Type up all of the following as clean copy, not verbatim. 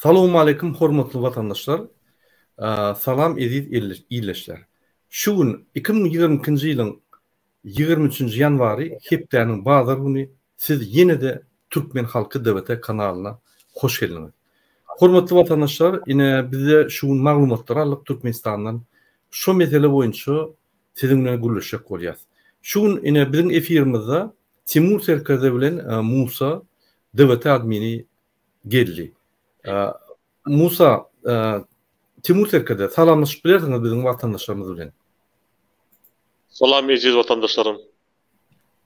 Salowmaleýkim hormatly watandaşlar! Salam eziz ildeşler! Şu gün 2022-nji ýylyň 23-nji ýanwary hepdäniň bazar güni siz ýene-de Türkmen Halky DVT kanalyna hoş geldiňiz. Hormatly watandaşlar ine bizde şu gün maglumatlar aldyk Türkmenistandan şo mesele boýunça siziň bilen gürleşjek bolýas. Şu gün ine biziň efirimizde Timur serkerde bilen Musa DVT admini geldi. Musa, Timur serkerde salamlaşyp bilersiňiz biziň watandaşlarymyz bilen. Salam eziz watandaşlarym.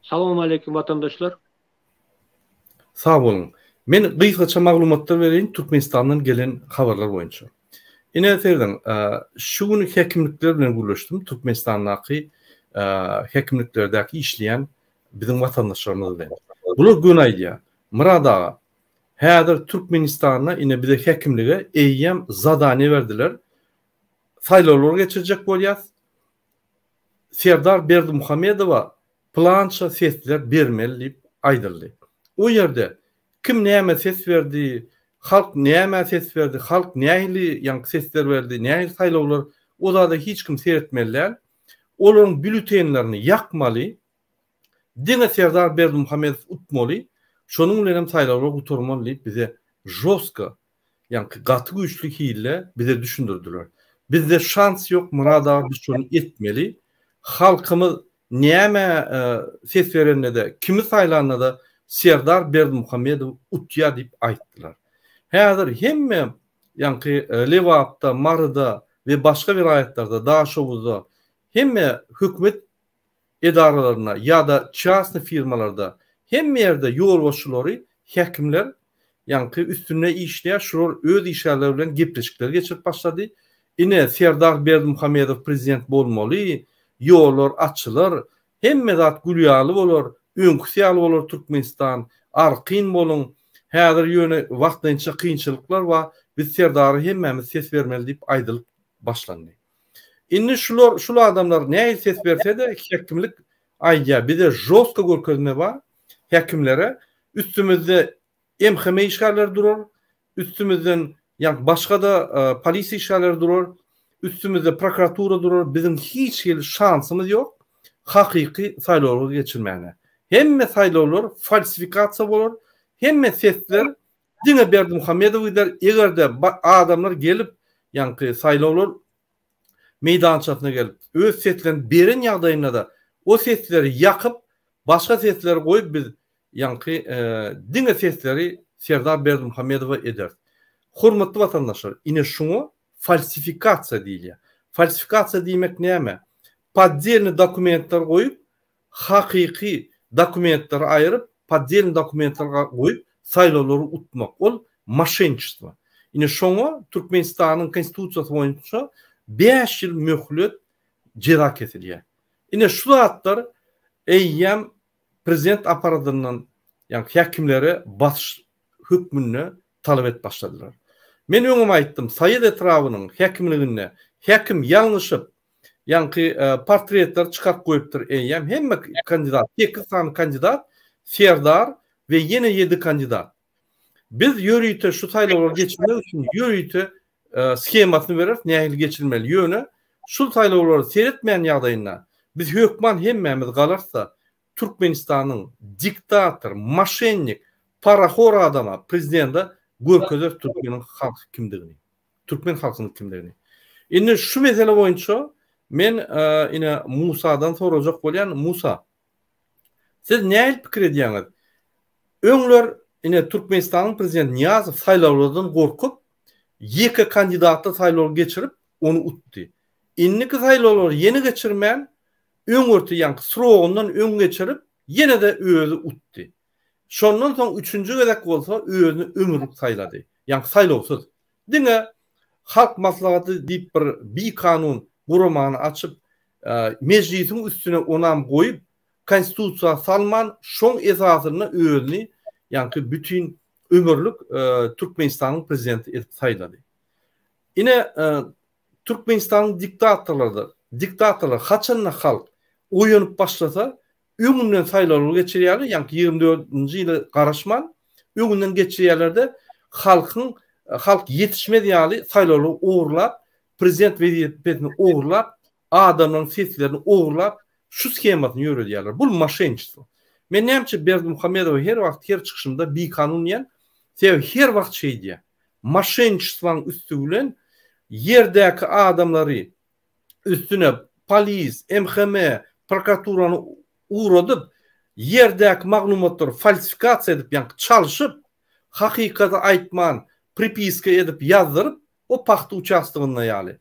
Salowmaleýkim watandaşlar. Sag boluň. Men gysgaça maglumatlar bereýin Türkmenistandan gelen habarlar boýunça. Ine serediň, şu gün häkimlikler bilen gürleşdim, Türkmenistandaky häkimliklerdäki işleýän biziň watandaşlarymyz bilen. Bular göni aýdýar. Myrat aga, häzir Türkmenistanda ine bize häkimlige eýýäm zadaniýa berdiler. Saýlawlar geçirjek bolýas. Serdar Berdimuhamedowa pylança sesler bermeli diýip aýdyldy. O ýerde kim nämä ses berdi, halk nämä ses berdi, halk nähili ýaňky sesler berdi, nähili saýlawlar, o zada hiç kim seretmeli däl. Olaryň býulletenlerini ýakmaly, Diňe Serdar Berdimuhamedow utmaly, şonuň bilenem saýlawlar gutarmaly diýip bize žoska, ýaňky gaty güýçli hilde bize düşündirdiler. Bizde şans ýok Myrat aga biz şony etmeli. Halkymyz nämä ses berende-de, kimi saýlanda-da Serdar Berdimuhamedow utýar diýip aýtdylar. Häzir hemme ýaňky Lebapda, Maryda we başga welaýatlarda, Daşoguzda hemme hökümet edaralarynda ýa-da çasny firmalarda hemme ýerde ýolbaşçylary häkimler ýaňky üstünde işleýär şular öz işgärleri bilen gepleşikler geçirip başlady ine Serdar Berdimuhamedow prezident bolmaly ýollar açylar hemme zat gül ýaly bolar öňküsi ýaly bolar Türkmenistan arkaýyn boluň häzir ýöne wagtlaýynça kynçylyklar bar biz Serdara hemmämiz ses bermeli diýip aýdylyp başlandy. Indi şular şul adamlar nähili ses berse-de häkimlik aýdýar. Bize žostka görkezme bar häkimlere. Üstümizde MHM işgärleri durar, üstümizden ýa başga-da polisiýa işgärleri durar, üstümizde prokuratura durar. Biziň hiç hili şansymyz ýok hakyky saýlawlary geçirmäne. Hemme saýlawlar falsifikasiýa bolar, hemme sesler Diňe Berdimuhamedow gider, eger-de adamlar gelip, ýaňky saýlawlar meýdançasyna gelip, öz seslerini beren ýagdaýynda-da, o sesleri ýakyp, başga sesleri goýup biz ýaňky diňe sesleri Serdar Berdimuhamedowa ederis. Hormatly watandaşlar, ine şuňa falsifikasiýa diýilýär. Falsifikasiýa diýmek näme? Poddelnyý dokumentler goýup, hakyky dokumentleri aýyryp, poddelnyý dokumentleri goýup, saýlawlary utmak. Ol moşenniçestvo. Ine şoňa Türkmenistanyň Konstitusiýasy boýunça bäş ýyl möhlet jeza kesilýär. Ine şu zatlar eýýäm prezident apparadyndan, ýagny häkimlere basyş hökmünde talap edip başladylar. Men öňem aýtdym, Saýat etrabynyň häkimliginde häkim ýalňyşyp, Ýaňky portretleri çykaryp goýupdyr eýýäm hemme kandidat, sekiz sany kandidat, Serdar we ýene ýedi kandidat. Biz ýörite şu saýlawlary geçirmek üçin ýörite shemasyny bereris nähili geçirmeli. Ýöne şul saýlawlary seretmeýän ýagdaýynda biz hökman hemmämiz galarys-da Türkmenistanyň diktator, moşennik, parahor adama, prezidende görkezeris türkmeniň halky kimdigini. Türkmen halkynyň kimdigini. Indi şu mesele boýunça men ine Musadan sorajak bolýan, Musa, siz nähili pikir edýäňiz? Öňler ine Türkmenistanyň prezidenti Nyýazow saýlawlardan gorkup, ýeke kandidatly saýlaw geçirip, ony utdy. Indiki saýlawlary ýene geçirmän, öňürti ýaňky srogyndan öň geçirip, ýene-de özi utdy. Şondan soň üçünji gezek bolsa özüni ömürlik saýlady. Ýaňky saýlawsyz. Diňe Halk Maslahaty diýip bir bikanun guramany açyp, Mejlisiň üstüne onam goýup, Konstitusiýa salman, şoň esasynda özüni ýaňky bütin ömürlik Türkmenistanyň prezidenti edip saýlady. Ine, Türkmenistanyň diktatorlary, diktatorlar haçanda halk oýanyp başlasa, öňünden saýlawlar geçirýärler, ýaňky 24-nji ýyla garaşman, öňünden geçirýärler-de, halkyň halk ýetişmez ýaly saýlawlary ogurlap, prezident wezipesini ogurlap, adamlaryň seslerini ogurlap, şu shemasyny ýöredýärler. Bul moşenniçestvo. Men näme üçin Berdimuhamedowa her wagt her çykyşymda bikanun diýen, sebäbi her wagt şeýdýär. Moşenniçestwanyň üsti bilen ýerdäki adamlary üstüne polis, MHM, prokuraturany ugradyp, ýerdäki maglumatlary falsifikasiýa edip, ýaňky çalşyp, hakykaty aýtman, pripiska edip ýazdyryp, o pagta uçastogynda ýaly.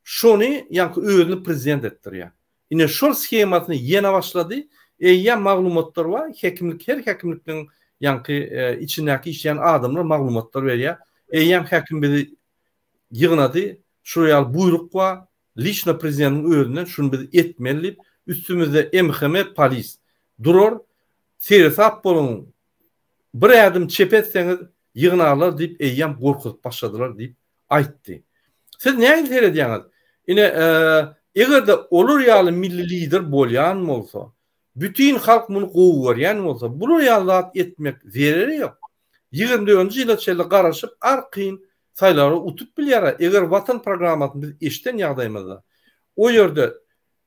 Şony ýaňky özüni prezident etdirýär. Ine şol shemasyny ýene başlady. Eýýäm maglumatlar bar, hekimlik her hekimlikniň ýaňky içindäki işleýän adamlar maglumatlar berýär. Eýýäm häkim bizi ýygnady, şular ýaly buýruk bar, liçno prezidentiň özünden şuny biz etmeli diýip, üstümizde MHM polis durar, seresap boluň, bir ädim çep etseňiz ýygnarlar diýip eýýäm gorkuzyp başladylar diýip aýtdy. Siz nähili seredýäňiz? Ine, eger-de olar ýaly milli lider bolýan bolsa, bütin halk muny gowy görýän bolsa, bular ýaly zat etmek zereri ýok. 24-nji ýyla çenli garaşyp arkaýyn saýlawlary utup bilýär. Eger Watan programmasyny biz eşiden ýagdaýymyzda, o ýerde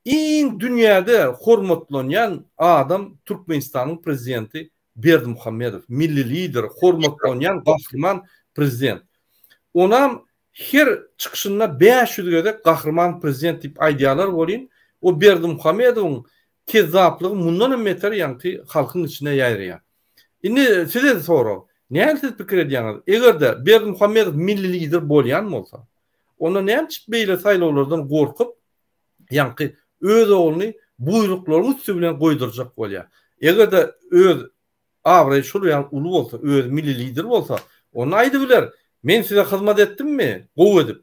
iň dünýäde hormatlanýan adam Türkmenistanyň prezidenti Berdimuhamedow, milli lider, hormatlanýan gahryman prezident. Onam her çykyşynda 500 gezek gahryman prezident diýip aýdýarlar welin, o Berdimuhamedowyň kezzaplygy mundan hem beter ýaňky halkyň içine ýaýraýar. Indi size sorag, näme siz pikir edýäňiz, eger-de Berdimuhamedow milli lider bolýan bolsa, onda näme üçin beýle saýlawlardan gorkup, ýaňky öz ogluny buýruklaryň üsti bilen goýdurjak bolýar. Eger-de öz abraýy şol ýaly uly bolsa, özi milli lider bolsa, onda aýdybiler, men size hyzmat etdimmi, gowy edip,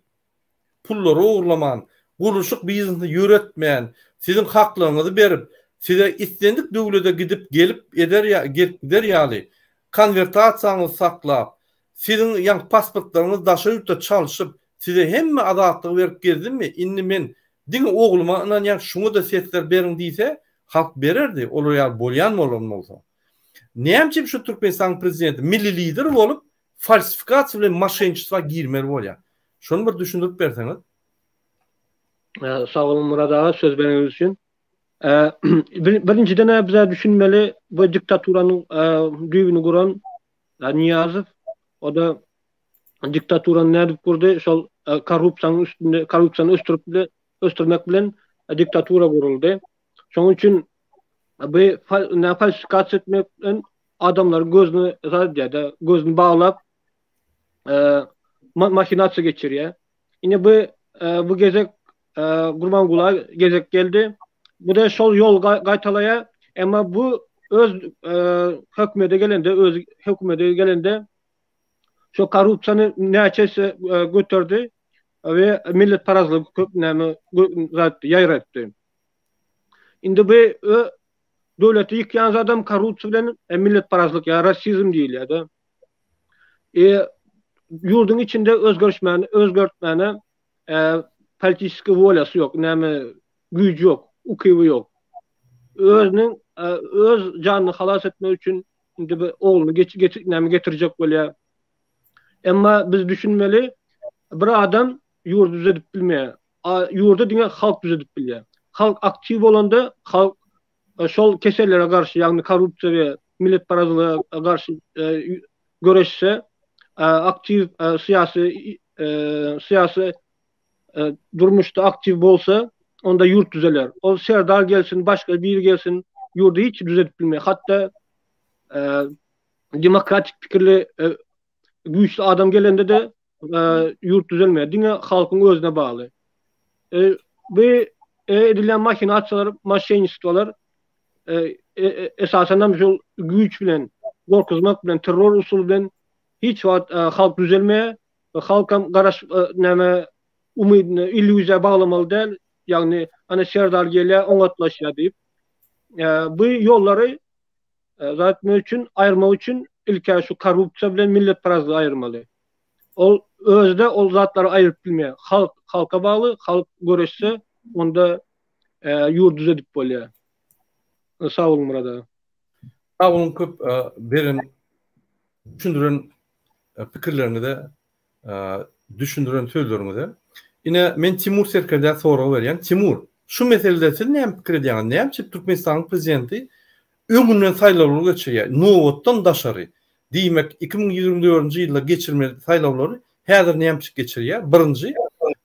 pullary ogurlaman, gurluşyk biznesini ýöretmän, siziň haklaryňyzy berip, size islendik döwlede gidip gelip eder gelip gider ýaly konwertasiýaňyzy saklap, siziň ýaňky pasportlaryňyzy daşary ýurtda çalşyp, size hemme azatlygy berip gezdimmi, indi men diňe ogluma ynanýan, şuňa-da sesler beriň diýse, halk bererdi, olar ýaly bolýan bolan bolsa. Näme üçin şu Türkmenistanyň prezidenti milli lider bolup, falsifikasiýa bilen moşenniçestwa girmeli bolýar? Şony bir düşündirip berseňiz. Sag boluň Myrat aga söz bereniňiz üçin. Birinjiden bize düşünmeli bu diktaturanyň düýbüni guran Nyýazow o da diktaturany nädip gurdy? Şol korrupsiýanyň üstünde korrupsiýany ösdürip ösdürmek bilen diktatura guruldy. Şonuň üçin bu falsifikasiýa etmek bilen adamlaryň gözüni zat edýär-de, gözüni baglap mahinasiýa geçirýär. Ine bu bu gezek Gurbangula gezek geldi. Bu da şol ýol gaýtalaýar. Emma bu öz hökümete gelende, öz hökümete gelende şo korrupsiýany näçe esse göterdi we milletparazlygy köp näme zat ýaýratdy. Indi bu döwleti ýykýan zadam korrupsiýa bilen milletparazlyk ýa rasizm diýilýär-de. E, ýurduň içinde özgerişmäni, özgertmäne e, politiski wolýasy ýok, näme güýji ýok, ukyby ýok. Özüniň e, öz janyny halas etmek üçin indi bir ogluny geç, geç näme getirjek bolýar. Emma biz düşünmeli, bir adam ýurdy düzedip bilmeýär. Ýurdy diňe halk düzedip bilýär. Halk aktiw bolanda, halk şol kesellere garşy, ýagny korrupsiýa we milletparazlyga garşy göreşse, aktiw syýasy syýasy durmuşda aktiw bolsa, onda ýurt düzeler. Ol Serdar gelsin, başga biri gelsin, ýurdy hiç düzedip bilmeýär. Hatda demokratik pikirli güýçli adam gelende-de ýurt düzelmeýär. Diňe halkyň özüne bagly. Bu edilýän mahinasiýalar, moşennictwolar esasan hem şol güýç bilen, gorkuzmak bilen, terror usuly bilen hiç wagt halk düzelmeýär. Halkam garaş näme umydyny illýuziýa baglamaly däl. Ýagny ana Serdar gelýär, oňatlaşýar diýip. Bu ýollary zat etmek üçin, aýyrmak üçin ilk-ä şu korrupsiýa bilen milletparazlygy aýyrmaly. Ol özi-de ol zatlary aýyryp bilmeýär. Halk halka bagly, halk göreşse, onda ýurt düzedip bolýar. Sag boluň Myrat aga. Sag boluň köp beren düşündiren pikirleriňize. düşündiren sözleriňize. Ine, men Timur Serkerdä sorag berýän. Timur, şu meselede siz näme pikir edýäňiz? Näme üçin Türkmenistanyň prezidenti öňünden saýlawlary geçirýär? Nobatdan daşary. Diýmek, 2024-nji ýylda geçirmeli saýlawlary häzir näme üçin geçirýär? Birinji.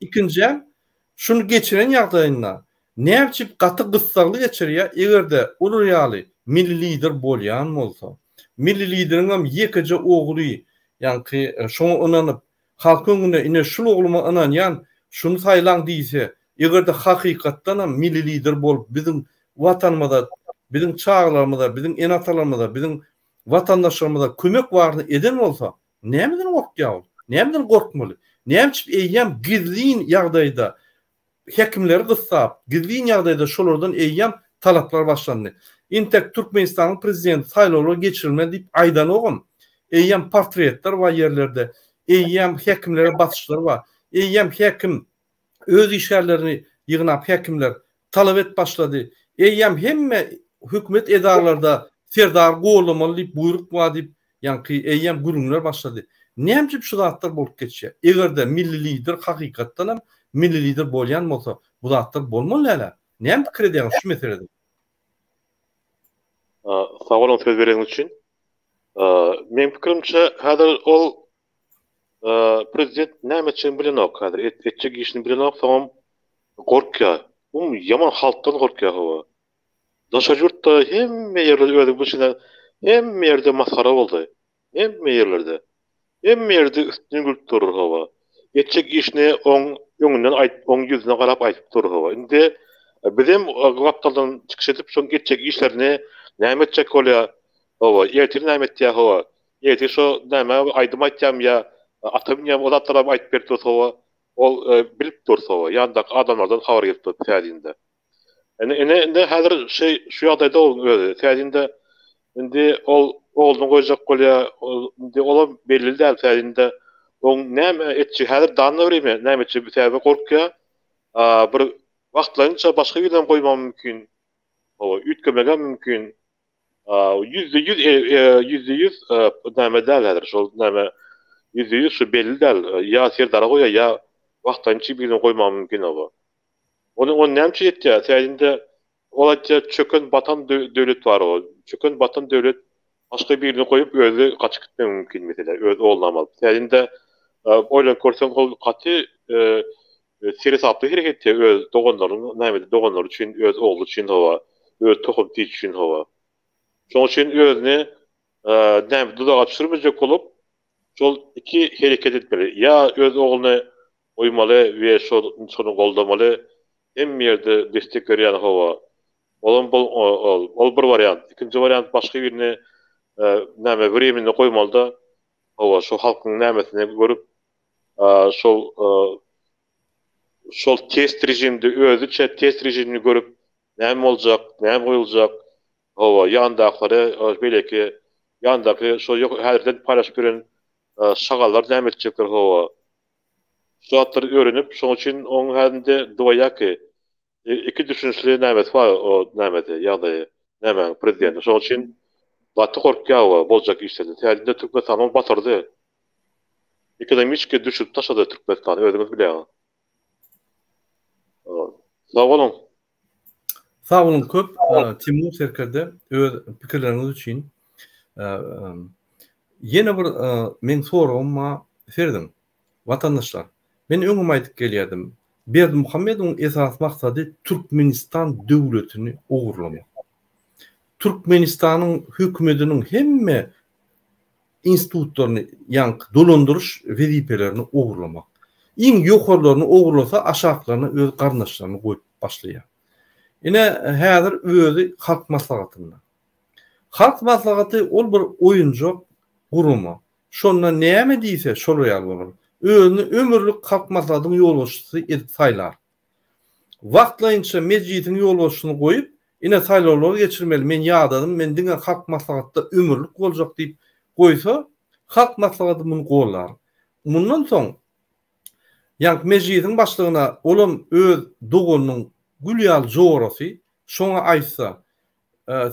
Ikinjäm, şuny geçiren ýagdaýynda näme üçin gaty gyssagly geçirýär? Eger-de olar ýaly milli lider bolýan bolsa, Milli Lideriňem ýekeje ogly, ýaňky şoňa ynanyp, halkyň öňünde ine şul ogluma ynanýan, şuny saýlaň diýse, eger-de hakykatdanam Milli Lider bolup biziň Watanymyza, biziň çagalarymyza, biziň ene-atalarymyza, biziň watandaşlarymyza kömek baryny eden bolsa, nämeden gorkýar ol? Nämeden gorkmaly? Näme üçin eýýäm gizlin ýagdaýda Häkimleri gyssap, gizlin ýagdaýda şolardan eýýäm talaplar başlandy. Intek Türkmenistanyň prezidenti saýlawlar geçirilmeli diýip aýdanogam. Eýýäm portretler bar ýerlerde, eýýäm häkimlere basyşlar bar. Eýýäm häkim öz işgärlerini ýygnap häkimler talap edip başlady. Eýýäm hemme hökümet edaralarda Serdary gollamaly diýip buýruk bar diýip Ýaňky eýýäm gürrüňler başlady. Näme üçin şu zatlar bolup geçýär? Eger-de milli lider hakykatdanam milli lider bolýan bolsa, bu zatlar bolmaly däl-ä. Näme pikir edýäňiz şu meselede? Sag boluň söz bereniňiz üçin. Meň pikirimçe häzir ol prezident näme etjegini bilenok häzir. Etjek işini bilenok, soňam gorkýar. Umumy ýaman halkdan gorkýar hawa. Daşary ýurtda hemme ýerlerde özüň bilşiň hemme ýerde masgara boldy. Hemme ýerlerde. Hemme ýerde üstünden gülüp durur hawa. Etjek işini oň öňünden aýt oň ýüzüne garap aýdyp dur hawa. Indi bizem gapdaldan çykyş edip şoň etjek işlerini näme etjek bolýa hawa ertir näme etýä hawa. Ertir şo näme aýdym aýtýamy ýa ata münýämi o zatlaram aýdyp berip dursa hawa. Ol bilip dursa hawa ýandaky adamlardan habar gelip dur täzinde. Ine, ine, indi häzir şeý, şu ýagdaýda onuň özi. Täzinde indi ol ogluny goýjak bolýar. Ol indi olam belli däl täzinde oň näme etjegi häzir danna birimi näme etjegi sebäbi gorkýar. A, bir wagtlaýynça başga birinem goýmagy mümkin. Hawa, üýtgemegem mümkin. A, 100% 100% näme däl häzir şol näme 100% şu belli däl. Ýa Serdara goýar, ýa wagtlaýynça birini goýmagy mümkin oba. Ony ony näme üçin etýär? Sebäbi ol aýtýar çöken batan döwlet bar o. Çöken batan döwlet başga birini goýup özi gaçyp gitmegi mümkin meselä öz oglunam alyp. Sebäbi oýlanyp görseň ol gaty seresaply hereket etýär öz doganlarynyň näme doganlary üçin öz ogly üçin hawa öz tohum tiç üçin hawa. Şonuň üçin özüni näme duzaga düşürmejek bolup şol iki hereket etmeli. Ýa öz ogluny goýmaly we şony goldamaly hemme ýerde destek berýän hawa olam bol ol ol bir wariant ikinji wariant başga birini näme wremenni goýmalyda hawa şo halkyň nämesini görüp şol şol test režimde özüçe test režimini görüp näme boljak näme goýuljak hawa ýandakylary beýleki ýandaky şo häzirden paýlaşyp ýören şagallar näme etjekler hawa Şu zatlary öwrenip, şoň üçin oň häzinde dwoýaki, iki düşünişli nämesi bar o nämesi, ýagdaýy, nämäň prezidentiň. Şoň üçin gaty gorkýar o boljak işlerden. Häzinde Türkmenistany ol batyrdy. Ekonomiçki düşürip taşlady Türkmenistany, özüňiz bilýäňiz. Sag boluň. Sag boluň köp Timur serkerde öz pikirleriňiz üçin. Ýene bir meň soragym bar serediň watandaşlar men öňem aýdyp gelýärdim Berdimuhamedowyň esasy maksady Türkmenistan döwletini ogurlamak. Türkmenistanyň hökümetiniň hemme institutlaryny, ýaňky dolandyryş wezipelerini ogurlamak. Iň ýokarlaryny ogurlasa, aşaklaryna öz garyndaşlaryny goýup başlaýar. Ine, häzir özi Halk Maslahatynda. Halk Maslahaty ol bir oýunjak gurama. Şonda näme diýse, şol ýaly bolar. Özüni ömürlik Halk Maslahatynyň ýolbaşçysy edip saýlar. Wagtlaýynça Mejlisiň ýolbaşçysyny goýup, ine saýlawlary geçirmeli, men ýadadym, men diňe Halk Maslahatda ömürlik boljak diýip goýsa, Halk Maslahaty muny gollar. Mundan soň, ýaňky Mejlisiň başlygyna olam öz doganynyň gül ýaly jorasy, şoňa aýtsa,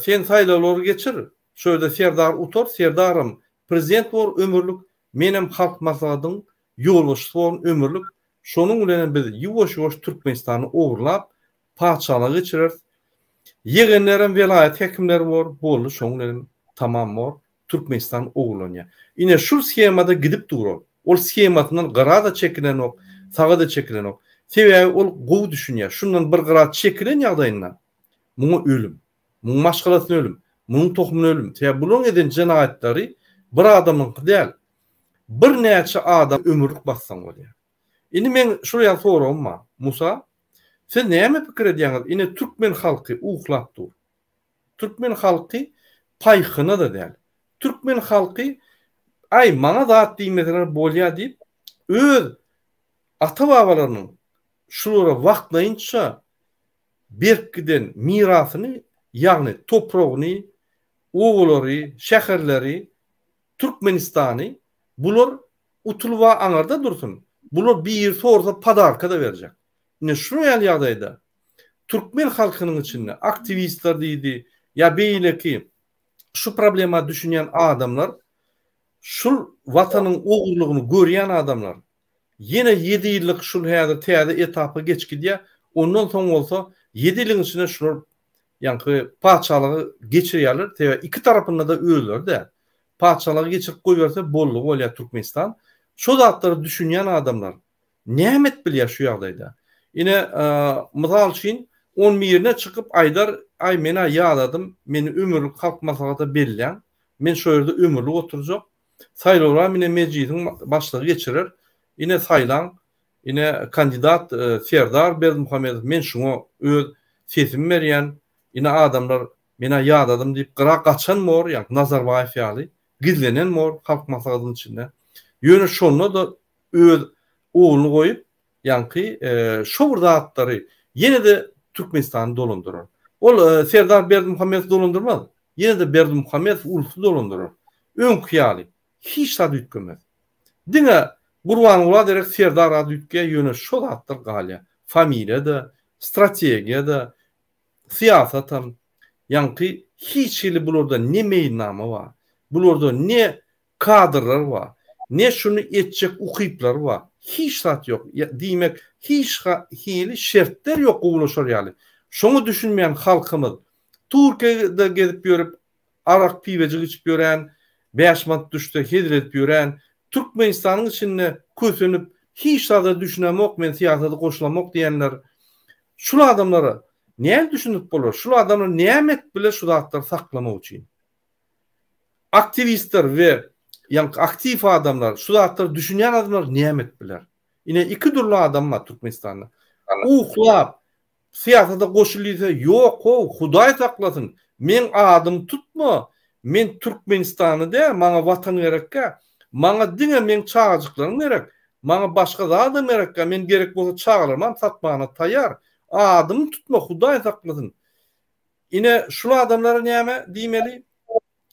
sen saýlawlary geçir, şu ýerde Serdar utar, Serdaram prezident bor ömürlik, menem Halk Maslahatyň. ýolbaşçysy borun ömürlik. Şonuň bilenem biz ýuwaş-ýuwaş Türkmenistany ogurlap, patyşalyga geçireris. Ýegenlerem welaýat häkimleri bor, boldy şoň bilenem tamam bor. Türkmenistan ogurlanýar. Ine şul shemada gidip dur ol. Ol shemasyndan gyra-da çekilenok, saga-da çekilenok. Sebäbi ol gowy düşünýär. Şundan bir gyra çekilen ýagdaýynda muňa ölüm. Muň maşgalasyna ölüm. Munuň tohumyna ölüm. Sebäbi bularyň eden jenaýatlary bir adamyňky däl. Birnäçe adam ömürlik bassaň bolýar. Indi meň şul ýaly soragym bar. Musa, siz näme pikir edýäňiz? Ine türkmen halky uklap dur. Türkmen halky paýhyna-da däl. Türkmen halky aý maňa zat diýmeseler bolýa diýip öz ata-babalarynyň şulara wagtlaýynça berip giden mirasyny ýagny topragyny, obalary, şäherleri, Türkmenistany bular utulyba aňarda dursun, bular biri sorsa podarka-da berjek. Ine şunuň ýaly ýagdaýda türkmen halkynyň içinde aktiwistler diýdi ýa beýleki şu problema düşünýän adamlar şul watanyň ogurlygyny görýän adamlar ýene ýedi ýyllyk şul häzir täze etapa geçip gidýär ondan soň bolsa ýedi ýylyň içinde şular ýaňky patyşalygy geçirýärler sebäbi iki tarapynda-da özleri däl patyşalygy geçirip goýberse boldugy bolýar Türkmenistan şo zatlara düşünýän adamlar Näme edip bilýär şu ýagdaýda? Ine, mysal üçin, on birine çykyp aýdar, Aý, men-ä ýadadym, meni ömürlik Halk Maslahata belläň, men şo ýerde ömürlik oturjak. Saýlawlar ine Mejlisiň başlygy geçirer. Ine, saýlaň. Ine, kandidat Serdar Berdimuhamedow, men şuňa öz sesimi berýän. Ine, adamlar, men-ä ýadadym diýip, gyra gaçan bor, ýa Nazarbaýew ýaly, gizlenen bor Halk Maslahatynyň içinde. Ýöne şonda-da öz ogluny goýup, ýaňky şo bir zatlary ýene-de Türkmenistany dolandyrar. Ol Serdar Berdimuhamedow dolandyrmaz. Ýene-de Berdimuhamedow ulusy dolandyrar. Öňki ýaly. Hiç zat üýtgemez. Diňe Gurbangula derek Serdar ady üýtgeýär, ýöne şo zatlar galýar. Familiýa-da, strategiýa-da, syýasatam. Ýaňky hiç hili bularda ne meýilnama bar, bularda ne kadrlar bar, ne şuny etjek ukyplary bar. Hiç zat ýok. Diýmek, hiç hili şertler ýok gowulaşar ýaly. Şoňa düşünmeýän halkymyz Türkiýede gezip ýörüp, arak piwejik içip ýören, bäş manat düşse hezil edip ýören, Türkmenistanyň içinde kösenip, hiç zada düşünemok, men syýasata goşulamok diýenler, şul adamlara näme düşündirip bolar? Şul adamlar näme edip biler şu zatlary saklamak üçin? Aktiwistler we ýaňky aktiw adamlar, şu zatlara düşünýän adamlar näme edip biler? Ine iki dürli adam bar Türkmenistanda. Uklap, syýasata goşul diýse, ýok how, Hudaý saklasyn, meň adymy tutma, men Türkmenistany däl, maňa watan gerekkä, maňa diňe meň çagajyklarym gerek, maňa başga zadam gerekkä, men gerek bolsa çagalarymam satmana taýýar, adymy tutma, Hudaý saklasyn. Ine şul adamlara näme diýmeli?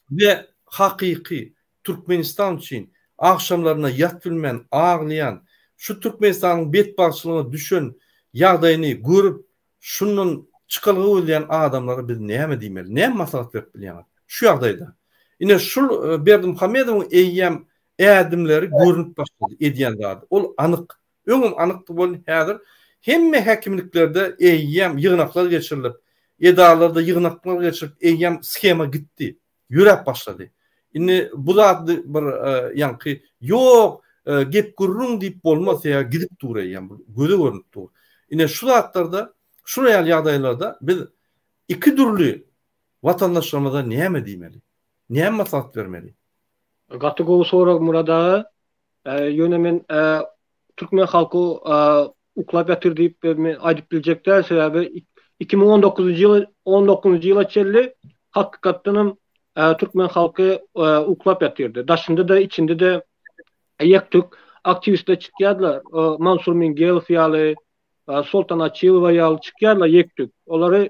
We hakyky Türkmenistan üçin agşamlaryna ýat bilmän aglaýan, şu Türkmenistanyň betbagtçylygyna düşen ýagdaýyny görüp şundan çykalga gözleýän adamlara biz näme diýmeli? Näme maslahat berip bilýäňiz? Şu ýagdaýda. Ine şul Berdimuhamedowyň eýýäm ädimleri görünip başlady edýän zady. Ol anyk. Öňem anykdy welin häzir hemme häkimliklerde eýýäm ýygnaklar geçirilip, edaralarda ýygnaklar geçirip eýýäm shema gitdi, ýöräp başlady. Indi bu zady bir ýaňky ýok gep gürrüň diýip bolmaz sebäbi gidip dur eýýäm bu göze görnüp dur. Ine şu zatlarda şular ýaly ýagdaýlarda biz iki dürli watandaşlarymyza näme diýmeli? Näme maslahat bermeli? Gaty gowy sorag Murad aga. Ýöne men türkmen halky uklap ýatyr diýip men aýdyp biljek däl, sebäbi 2019-njy ýyl 19-njy ýyla çenli hakykatdan hem türkmen halky uklap ýatyrdy. Daşynda-da, içinde-de ýek-tük aktiwistler çykýardylar. Mansur Mingelow ýaly, Soltan Açylowa ýaly çykýarlar ýek-tük. Olary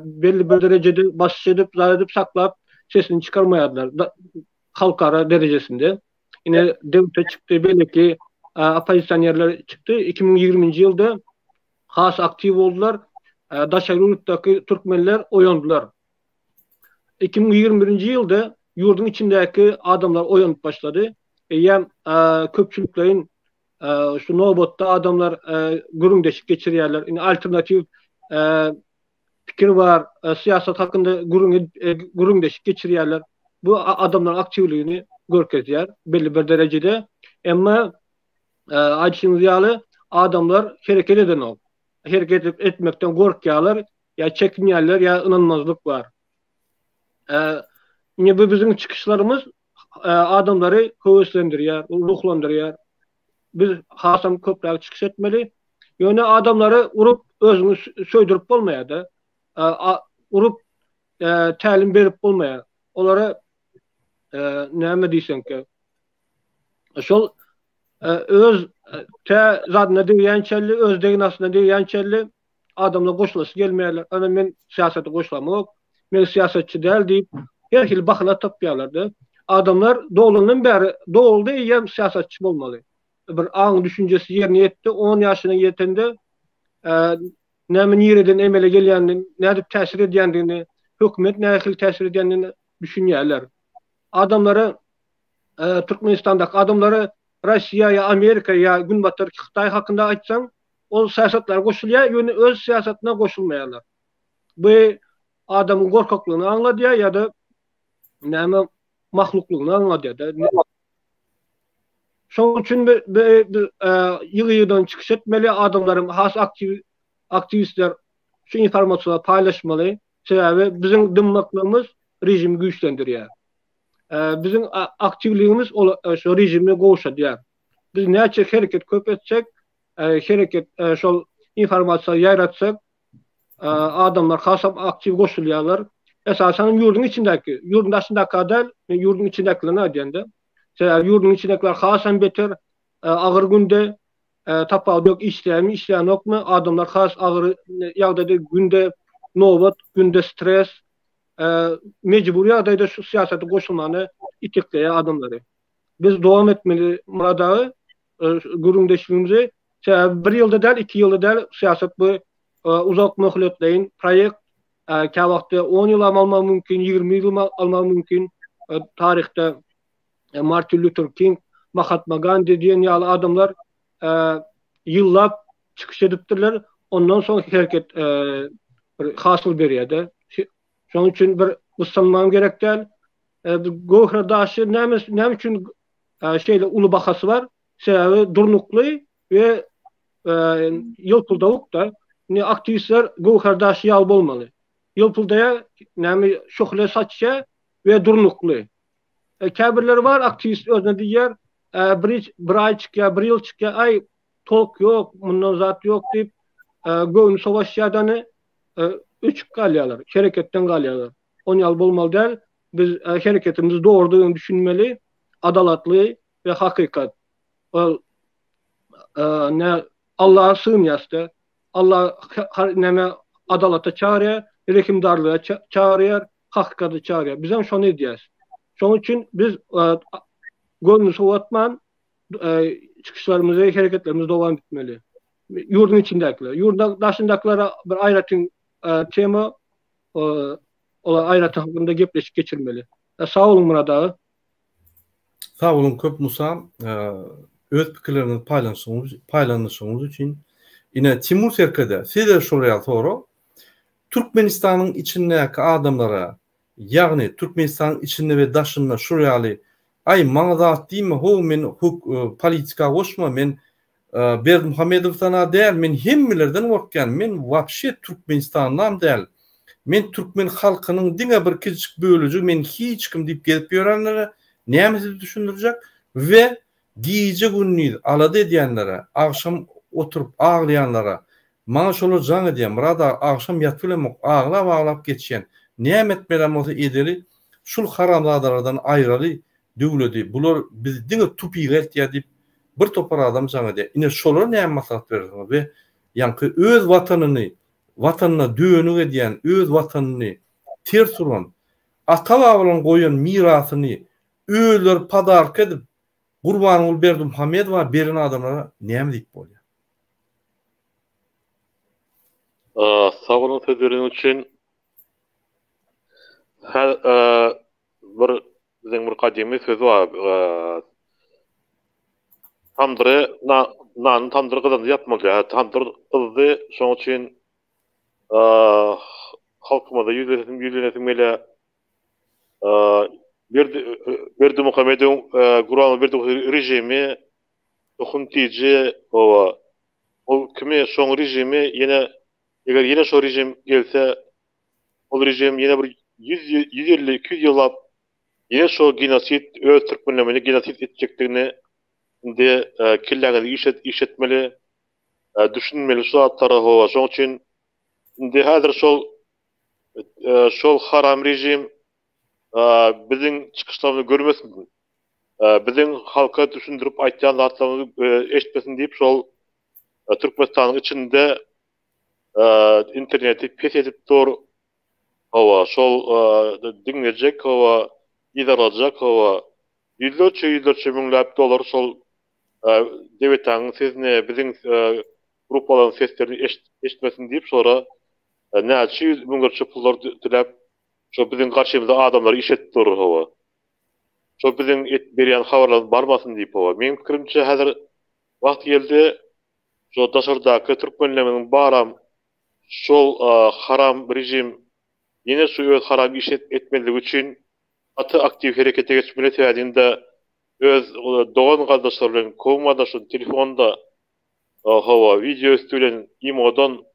belli bir derejede basyş edip, zat edip saklap, sesini çykarmaýardylar halkara derejesinde. Ine döwte çykdy, beýleki oppozisionerler çykdy. 2020-nji ýylda has aktiw boldular. Daşary ýurtdaky türkmenler oýandylar. 2021-nji ýylda ýurduň içindäki adamlar oýanyp başlady. Eýýäm köpçülikleýin. Şu nobatda adamlar gürrüňdeşlik geçirýärler. Indi alternatiw pikir bar, syýasat hakynda gürrüň gürrüňdeşlik geçirýärler. Bu adamlaryň aktiwligini görkezýär belli bir derejede. Emma aýdyşyňyz ýaly adamlar hereket edenok. Hereket etmekden gorkýarlar, ýa çekinýärler, ýa ynanmazlyk bar. Indi bu biziň çykyşlarymyz adamlary höweslendirýär, ruhlandyrýar. Biz hasam köpräk çykyş etmeli. Ýöne adamlary urup özüňi söýdürip bolmaýar-da. Urup tälim berip bolmaýar. Olara näme diýseňkä? Şol öz tä zadyna degýänçelli, öz degnasyna degýänçelli adamlar goşulasy gelmeýärler. Ana men syýasata goşulamok, men syýasatçy däl diýip, her hili bahana tapýarlar-da. Adamlar doglandan bäri doguldy eýýäm syýasatçy bolmaly. Bir aň düşünjesi ýerine ýetdi, on ýaşyna ýetende näme nireden emele gelýänini, nädip täsir edýändigini, hökümet nähili täsir edýändigini düşünýärler. Adamlara Türkmenistandaky adamlara Russiýa ýa Amerika ýa Günbatar Hytaý hakynda aýtsaň, ol syýasatlara goşulýar, ýöne öz syýasatyna goşulmaýarlar. Bu adamyň gorkaklygyny aňladýar ýa-da näme mahluklygyny aňladýar-da. Şonuň üçin biz ýygy-ýygydan çykyş etmeli, adamlaryň has aktiw aktiwistler şu informasiýalary paýlaşmaly. Sebäbi biziň dymmaklygymyz režimi güýçlendirýär. Biziň aktiwligimiz ol şu režimi gowşadýar. Biz näçe hereket köp etsek, hereket şol informasiýa ýaýratsak, adamlar hasam aktiw goşulýarlar. Esasan hem ýurduň içindäki, ýurduň daşyndaky däl, men ýurduň içindäkilerini aýdýan-da. Sebäbi ýurduň içindäkiler hasam beter agyr günde tapawudy ýok, işleýärmi, işlänokmy, adamlar has agyr ýagdaýda günde nobat, günde stres, mejbury ýagdaýda şu syýasata goşulmana itekleýär adamlary. Biz dowam etmeli Myrat aga gürrüňdeşligimizi. Sebäbi bir ýylda däl, iki ýylda däl syýasat bu uzak möhletleýin proýekt. Käwagtda on ýylam almagy mümkin, 20 ýylam almagy mümkin. Taryhda Martin Lýuter King, Mahatma Gandi diýen ýaly adamlar ýyllap çykyş edipdirler. Ondan soň hereket bir hasyl berýär-de. Şonuň üçin bir gyssanmagam gerek däl. Göwher daşy näme näme üçin şeýle uly bahasy bar? Sebäbi durnukly we ýylpyldawuk-da. Indi aktiwistler göwher daşy ýaly bolmaly. Ýylpyldaýar, näme şöhle saçýar we durnukly. Käbirleri bar aktiwist özüne diýýär, bir bir aý çykýar, bir ýyl çykýar, aý tolk ýok, mundan zat ýok diýip, göwni sowaşýar-da, öçüp galýarlar, hereketden galýarlar. On ýaly bolmaly däl. Biz hereketimiz dogrudygyny düşünmeli, adalatly we hakykat. Ol ne Allaha sygynýasda. Allah näme adalata çagyrýar, rehimdarlyga çagyrýar, hakykata çagyrýar. Bizem şony edýäs. Şonuň üçin biz göwnüni sowatman çykyşlarymyzy, hereketlerimizi dowam etmeli. Ýurduň içindäkiler, ýurduň daşyndakilere bir aýratyn tema olar aýratyn hakynda gepleşik geçirmeli. Sag boluň Myrat aga. Sag boluň köp Musa öz pikirleriňizi paýlanyşyňyz paýlanyşyňyz üçin. Ine Timur Serkede size şol ýaly sorag. Türkmenistanyň içindäki adamlara ýagny Türkmenistanyň içinde we daşynda şul ýaly aý maňa zat diýme how men politika goşma men Berdimuhamedowdan-a däl, men hemmelerden gorkýan, men wapşe türkmenistanlam däl, men türkmen halkynyň diňe bir kiçijik bölejigi, men hiç kim diýip gezip ýörenlere näme sizi düşündirjek we gije-gündiz alada edýänlere, agşam oturyp aglaýanlara, maňa şolar jaň edýär, Myrat aga agşam ýatyp bilemok, aglap-aglap geçýän, näme etmelem bolsa edeli, şul haramzadalardan aýraly döwledi, bular bizi diňe tupige eltýär diýip, bir topar adam jaň edýär. Ine şolara näme maslahat berersiňiz we ýaňky öz watanyny, watanyna dönük edýän, öz watanyny ters uran, ata-babalaryň goýan mirasyny özleri podarka edip Gurbanguly Berdimuhamedowa beren adamlara näme diýip bolýar? Sag boluň söz bereniňiz üçin. Hä bir biziň bir gadymy söz bar. Tamdyry nany tamdyr gyzanda ýapmaly däl. Tamdyr gyzdy, şoň üçin halkymyza ýüzlenesim ýüzlenesim gelýär. Berdi Berdimuhamedowyň Gurbanguly Berdimuhamedowyň režimi tohum tiji hawa ol kimi şoň režimi ýene eger ýene şo režim gelse ol režim ýene bir 100 150 200 ýyllap Ýene şo genosid öz türkmenlemini genosid etjekdigini indi kelläňizi işlet işletmeli düşünmeli şu zatlara howa şoň üçin indi häzir şol şol haram režim biziň çykyşlarymyzy görmesin biziň halka düşündirip aýtýan zatlarymyzy eşitmesin diýip şol Türkmenistanyň içinde interneti pes edip dur Hawa, şol diňlejek, hawa, yzarlajak, hawa, ýüzlerçe, ýüzlerçe müňläp dollar şol Dewetäniň sesini, biziň gruppalaryň seslerini eşitmesin diýip, şolara näçe ýüz müňlerçe pullar töläp, şo biziň garşymyzda adamlary işledip dur, hawa. Şo biziň berýän habarlarymyz barmasyn diýip, hawa. Meň pikirimçe, häzir wagt geldi, şo daşardaky türkmenlerimiziň baram Şol haram rejim ýene şu öz haram iş etmezligi üçin gaty aktiw herekete geçmeli sebäbi öz dogan gardaşlary bilen kowum gardaşlary bilen telefonda hawa wideo üsti bilen imodan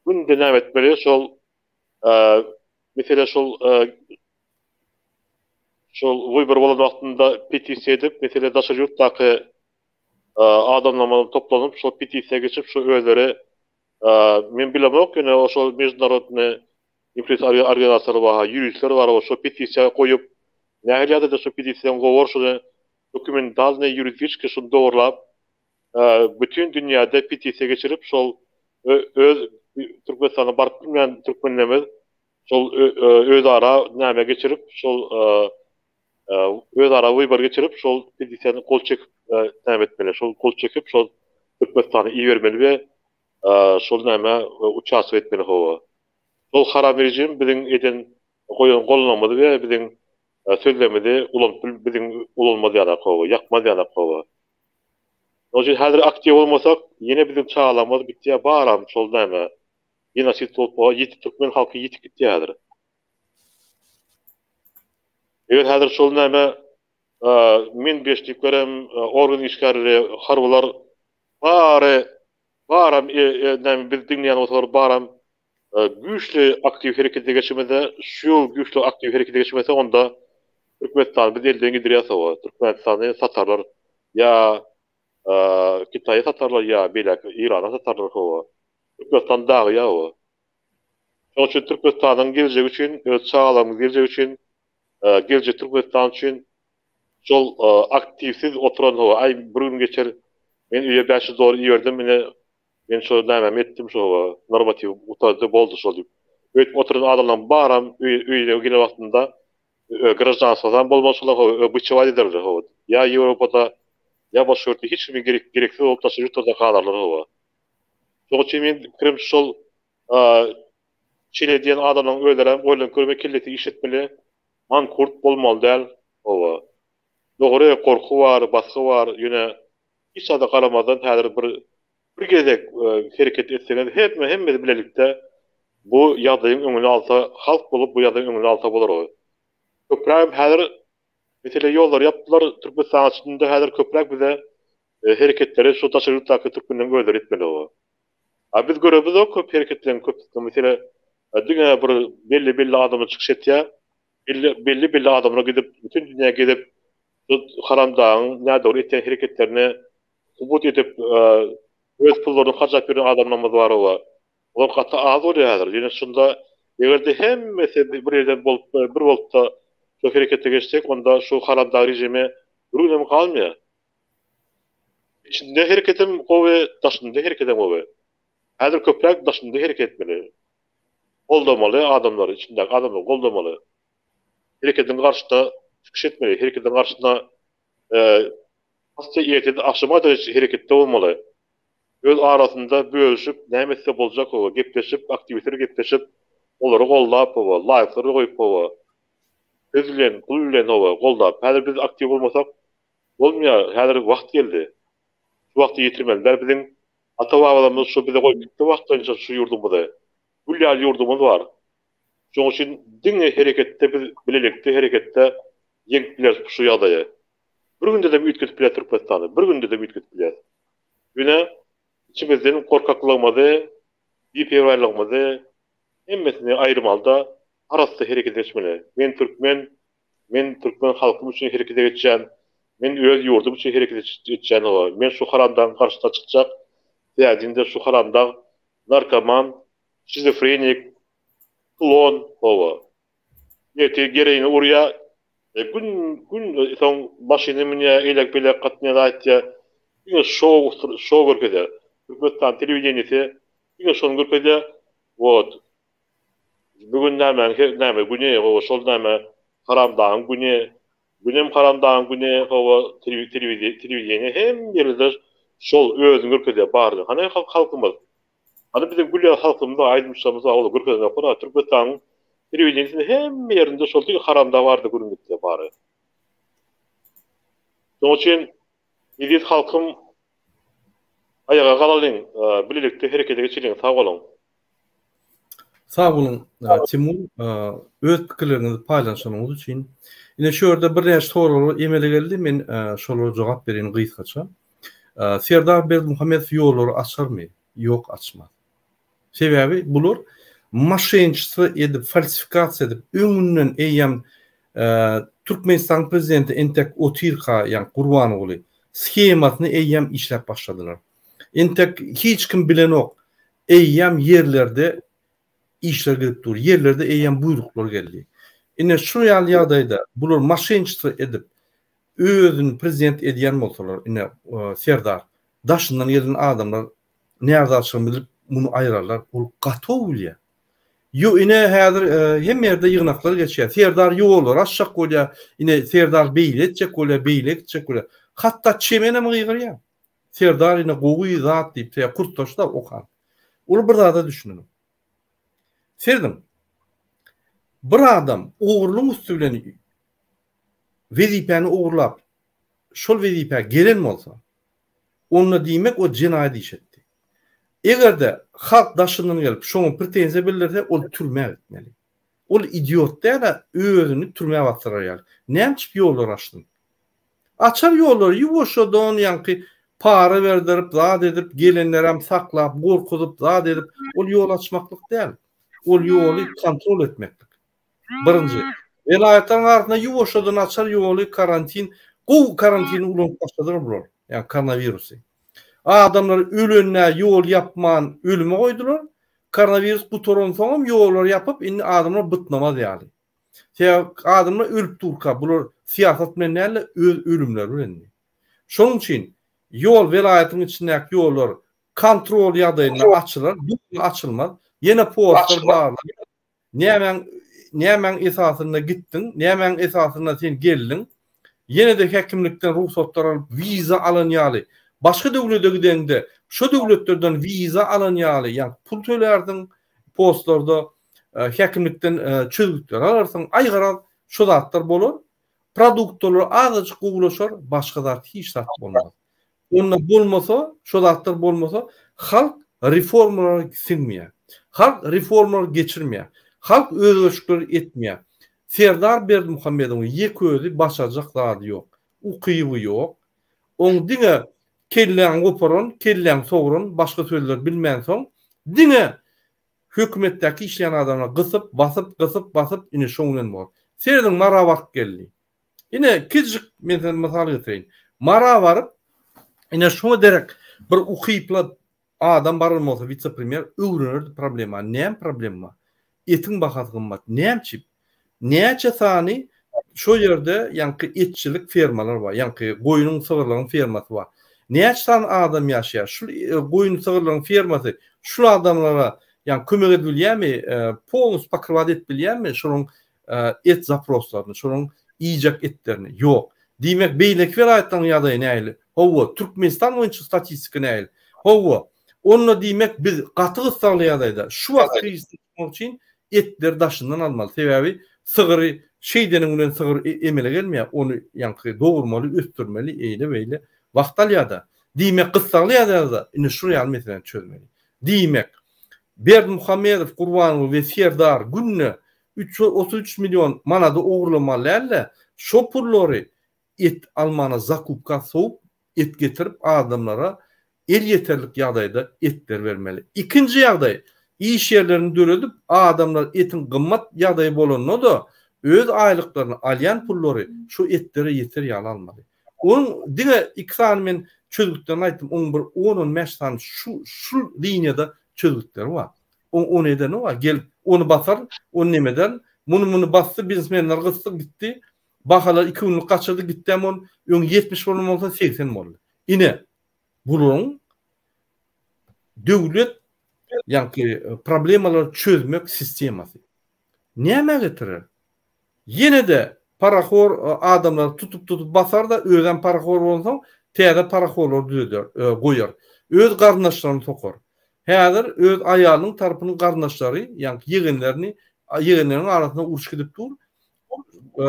günde näme etmeli şol mesele şol şol wybor bolan wagtynda petisiýa edip mesele daşary ýurtdaky adamlarymyz toplanyp şol petisiýa geçip şu özleri men bilemok ýöne şol mejdunarodny influenser organizasiýalar bar ýuristler bar şo petisiýa goýup nähili ýagdaýda şo petisiýany gowar şony dokumentalnyý ýuridiçki şony dogurlap bütin dünýäde petisiýa geçirip şol öz Türkmenistana baryp bilmeýän türkmenlerimiz şol özara näme geçirip şol özara wybor geçirip şol petisiýany gol çekip näme etmeli şol gol çekip şol Türkmenistana ibermeli we şol näme uçastok etmeli hawa. Şol haram rejim biziň eden goýan golunamyzy we biziň sözlerimizi ulanyp bil biziň ulanmaz ýalak hawa ýakmaz ýalak hawa. Şonuň üçin häzir aktiw bolmasak ýene biziň çagalarymyz gitýär baram şol näme genosid bolup ýitip türkmen halky ýitip gitýär häzir. Eger häzir şol näme men beşliklerem organ işgärleri harbylar bary baram näme bizi diňleýän bolsalar baram güýçli aktiw herekete geçmese şu ýyl güýçli aktiw herekete geçmese onda Türkmenistany biz elden gidirýäs hawa Türkmenistany satarlar ýa Kitaýa satarlar ýa beýläk Irana satarlar hawa Türkmenistan dagýa hawa. Şonuň üçin Türkmenistanyň geljegi üçin, öz çagalarymyzyň geljegi üçin, geljek Türkmenistan üçin şol aktiwsiz oturan hawa, aý bir gün geçer, men öýe 500 dollar iberdim, ine men şo nämämi etdim şo hawa, normatiw gutardy, boldy şol diýip. Öýdüp oturan adamlaryň baram öýüne gelen wagtynda graždanstwosam bolmaz şolar hawa, byçewaýt ederler hawa. Ýa Ýewropada, ýa başga ýurtda hiç kime gereksiz bolup daşary ýurtlarda galarlar hawa. Şonuň üçin meň pikirim şol şeýle diýen adamlaryň özlerem oýlanyp görmeli kellesi işletmeli mankurt bolmaly däl hawa. Dogry gorky bar basgy bar ýöne hiç zada garamazdan häzir bir bir gezek hereket etseňiz hemme hemmesi bilelikde bu ýagdaýyň öňüni alsa halk bolup bu ýagdaýyň öňüni alsa bolar. Köprägem häzir mesele ýollary ýapdylar Türkmenistanyň içinde häzir köpräk bize hereketleri şu daşary ýurtdaky türkmenleriň özleri etmeli o. A biz göremizok köp hereketleriň köpüsini mesele diňe bir belli belli adamlar çykyş etýär. Belli belli belli adamlar gidip bütün dünýä gezip şu haramdagyň nädogry etýän hereketlerini subut edip öz pullaryny harjap ýören adamlarymyz bar oba. Olar gaty az bolýar häzir. Ýöne şunda egerde hemmesi bir ýerden bolup bir bolupda şu herekete geçsek onda şu haramdag režimi bir günem galmaýar. Içinde hereketem gowy, daşynda hereketem gowy. Häzir köpräk daşynda hereket etmeli. Goldamaly adamlary, içindäki adamlary goldamaly. Hereketiň garşysyna çykyş etmeli, hereketiň garşysyna has erteden agşama derejede hereketde bolmaly. Öz arasynda bölüşip, näme etse boljak hawa, gepleşip, aktiwistler gepleşip, olary goldap hawa, laýklar goýup hawa, söz bilen, pul bilen hawa, goldap. Häzir biz aktiw bolmasak, Bolmaýar, häzir wagt geldi. Şu wagty ýitirmeli däl biziň ata-babalarymyz şu bize goýup gitdi wagtlaýynça şu ýurdumyzy. Gül ýaly ýurdumyz bar. Şonuň üçin diňe hereketde biz bilelikde hereketde ýeňip bileris şu ýagdaýy. Bir günde-de üýtgedip bileris Türkmenistany, bir günde-de üýtgedip bileris. Ýöne içimizden gorkaklygymyzy, biperwaýlygymyzy hemmesini aýyrmalyda arassa herekete geçmeli. Men türkmen, men türkmen halkym üçin herekete geçýän, men öz ýurdum üçin herekete geçýän oba. Men şu haramdagyň garşysyna çykjak, sebäbi şu haramdag narkoman, şizofrenik, klon oba. Ertir geregini urýa, e, gün gün soň maşyna münýä, eýläk-beýläk gatnaýar aýtýar. Diňe şou şou görkezýär. Türkmenistan telewideniýesi diňe şony görkezýär. Wot. Bu gün nämäň her näme güni, hawa şol näme haramdagyň güni, günem haramdagyň güni, hawa telewideniýe hemme ýerde şol özüni görkezýär baryny. Hany halkymyz? Hany biziň gül ýaly halkymyz bar, aýdymçylarymyz bar, olar görkezenoklar-a. Türkmenistanyň telewideniýesinde hemme ýerinde şol diňe haramdag barada gürrüň gitýär bary. Şonuň üçin eziz halkym aýaga galalyň, bilelikde herekete geçeliň, sag boluň. Sag boluň Timur, öz pikirleriňizi paýlaşanyňyz üçin. Ine şu ýerde birnäçe soraglar emele geldi, men şolara jogap bereýin gysgaça. Serdar Berdimuhamedow ýollary açarmy? Ýok açmaz. Sebäbi bular moşenniçestvo edip, falsifikasiýa edip, öňünden eýýäm Türkmenistanyň prezidenti entek otyrka, ýagny Gurbanguly shemasyny eýýäm işläp başladylar. Entek hiç kim bilenok, eýýäm ýerlerde işler gidip dur, ýerlerde eýýäm buýruklar geldi. Ine şu ýaly ýagdaýda bular moşenniçestvo edip, özüni prezident edýän bolsalar, ine Serdar, daşyndan gelen adamlar närazyçylygyny bildirip muny aýrarlar, ol gaty gowy bilýär. Ýo ine häzir hemme ýerde ýygnaklar geçýär. Serdar ýollary açjak bolýar, ine Serdar beýle etjek bolýar, beýle etjek bolýar. Hatda çemenem gygyrýar. Serdar ine gowy zat diýip, ýa kursdaşy-da okan. Ol bir zada düşünenok. Serediň. Bir adam ogurlygyň üsti bilen wezipäni ogurlap, şol wezipä gelen bolsa, onda diýmek o jenaýat iş etdi. Eger-de halk daşyndan gelip şoňa pretenziýa bildirse, ol türmä gitmeli. Ol idiot däl-ä, özüni türmä basdyrar ýaly. Näme üçin ýollar açsyn? Açar ýollary ýuwaşjadan ýaňky para berdirip, zat edip, gelenlerem saklap, gorkuzyp, zat edip, ol ýol açmaklyk däl. Ol ýoly kontrol etmeklik. Birinji. Welaýatlaryň arasynda ýuwaşjadan açar ýoly karantin, gowy karantini ulanyp başladylar bular. Ýagny koronawirusy. Adamlar ölende ýol ýapman ölüme goýdular. Koronawirus gutaransoňam ýollary ýapyp indi adamlar bytnamaz ýaly. Sebäbi adamlar ölüp durka bular syýasat bilen däl-de öz ölümleri bilen. Şonuň üçin ýol welaýatyň içindäki ýollar kontrol ýagdaýynda açylar, doly açylmaz. Ýene postlar baglar. Nämäň nämäň esasynda gitdiň, nämäň esasynda sen geldiň? Ýene-de häkimlikden rugsatlar alyp, wiza alan ýaly, başga döwlede gideňde, şo döwletlerden wiza alan ýaly, ýa pul tölärsiň postlarda, häkimlikden çözgütler alarsyň. Aý garaz, şo zatlar bolar. Produktalar azajyk gowulaşar, başga zat hiç zat bolmaz. Onda bolmasa, şo zatlar bolmasa, halk reformalara siňmeýär. Halk reformalary geçirmeýär. Halk özgerişikleri etmeýär. Serdar Berdimuhamedowyň ýeke özi başarjak zady ýok. Ukyby ýok. Oň diňe kelläňi goparan, kelläňi sogran başga sözler bilmänsoň, diňe hökümetdäki işleýän adamlar gysyp, basyp, gysyp, basyp, ine şoň bilen bor. Serediň Mara baryp geldi. Ine kiçijik men size mysal getireýin. Mara baryp, ine şuňa derek bir ukyply adam baran bolsa wise-premýer öwrenerdi problemany. Näme problem bar? Etiň bahasy gymmat. Näme üçin? Näçe sany şo ýerde ýaňky etçilik fermalar bar, ýaňky goýnuň, sygyrlaryň fermasy bar. Näçe sany adam ýaşaýar? Şul goýun, sygyrlaryň fermasy şul adamlara ýaňky kömek edip bilýärmi? Polnus pokrywać edip bilýärmi? Şolaryň et zaproslaryny, şolaryň iýjek etlerini. Ýok. Diýmek, beýleki welaýatlaryň ýagdaýy nähili? Hawa, Türkmenistan boýunça statistika nähili? Hawa. Onda diýmek, biz gaty gyssagly ýagdaýda şu wagt krizisden çykmak üçin etleri daşyndan almaly. Sebäbi. Sygyry şeýdeniň bilen sygyr emele gelmeýär. Ony ýaňky dogurmaly, ösdürmeli, eýle-beýle wagt alýar-da. Diýmek, gyssagly ýagdaýda indi şul ýaly meseläni çözmeli. Diýmek, Berdimuhamedow, Gurbanguly we Serdar günde 333 million manady ogurlamaly däl-de, şo pullary et almana zakupka sowup, et getirip adamlara el ýeterlik ýagdaýda etler bermeli. Ikinji ýagdaý, iş ýerlerini döredip, adamlar etiň gymmat ýagdaýy bolanda-da, öz aýlyklaryny alýan pullary şu etlere ýeter ýaly almaly. Onuň diňe iki sany men çözgütlerini aýtdym, onuň bir on-on bäş sany şu şu liniýada çözgütleri bar. O ony edeni bar, gelip ony basar, ony neme eder, muny-muny basdy, biznesmenler gysdy, gitdi. Bahalar iki günlük gaçyrdy gitdäm ol öň 70 bolan bolsa 80 boldy. Ine bularyň döwlet ýaňky e, problemalary çözmek sistemasy. Nämä getirer? Ýene-de parahor e, adamlary tutup tutup basar da özem parahor bolansoň täze parahorlary düzeder, e, goýar. Öz garyndaşlaryny sokar. Häzir öz aýalynyň tarapynyň garyndaşlary, ýaňky ýegenlerini, ýegenleriň arasynda uruş gidip dur.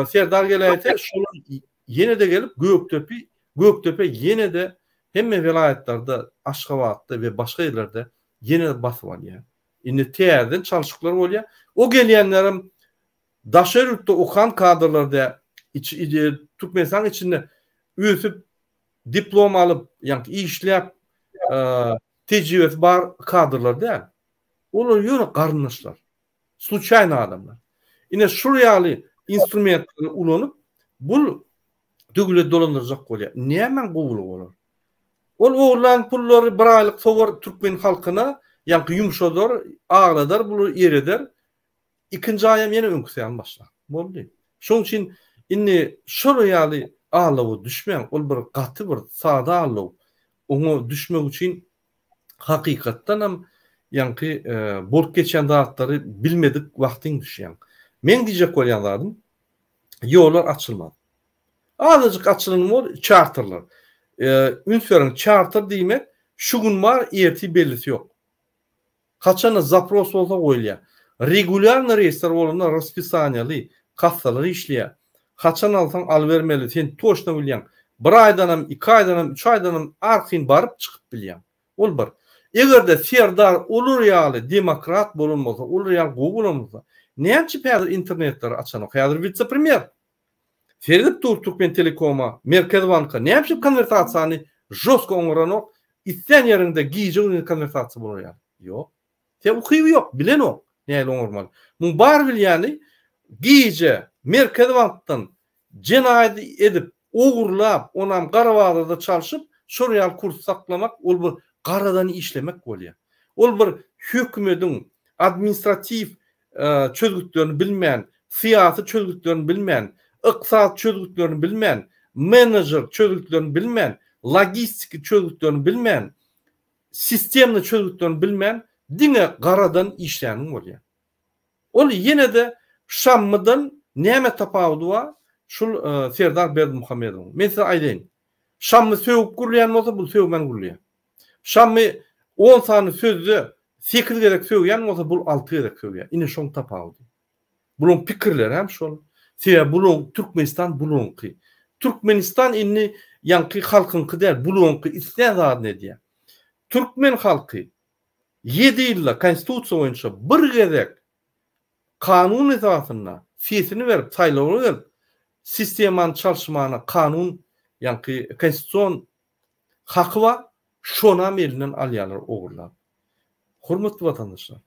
Serdar geläýse şolar ýene-de gelip Gökdepi, Gökdepe ýene-de hemme welaýatlarda, Aşgabatda we başga ýerlerde ýene-de basyp alýar. Indi täzeden çalşyklar bolýar. O gelýänlerem daşary ýurtda okan kadrlar däl, Türkmenistanyň içinde ösüp, diplom alyp, ýaňky işläp, tejribesi bar kadrlar däl. Olar ýöne garyndaşlar. Sluçaýny adamlar. Ine şul ýaly instrumentleri ulanyp bul döwlet dolandyrjak bolýar. Nämäň gowulygy bolar? Ol ogurlan pullary bir aýlyk sowar türkmen halkyna, ýaňky ýumşadar, agladar bulary ereder. Ikinji aýam ýene öňküsi ýaly başlar. Boldy. Şoň üçin indi şol ýaly aldawa düşmäň. Ol bir gaty bir sada aldaw. Oňa düşmek üçin hakykatdanam ýaňky bolup geçýän zatlary bilmedik wagtyň düşýäň. Meň diýjek bolýan zadym ýollar açylmaz. Azajyk açylan bol çarterler. Üns beriň çarter diýmek şu gün bar ertir bellisi ýok. Haçanda zapros bolsa goýulýar. Regulýarnyý reýsler bolanda raspisaniýaly, kassalar işleýär. Haçan alsaň alybermeli, sen toçno bilýäň. Bir aýdanam, iki aýdanam, üç aýdanam arkaýyn baryp çykyp bilýäň. Ol bir. Eger-de Serdar olar ýaly demokrat bolan bolsa, olar ýaly gowy bolan bolsa, näme üçin häzir internetleri açanok? Häzir witse-premýer. Seredip dur Türkmentelekoma, Merkez banka, näme üçin konwertasiýany žostko oňaranok, islän ýeriňde gije-gündiz konwertasiýa bolar ýaly. Ýok. Sen ukyby ýok, bilenok nähili oňarmaly. Muň bar bilýäni gije Merkez bankdan jenaýat edip, ogurlap, onam gara bazarda çalşyp, şol ýaly kurs saklamak, ol bir garadan işlemek bolýar. Ol bir hökümediň administratiw çözgütlerini bilmän, syýasy çözgütlerini bilmän, ykdysady çözgütlerini bilmän, menejer çözgütlerini bilmän, logistiki çözgütlerini bilmän, sistemny çözgütlerini bilmän, diňe garadan işläniň bolýar. Ol ýene-de Şammydan näme tapawudy bar şul Serdar Berdimuhamedowyň? Men size aýdaýyn. Şammy sögüp gürleýän bolsa, bul sögmän gürleýär. Şammy on sany sözde sekiz gezek sögýän bolsa, bul alty gezek sögýär. Ine şoň tapawudy. Bulaň pikirleri hem şol. Sebäbi bulaň Türkmenistan bulaňky. Türkmenistan indi ýaňky halkyňky däl, bulaňky islän zadyny edýär. Türkmen halky ýedi ýylda konstitusiýa boýunça bir gezek kanun esasynda sesini berip saýlawlara gelip sistemany çalşymana kanun ýaňky konstitusion haky bar, şonam elinden alýarlar ogurlap. Hormatly watandaşlar,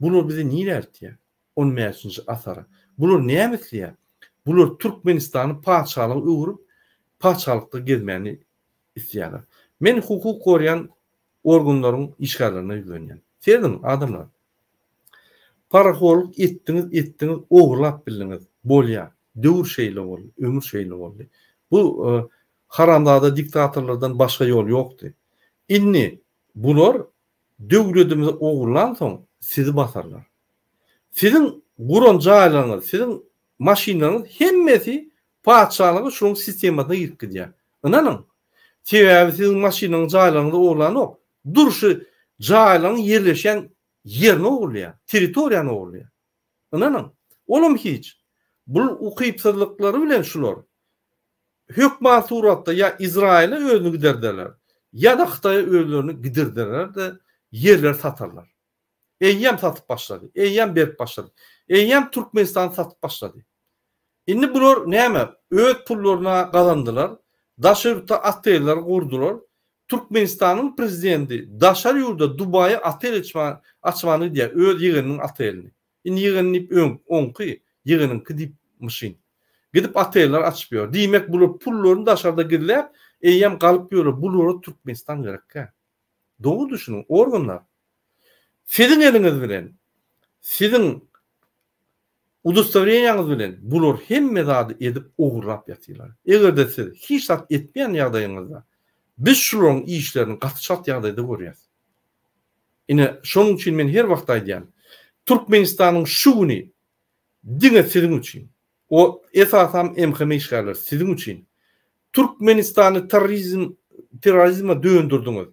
bular bizi nirä eltýär? On bäşinji asyra. Bular näme isleýär? Bular Türkmenistany patyşalyga öwrüp, patyşalykda gezmäni isleýärler. Men hukuk goraýan organlaryň işgärlerine ýüzlenýän. Serediň, adamlar. Parahorluk etdiňiz, etdiňiz, ogurlap bildiňiz. Bolýar. Döwür şeýle boldy, ömür şeýle boldy. Bu haramzada diktatorlardan başga ýol ýokdy. Indi bular döwletimizi ogurlansoň sizi basarlar. Siziň guran jaýlaryňyz, siziň maşynlaryňyz hemmesi patyşalyga şunuň sistemasyna girip gidýär. Ynanyň. Sebäbi siziň maşynyňyzy, jaýlaryňyzy ogurlanok. Durşy jaýlaryň ýerleşýän ýerini ogurlaýar, territoriýany ogurlaýar. Ynanyň. Olam hiç. Bul ukypsyzlyklary bilen şular hökman suratda ýa Izraýyla özüni giderderler, ýa-da Hytaýa özlerini gidirderler-de ýerleri satarlar. Eýýäm satyp başlady. Eýýäm berip başlady. Eýýäm Türkmenistany satyp başlady. Indi bular näme? Öz pullaryna gazandylar. Daşary ýurtda oteller gurdular. Türkmenistanyň prezidenti daşary ýurda Dubaýa otel açmana gidýär. Öz ýegeniniň otelini. Indi ýegen diýip öň oňky ýegeniňki diýip myşyn. Gidip oteller açyp ýör. Diýmek bular pullaryny daşarda gizläp eýýäm galyp ýörler. Bulara Türkmenistan gerekkä. Dogry düşüniň organlar. Siziň eliňiz bilen, siziň udostowreniýaňyz bilen bular hemme zady edip ogurlap ýatyrlar. Eger-de siz hiç zat etmeýän ýagdaýyňyzda biz şularyň işlerini gaty çalt ýagdaýda görýäs. Ine şonuň üçin men her wagt aýdýan, Türkmenistanyň şu güni diňe siziň üçin, o esasam MHM işgärleri siziň üçin Türkmenistany terrorizm terrorizme döndürdiňiz.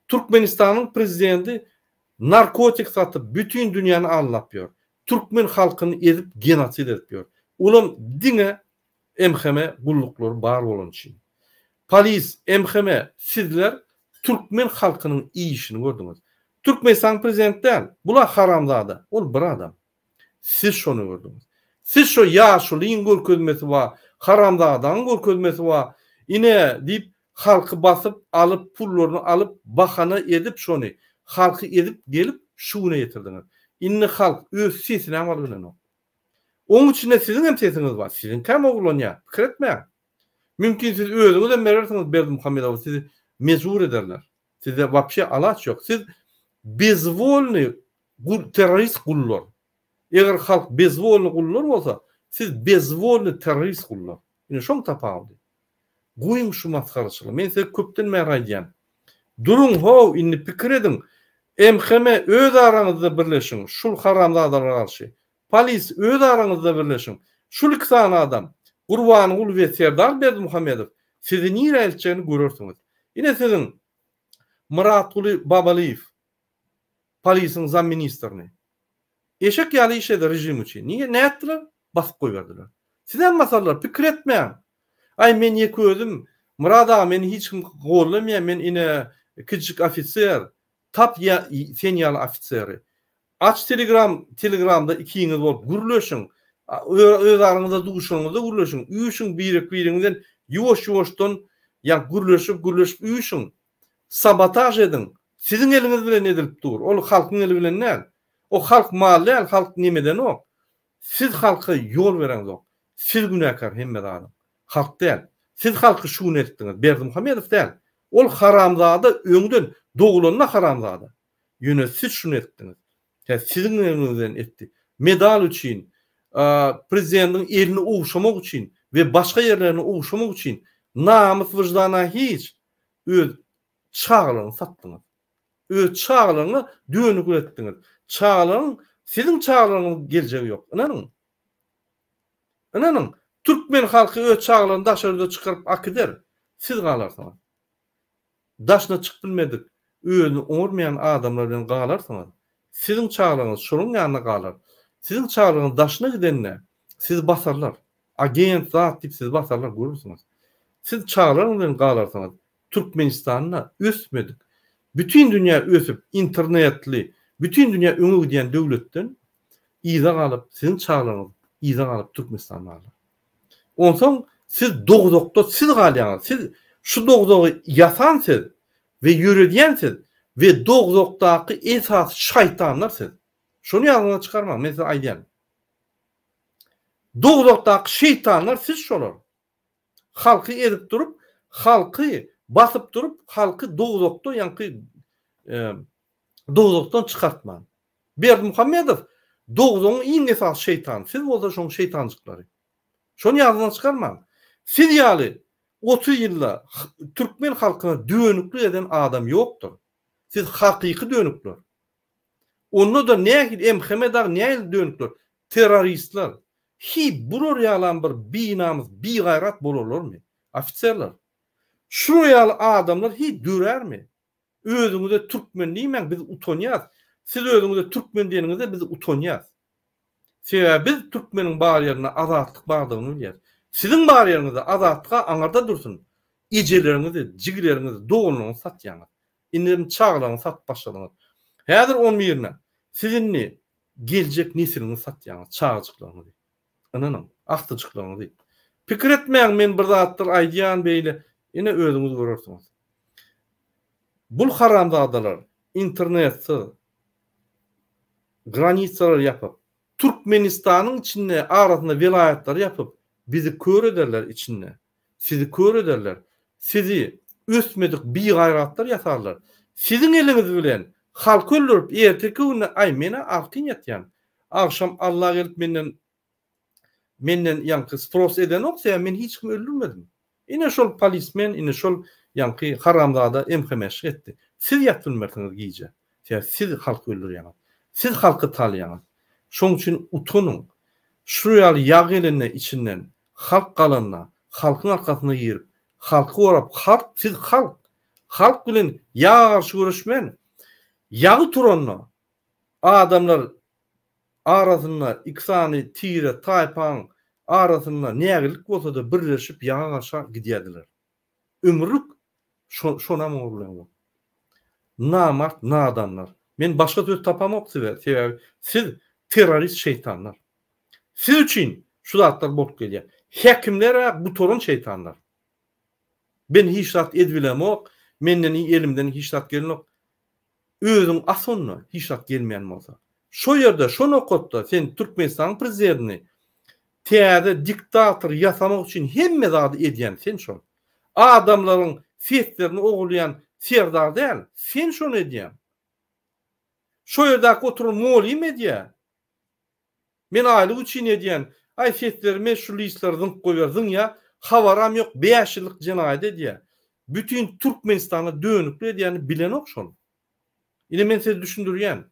Türkmenistanyň prezidenti narkotik satyp bütin dünýäni aldap ýör. Türkmen halkyny ezip genosid edip ýör. Olam diňe MHM gulluklary bar bolany üçin. Polis, MHM sizler türkmen halkynyň işini gördüňiz. Türkmenistanyň prezidenti däl, bular haramzada, ol bir adam. Siz şony gördüňiz. Siz şo ýaşulyň görkezmesi bar, haramzadaň görkezmesi bar, ine diýip halky basyp alyp pullaryny alyp bahana edip şony halky ezip gelip şu güne ýetirdiňiz. Indi halk öz sesinem alyp bilenok. Oň içinde siziň hem sesiňiz bar. Siziňkäm ogurlanýar. Pikir etmäň. Mümkin siz özüňizem berersiňiz Berdimuhamedowa sizi mejbur ederler. Sizde wapşe alaç ýok. Siz bezwolnyý gul terrorist gullar. Eger halk bezwolnyý gullar bolsa, siz bezwolnyý terrorist gullar. Ine şoň tapawudy. Goýuň şu masgaraçylygy. Men size köpden bäri aýdýan. Duruň how indi pikir ediň. MHM öz araňyzda birleşiň şul haramzadalara garşy. Polis öz araňyzda birleşiň. Şul iki sany adam Gurbanguly we Serdar Berdimuhamedow sizi nirä eltjegini görersiňiz. Ine siziň Myratguly Babalyýew polisiň zamministrini. Eşek ýaly işledi režim üçin. Niýe nätdiler? Basyp goýberdiler. Sizem basarlar, pikir etmäň. Aý men ýeke özüm, Myrat aga meni hiç kim gollamaýar, men ine kiçijik ofiser. Tap ýa sen ýaly ofiseri. Aç telegram telegramda ikiňiz bolup gürleşiň. Öz araňyzda duşanyňyzda gürleşiň. Üýşüň birek biriňizden ýuwaş ýuwaşdan ýa gürleşip gürleşip üýşüň. Sabotaž ediň. Siziň eliňiz bilen edilip dur. Ol halkyň eli bilen däl. O halk mal däl, halk nemedenok. Siz halka ýol bereňzok. Siz günäkär hemme zadyň. Halk däl. Siz halky şu güne eltdiňiz. Berdimuhamedow däl. Ol haramzada öňden dogulanda haramzada. Ýöne siz şuny etdiňiz. Hä siziň eliňizden etdi. Medal üçin, prezidentiň elini ogşamak üçin we başga ýerlerini ogşamak üçin namys wyždana hiç öz çagalaryňyzy satdyňyz. Öz çagalaryňa dönüklik etdiňiz. Çagalaryň siziň çagalaryňyzyň geljegi ýok. Ynanyň. Ynanyň. Türkmen halky öz çagalaryny daşary ýurda çykaryp akider. Siz galarsyňyz. Daşyna çykyp bilmedik, özüni oňarmaýan adamlar bilen galarsyňyz. Siziň çagalaryňyz şolaryň ýanynda galar. Siziň çagalaryňyz daşyna gidende sizi basarlar. Agent zat diýip sizi basarlar görürsiňiz. Siz çagalaryňyz bilen galarsyňyz. Türkmenistanda ösmedik, bütin dünýä ösüp, internetli, bütin dünýä öňe gidýän döwletden yza galyp, siziň çagalaryňyz yza galyp Türkmenistanda galar. Onsoň siz dowzahda siz galýaňyz. Siz şu dowzahy ýasan siz we ýöredýän siz we dowzahdaky esasy şaýtanlar siz. Şony ýadyňyzdan çykarmaň, men size aýdýan. Dowzahdaky şeýtanlar siz şolar. Halky ezip durup, halky basyp durup, halky dowzahda ýaňky dowzahdan çykartman. Berdimuhamedow dowzagyň iň esasy şeýtany, siz bolsa şoň şeýtanjyklary. Şony ýadyňyzdan çykarmaň. Siz ýaly 30 ýylda türkmen halkyna dönüklik eden adam ýokdur. Siz hakyky dönükler. Onda-da nähili MHM dagy nähili dönükler? Terroristler. Hi bular ýalam bir binamys, bigaýrat bolarlarmy? Ofiserler. Şular ýaly adamlar hi dörärmi? Özüňize türkmen diýmäň biz utanýas. Siz özüňize türkmen diýeniňizde biz utanýas. Sebäbi biz türkmeniň bar ýerinde azatlyk bardygyny bilýäris. Siziň bar ýeriňizde azatlyk-a aňyrda dursun, ejeleriňizi, jigileriňizi, doganlaryňyzy satýaňyz. Indem çagalaryňyzy satyp başladyňyz. Häzir on birine siz indi geljek nesliňizi satýaňyz, çagajyklaryňyzy. Ynanyň, agtyjyklaryňyzy. Pikir etmäň men bir zatlar aýdýan beýle, ine özüňiz görersiňiz. Bul haramzadalar internetsiz granitsalary ýapyp, Türkmenistanyň içinde arasynda welaýatlary ýapyp bizi kör ederler içinde. Sizi kör ederler. Sizi ösmedik bigaýratlar ýasarlar. Siziň eliňiz bilen halky öldürip erteki günde aý menä artyn ýatýan. Agşam Alla gelip menden menden ýaňky spros edenok sebäbi men hiç kimi öldürmedim. Ine şol polismen ine şol ýaňky haramzada MHM-şlik etdi. Siz ýatyp bilmersiňiz gije. Sebäbi siz halky öldürýäňiz. Siz halky talaýaňyz. Şoň üçin utanyň. Şu ýaly ýag gelende içinden halk galanda halkyň arkasyna girip halky gorap halk siz halk. Halk bilen ýaga garşy göreşmän ýagy turanda adamlar arasynda iki sany tire taýpaň arasynda nägilik bolsada birleşip ýaga garşa gidýärdiler. Ömürlik şo şonam ogurlaýaňyz. Namart nadanlar. Men başga söz tapamok size sebäbi siz terrorist şeýtanlar. Siz üçin şu zatlar bolup gelýär. Häkimler-ä gutaran şeýtanlar. Ben hiç zat edibilemok, menden elimden hiç zat gelenok. Özüň as onda hiç zat gelmeýän bolsa. Şo ýerde, şo nokatda sen Türkmenistanyň prezidentini täze diktator ýasamak üçin hemme zady edýän sen şol. Adamlaryň seslerini ogurlaýan Serdar däl, sen şony edýäň. Şo ýerdäki oturan mugallym edýär. Men aýlyk üçin edýän. Aý seslerimi şu listleri zyňyp goýber zyňýa habaram ýok bäş ýyllyk jenaýat edýä. Bütin Türkmenistana dönükli edýäni bilenok şol. Ine men size düşündirýän.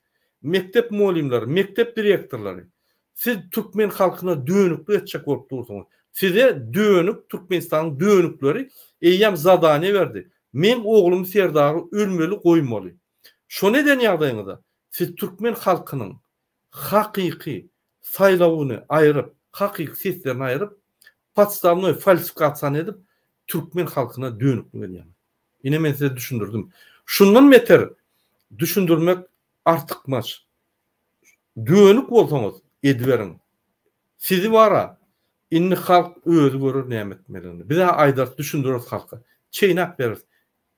Mekdep mugallymlary, mekdep direktorlary siz türkmen halkyna dönüklik etjek bolup dursuňyz. Size dönük Türkmenistanyň dönükleri eýýäm zadaniýa berdi. Meň oglum Serdary ölmeli goýmaly. Şony eden ýagdaýyňyzda siz türkmen halkynyň hakyky saýlawyny aýryp, hakyky seslerini aýryp, podstawnoý falsifikasiýany edip, türkmen halkyna dönüklik edýärler. Ine men size düşündirdim. Şundan beter düşündirmek artykmaç. Dönük bolsaňyz ediberiň. Sizi bara indi halk özi görer näme etmelidigini. Biz-ä aýdarys, düşündireris halka. Çeýnäp bereris.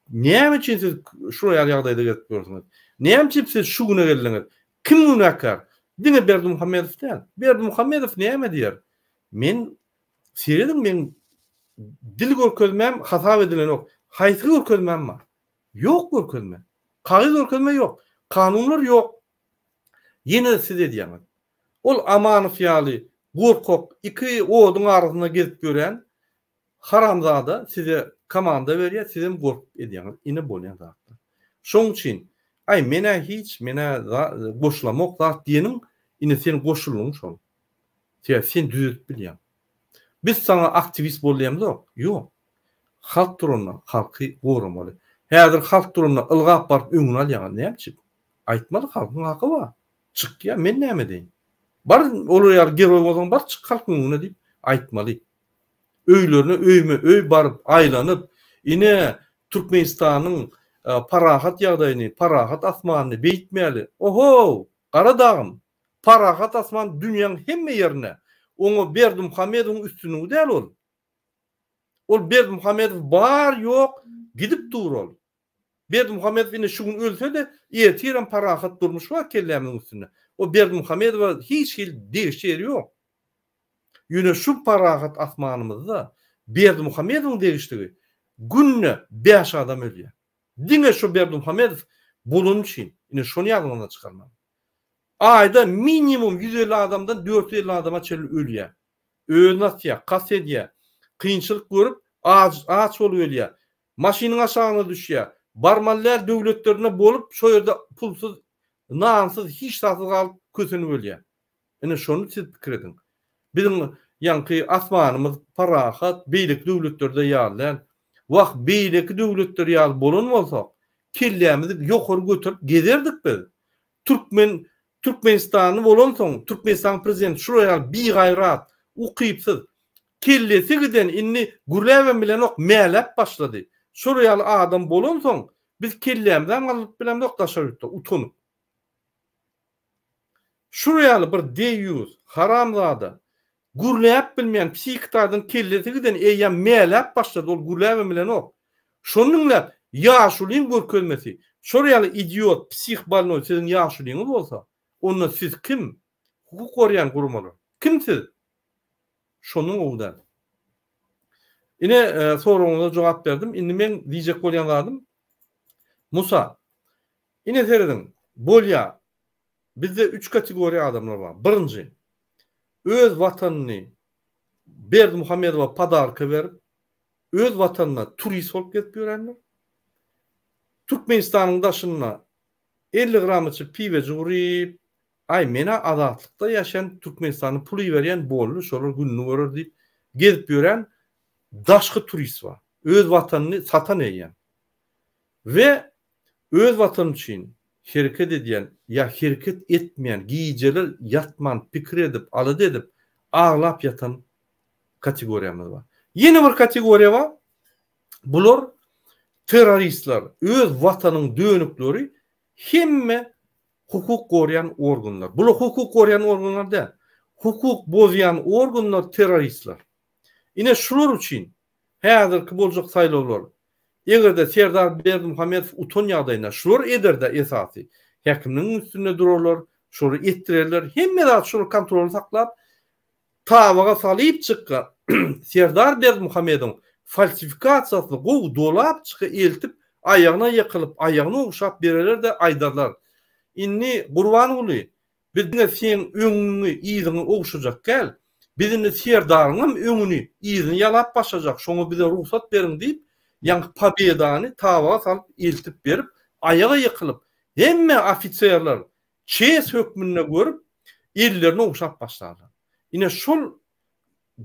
Näme üçin siz şular ýaly ýagdaýda gezip ýörsüňiz? Näme üçin siz şu güne geldiňiz? Kim günäkär? Diňe Berdimuhamedow däl. Berdimuhamedow näme diýer? Men serediň meň dil görkezmäm hasap edilenok. Haýsy görkezmäm bar? Ýok görkezme. Kagyz görkezme ýok. Kanunlar ýok. Ýene-de siz edýäňiz. Ol Amanow ýaly gorkak, iki oduň arasynda gezip ýören Haramzada size komanda berýär sizem gorkup edýäňiz ine bolýan zatlar. Şoň üçin aý menä hiç menä goşulamok zat diýeniň ine sen goşuldyň şol. Sebäbi sen düzedip bilýäň. Biz saňa aktiwist bol diýemzok. Ýok. Halk duranda halky goramaly. Häzir halk duranda ylgap baryp öňüni alýaňyz näme üçin? Aýtmaly halkyň haky bar. Çykýa men näme edeýin. Bar olar ýaly geroý bolsaň bar çyk halkyň öňüne diýip aýtmaly. Öýlerine öýme-öý baryp aýlanyp, ine, Türkmenistanyň parahat ýagdaýyny, parahat asmanyny beýtmäli. Ohow! Gara dagym! Parahat asman dünýäň hemme ýerinde. Oňa Berdimuhamedowyň üstünligi däl ol. Ol Berdimuhamedow bar-ýok gidip dur ol. Berdimuhamedow ine şu gün ölse-de, ertirem parahat durmuş bar kellämiziň üstünde. O Berdimuhamedowa hiç hili degişli ýeri ýok. Ýöne şu parahat asmanymyzda Berdimuhamedowyň degişligi günde bäş adam ölýär. Diňe şu Berdimuhamedow bolany üçin, ine şony ýadyňyzdan çykarmaň. Aýda minimum 150 adamdan 450 adama çenli ölýär. Özüni asýar, kast edýär. Kynçylyk görüp, aç, aç bolup ölýär. Maşynyň aşagyna düşýär. Barmaly däl döwletlerinde bolup, şo ýerde pulsuz, nansyz, hiç zatsyz galyp kösenip ölýär. Ine şony siz pikir ediň. Biziň ýaňky asmanymyz parahat, beýleki döwletlerde ýaly däl. Wah, beýleki döwletler ýaly bolan bolsak, kellämizi ýokary göterip gezerdik biz. Türkmen. Türkmenistanly bolansoň, Türkmenistanyň prezidenti şular ýaly bigaýrat, ukypsyz, kellesi giden, indi gürläbem bilenok, mäläp başlady. Şolar ýaly adam bolansoň, biz kellämizem galdyryp bilemzok daşary ýurtda, utanyp. Şular ýaly bir deýýus, haramzada, gürläp bilmeýän, psihiki taýdan kellesi giden eýýäm mäläp başlady, ol gürläbem bilenok. Şony diňläp, ýaşulyň görkezmesi, şol ýaly idiot, psih bolnoý siziň ýaşulyňyz bolsa, onda siz kim? Hukuk goraýan guramalar. Kim siz? Şondan gowy däl. Ine, soragyňyza jogap berdim. Indi meň diýjek bolýan zadym, Musa, Ine serediň, bolýa, bizde üç kategoriýa adamlar bar. Birinji, öz watanyny Berdimuhamedowa podarka berip, öz watanyna turist bolup gezip ýörenler. Türkmenistanyň daşynda 50 gram içip piweji uryp, aý men-ä azatlykda ýaşaýan Türkmenistana pul iberýän boldy, şolar gününi görer diýip gezip ýören daşky turist bar. Öz watanyny satan eýýäm. We Öz watany üçin hereket edýän ýa hereket etmeýän, gijeler ýatman pikir edip, alada edip, aglap ýatan kategoriýamyz bar. Ýene bir kategoriýa bar. Bular terroristler, öz watanyň dönükleri hemme hukuk goraýan organlar. Bular hukuk goraýan organlar däl. Hukuk bozýan organlar terroristler. Ine şular üçin häzirki boljak saýlawlar Eger-de Serdar Berdimuhamedow utan ýagdaýynda şular eder-de esasy. Häkimligiň üstünde durarlar, şolary etdirerler, hemme zat şolar kontroly saklap, tabaga salyp çykga Serdar Berdimuhamedowyň falsifikasiýasyny gowy dolap çyka eltip aýagyna ýykylyp, aýagyny ogşap bereler-de aýdarlar. Indi Gurbanguly Biz diňe seň öňüňi, yzyňy ogşajak däl, biz indi Serdaryňam öňüni, yzyny ýalap başlajak, şoňa bize rugsat beriň diýip, ýaňky Pobedany tabaga salyp eltip berip, aýaga ýykylyp, hemme ofiserler çes hökmünde görüp, ellerini ogşap başlarlar. Ine şol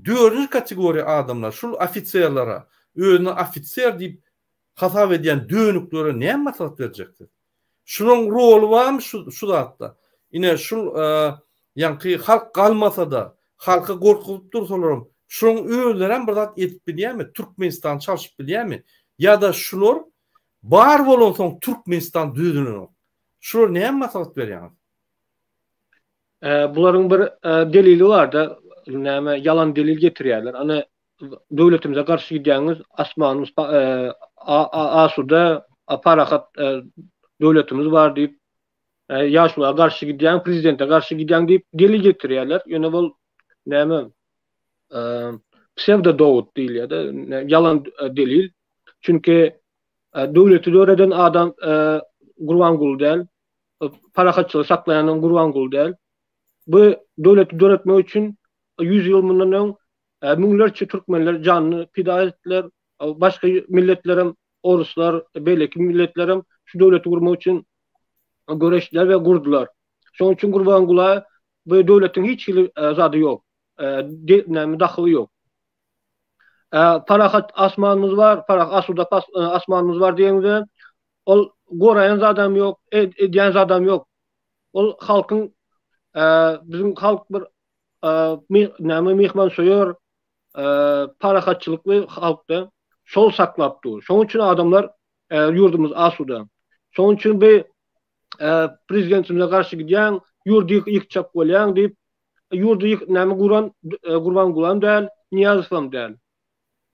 dördünji kategoriýa adamlar, şul ofiserlere, özüne ofiser diýip hasap edýän dönüklere näme maslahat berjeksiz? Şulaň roly barmy şu şu zatda? Ine şul ýaňky halk galmasa-da, halky gorkuzyp dursalaram, şulaň özlerem bir zat edip bilýärmi? Türkmenistany çalşyp bilýärmi? Ýa-da şular bar bolansoň Türkmenistan düzülenok. Şulara näme maslahat berýäňiz? Bularyň bir delili barda, näme ýalan delil getirýärler. Ana döwletimize garşy gidýäňiz, asmanymyz asuda, parahat döwletimiz bar diýip, ýaşula garşy gidýäň, prezidente garşy gidýäň diýip delil getirýärler. Ýöne bul näme psewdo dowut diýilýär-de, ýalan delil. Çünki döwleti döreden adam Gurbanguly däl, parahatçylygy saklaýan Gurbanguly däl. Bu döwleti döretmek üçin 100 ýyl mundan öň Müňlerçe türkmenler janyny pida etdiler. Başga milletlerem, oruslar, beýleki milletlerem şu döwleti gurmak üçin göreşdiler we gurdular. Şonuň üçin Gurbangula bu döwletiň hiç hili zady ýok. Näme dahyly ýok. Parahat asmanymyz bar, parahat asuda asmanymyz bar diýeňizde, ol goraýan zadam ýok, edýän zadam ýok. Ol halkyň biziň halk bir näme myhmansöýer, parahatçylykly halkda şol saklap dur. Şonuň üçin adamlar ýurdumyz asuda. Şonuň üçin bu prezidentimize garşy gidýäň, ýurdy ýykjak bolýaň diýip, ýurdy näme guran Gurbangulam däl, Nyýazowam däl.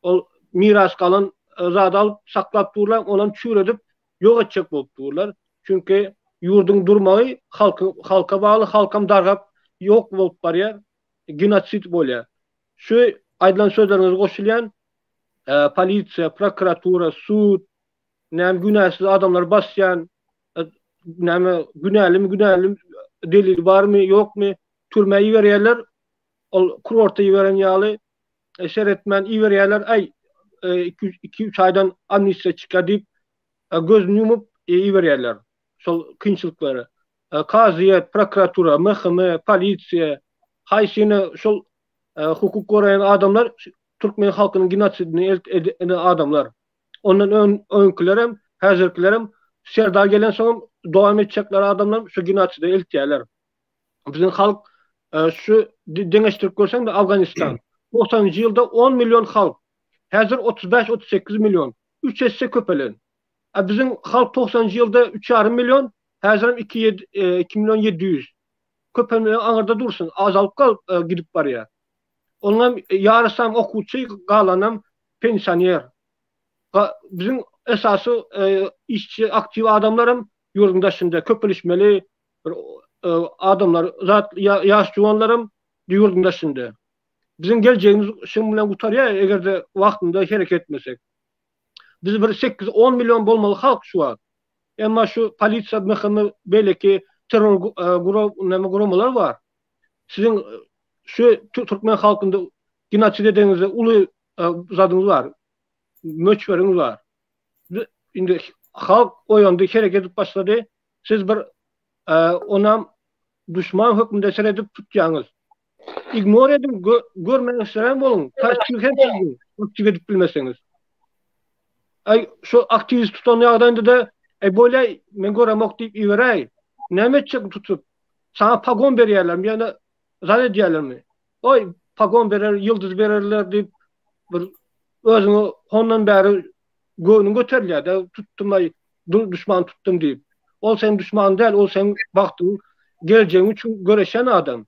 Ol miras galan zady alyp saklap durlar, onam çüredip ýok etjek bolup durlar. Çünki ýurduň durmagy halkyň halka bagly, halkam dargap ýok bolup barýar, genosid bolýar. Şu aýdylan sözleriňize goşulýan, polisiýa, prokuratura, sud, näme günäsiz adamlary basýan, näme günälimi, günälimi delili barmy, ýokmy, türmä iberýärler. Ol kurorta iberen ýaly seretmän iberýärler, aý 2-3 aýdan amnistiýa çykýar diýip, gözüni ýumup iberýärler şol kynçylyklary. Kazyýet, prokuratura, MHM, polisiýa, haýsy ýene şol hukuk goraýan adamlar türkmen halkynyň genosidini eden adamlar. Ondan öňkülerem, häzirkilerem Serdar gelensoňam dowam etjekler adamlar şu genoside eltýärler. Biziň halk şu deňeşdirip görseň-de Afganistan 90-njy ýylda 10 million halk, häzir 35-38 million, üç esse köpelen. A biziň halk 90-njy ýylda üç ýarym million, häzirem iki 2 million 700. Köpelmegi aňyrda dursun, azalyp galyp gidip barýar. Onuňam ýarysam okuwçy, galanam pensioner. Biziň esasy işçi, aktiw adamlaram ýurduň daşynda köpelişmeli bir adamlar, zat ýaş juwanlaram ýurduň daşynda. Biziň geljegimiz şunuň bilen gutarýar, eger-de wagtynda hereket etmesek. Biz bir 8-10 million bolmaly halk şu wagt. Emma şu polisiýa, MHM, beýleki terror näme guramalar bar. Siziň şu türkmen halkynda genosid edeniňizde uly zadyňyz bar. Möçberiňiz bar. Indi halk oýandy, hereket edip başlady. Siz bir onam duşman hökmünde seredip tutýaňyz. Ignor ediň, görmeňizsirän boluň. Passiw hem çyzyň, aktiw edip bilmeseňiz. Aý, şu aktiwist tutan ýagdaýynda-da, aý bolýa, men göremok diýip iberäý. Näme etjek tutup? Saňa pagon berýärlermi ýa-da zat edýärlermi? Oý, pagon berer, ýyldyz bererler diýip bir özüňi hondan bäri göwnüň göterilýär-de, tutdum-aý, duşman tutdum diýip. Ol seň duşmanyň däl, ol seň bagtyň, geljegiň üçin göreşýän adam.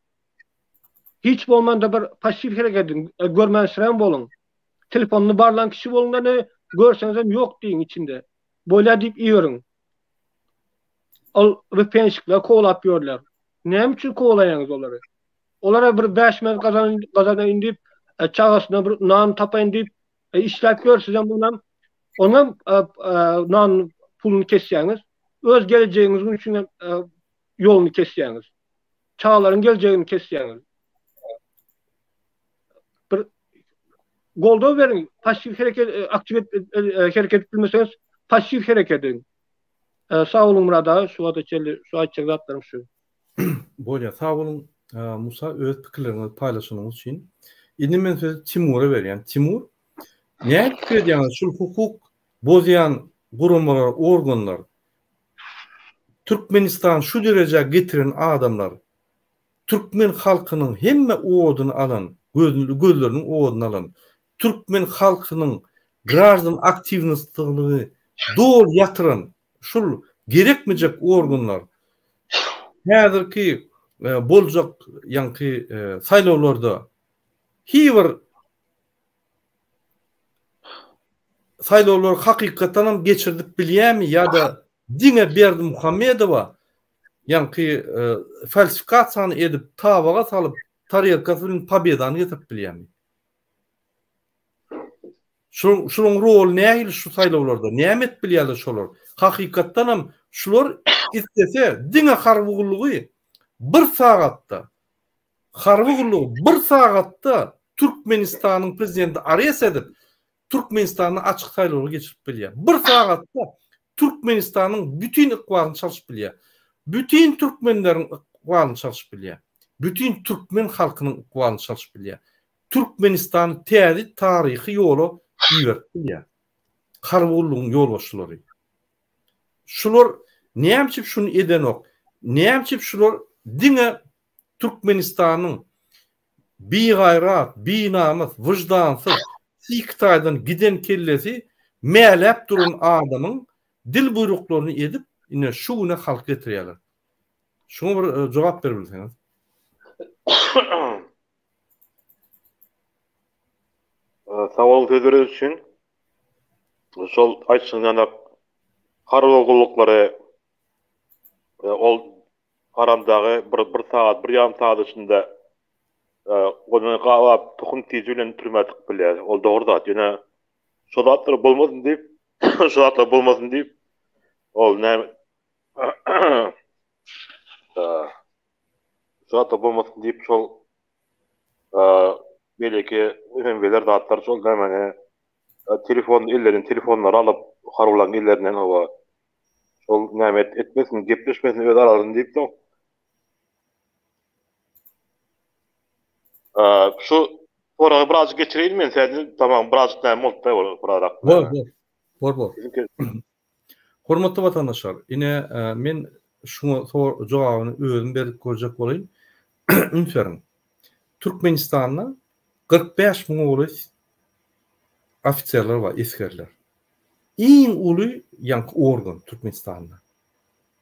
Hiç bolmanda bir passiw hereket ediň, görmänsiräň boluň. Telefonyny barlan kişi boluň-da ne görseňizem ýok diýiň içinde. Bolýa diýip iberiň. Ol vpn-şikler kowlap ýörler. Näme üçin kowalaýaňyz olary? Olara bir 5 manat gazanaýyn diýip, e, çagasyna bir nan tapaýyn diýip e, işläp ýör, sizem onam onam e, nan puluny kesýäňiz. Öz gelejegiňiz üçin hem ýoluny kesýäňiz. Çagalaryň geljegini kesýäňiz. Bir goldaw beriň, passiw hereket aktiw hereket edip bilmeseňiz, passiw hereket ediň. Sag boluň Myrat aga, şu wagta çenli şu aýtjak zatlarym şu. Bolýar, sag boluň Musa öz pikirleriňizi paýlaşanyňyz üçin. Indi men sözi Timura berýän. Timur, näme pikir edýäňiz şul hukuk bozýan guramalar, organlar Türkmenistany şu derejä getiren adamlar türkmen halkynyň hemme oduny alan, gözleriniň oduny alan, türkmen halkynyň graždan aktiwnostlygyny doly ýatyran şul gerekmejek organlar häzirki boljak ýaňky saýlawlarda hiý bir saýlawlary hakykatdanam geçirdip bilýärmi ýa-da diňe Berdimuhamedowa ýaňky falsifikasiýany edip tabaga salyp tarelkasy bilen pobedany getirip bilýärmi? Şu şunuň roly nähili şu saýlawlarda? Näme edip bilýärler şolar? Hakykatdanam şular islese diňe harby gullugy bir sagatda harby gullugy bir sagatda Türkmenistanyň prezidenti arest edip Türkmenistanda açyk saýlawlary geçirip bilýär. Bir sagatda Türkmenistanyň bütin ykbalyny çalşyp bilýär. Bütin türkmenleriň ykbalyny çalşyp bilýär. Bütin türkmen halkynyň ykbalyny çalşyp bilýär. Türkmenistany täze taryhy ýola iberip bilýär. Harby gullugyň ýolbaşçylary. Şular näme üçin şuny edenok? Näme üçin şular diňe Türkmenistanyň bigaýrat, binamys, wyždansyz, psihiki taýdan giden kellesi mäläp duran adamyň dil buýruklaryny edip, ine şu güne halky getirýärler. Şuňa bir jogap beribilseňiz. Sag boluň söz bereniňiz üçin. Şol aýtşyňyz ýaly harby gulluklary ol haramdagy bir bir sagat, bir ýarym sagat içinde ony gabap tohum tiji bilen türmä tykyp bilýär. Ol dogry zat. Ýöne şo zatlar bolmasyn diýip, şo zatlar bolmasyn diýip ol näme Şu zatlar bolmasyn diýip şol beýleki MMW-ler zatlar şol nämeni telefon ellerinden telefonlary alyp harbylaryň ellerinden hawa şol näme etmesin gepleşmesin öz aralarynda diýip soň şu soragy birazjyk geçireýin men sen tamam birazjyk näme boldy da birazrak. Bor bor. Bor bor. Hormatly watandaşlar, ine men şuňa jogabyny özüm berip görjek bolaýyn. Üns beriň. Türkmenistanda 45 müňe golaý ofiserler bar, esgerler. Iň uly ýaňky organ Türkmenistanda.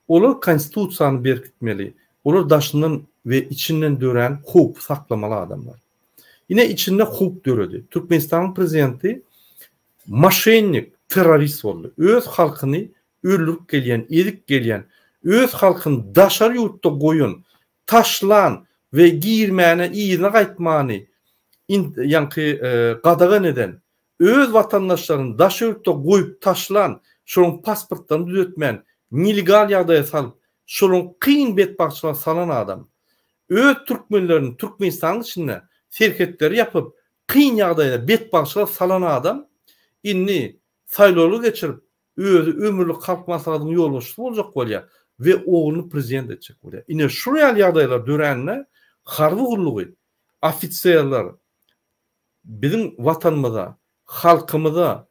Olar konstitusiýany berkitmeli, olar daşyndan we içinden dörän howpy saklamaly adamlar. Ine içinde howp döredi. Türkmenistanyň prezidenti moşennik, terrorist boldy. Öz halkyny öldürip gelýän, ezip gelýän, öz halkyny daşary ýurtda goýan, taşlan we girmäne, yzyna gaýtmany ýaňky gadagan eden, öz watandaşlaryny daşary ýurtda goýup taşlan, şolaryň pasportlaryny düzetmän, nelegal ýagdaýa salyp, şolaryň kyn betbagtçylyga salan adam. Öz türkmenlerini Türkmenistanyň içinde serhetleri ýapyp, kyn ýagdaýda betbagtçylyga salan adam indi saýlawlar geçirip, özi ömürlik Halk Maslahatynyň ýolbaşçysy boljak bolýar we ogluny prezident etjek bolýar. Ine şul ýaly ýagdaýlar dörände harby gullugy, ofiserler biziň Watanymyza, halkymyza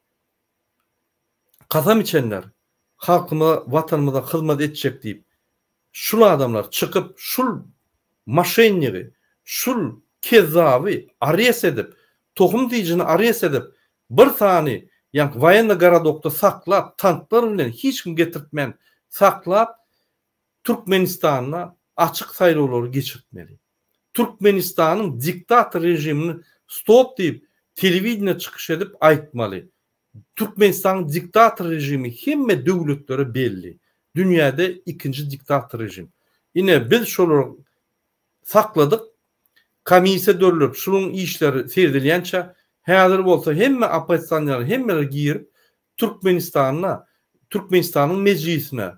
kasam içenler, halkymyza, Watanymyza hyzmat etjek diýip, şul adamlar çykyp şul moşennigi, şul kezzaby arest edip, tohum diýjini arest edip, bir sany ýaňky woýennyý gorodokda saklap, tanklar bilen hiç kim getirtmän saklap, Türkmenistanda açyk saýlawlary geçirtmeli. Türkmenistanyň diktator režimini stop diýip, telewideniýede çykyş edip aýtmaly. Türkmenistanyň diktator režimi hemme döwletlere belli. Dünýäde ikinji diktator režim. Ine biz şolary sakladyk. Komissiýa dörülip şunuň işleri seredilýänçä häzir bolsa hemme oppozisionerler hemmeler girip Türkmenistanda Türkmenistanyň mejlisine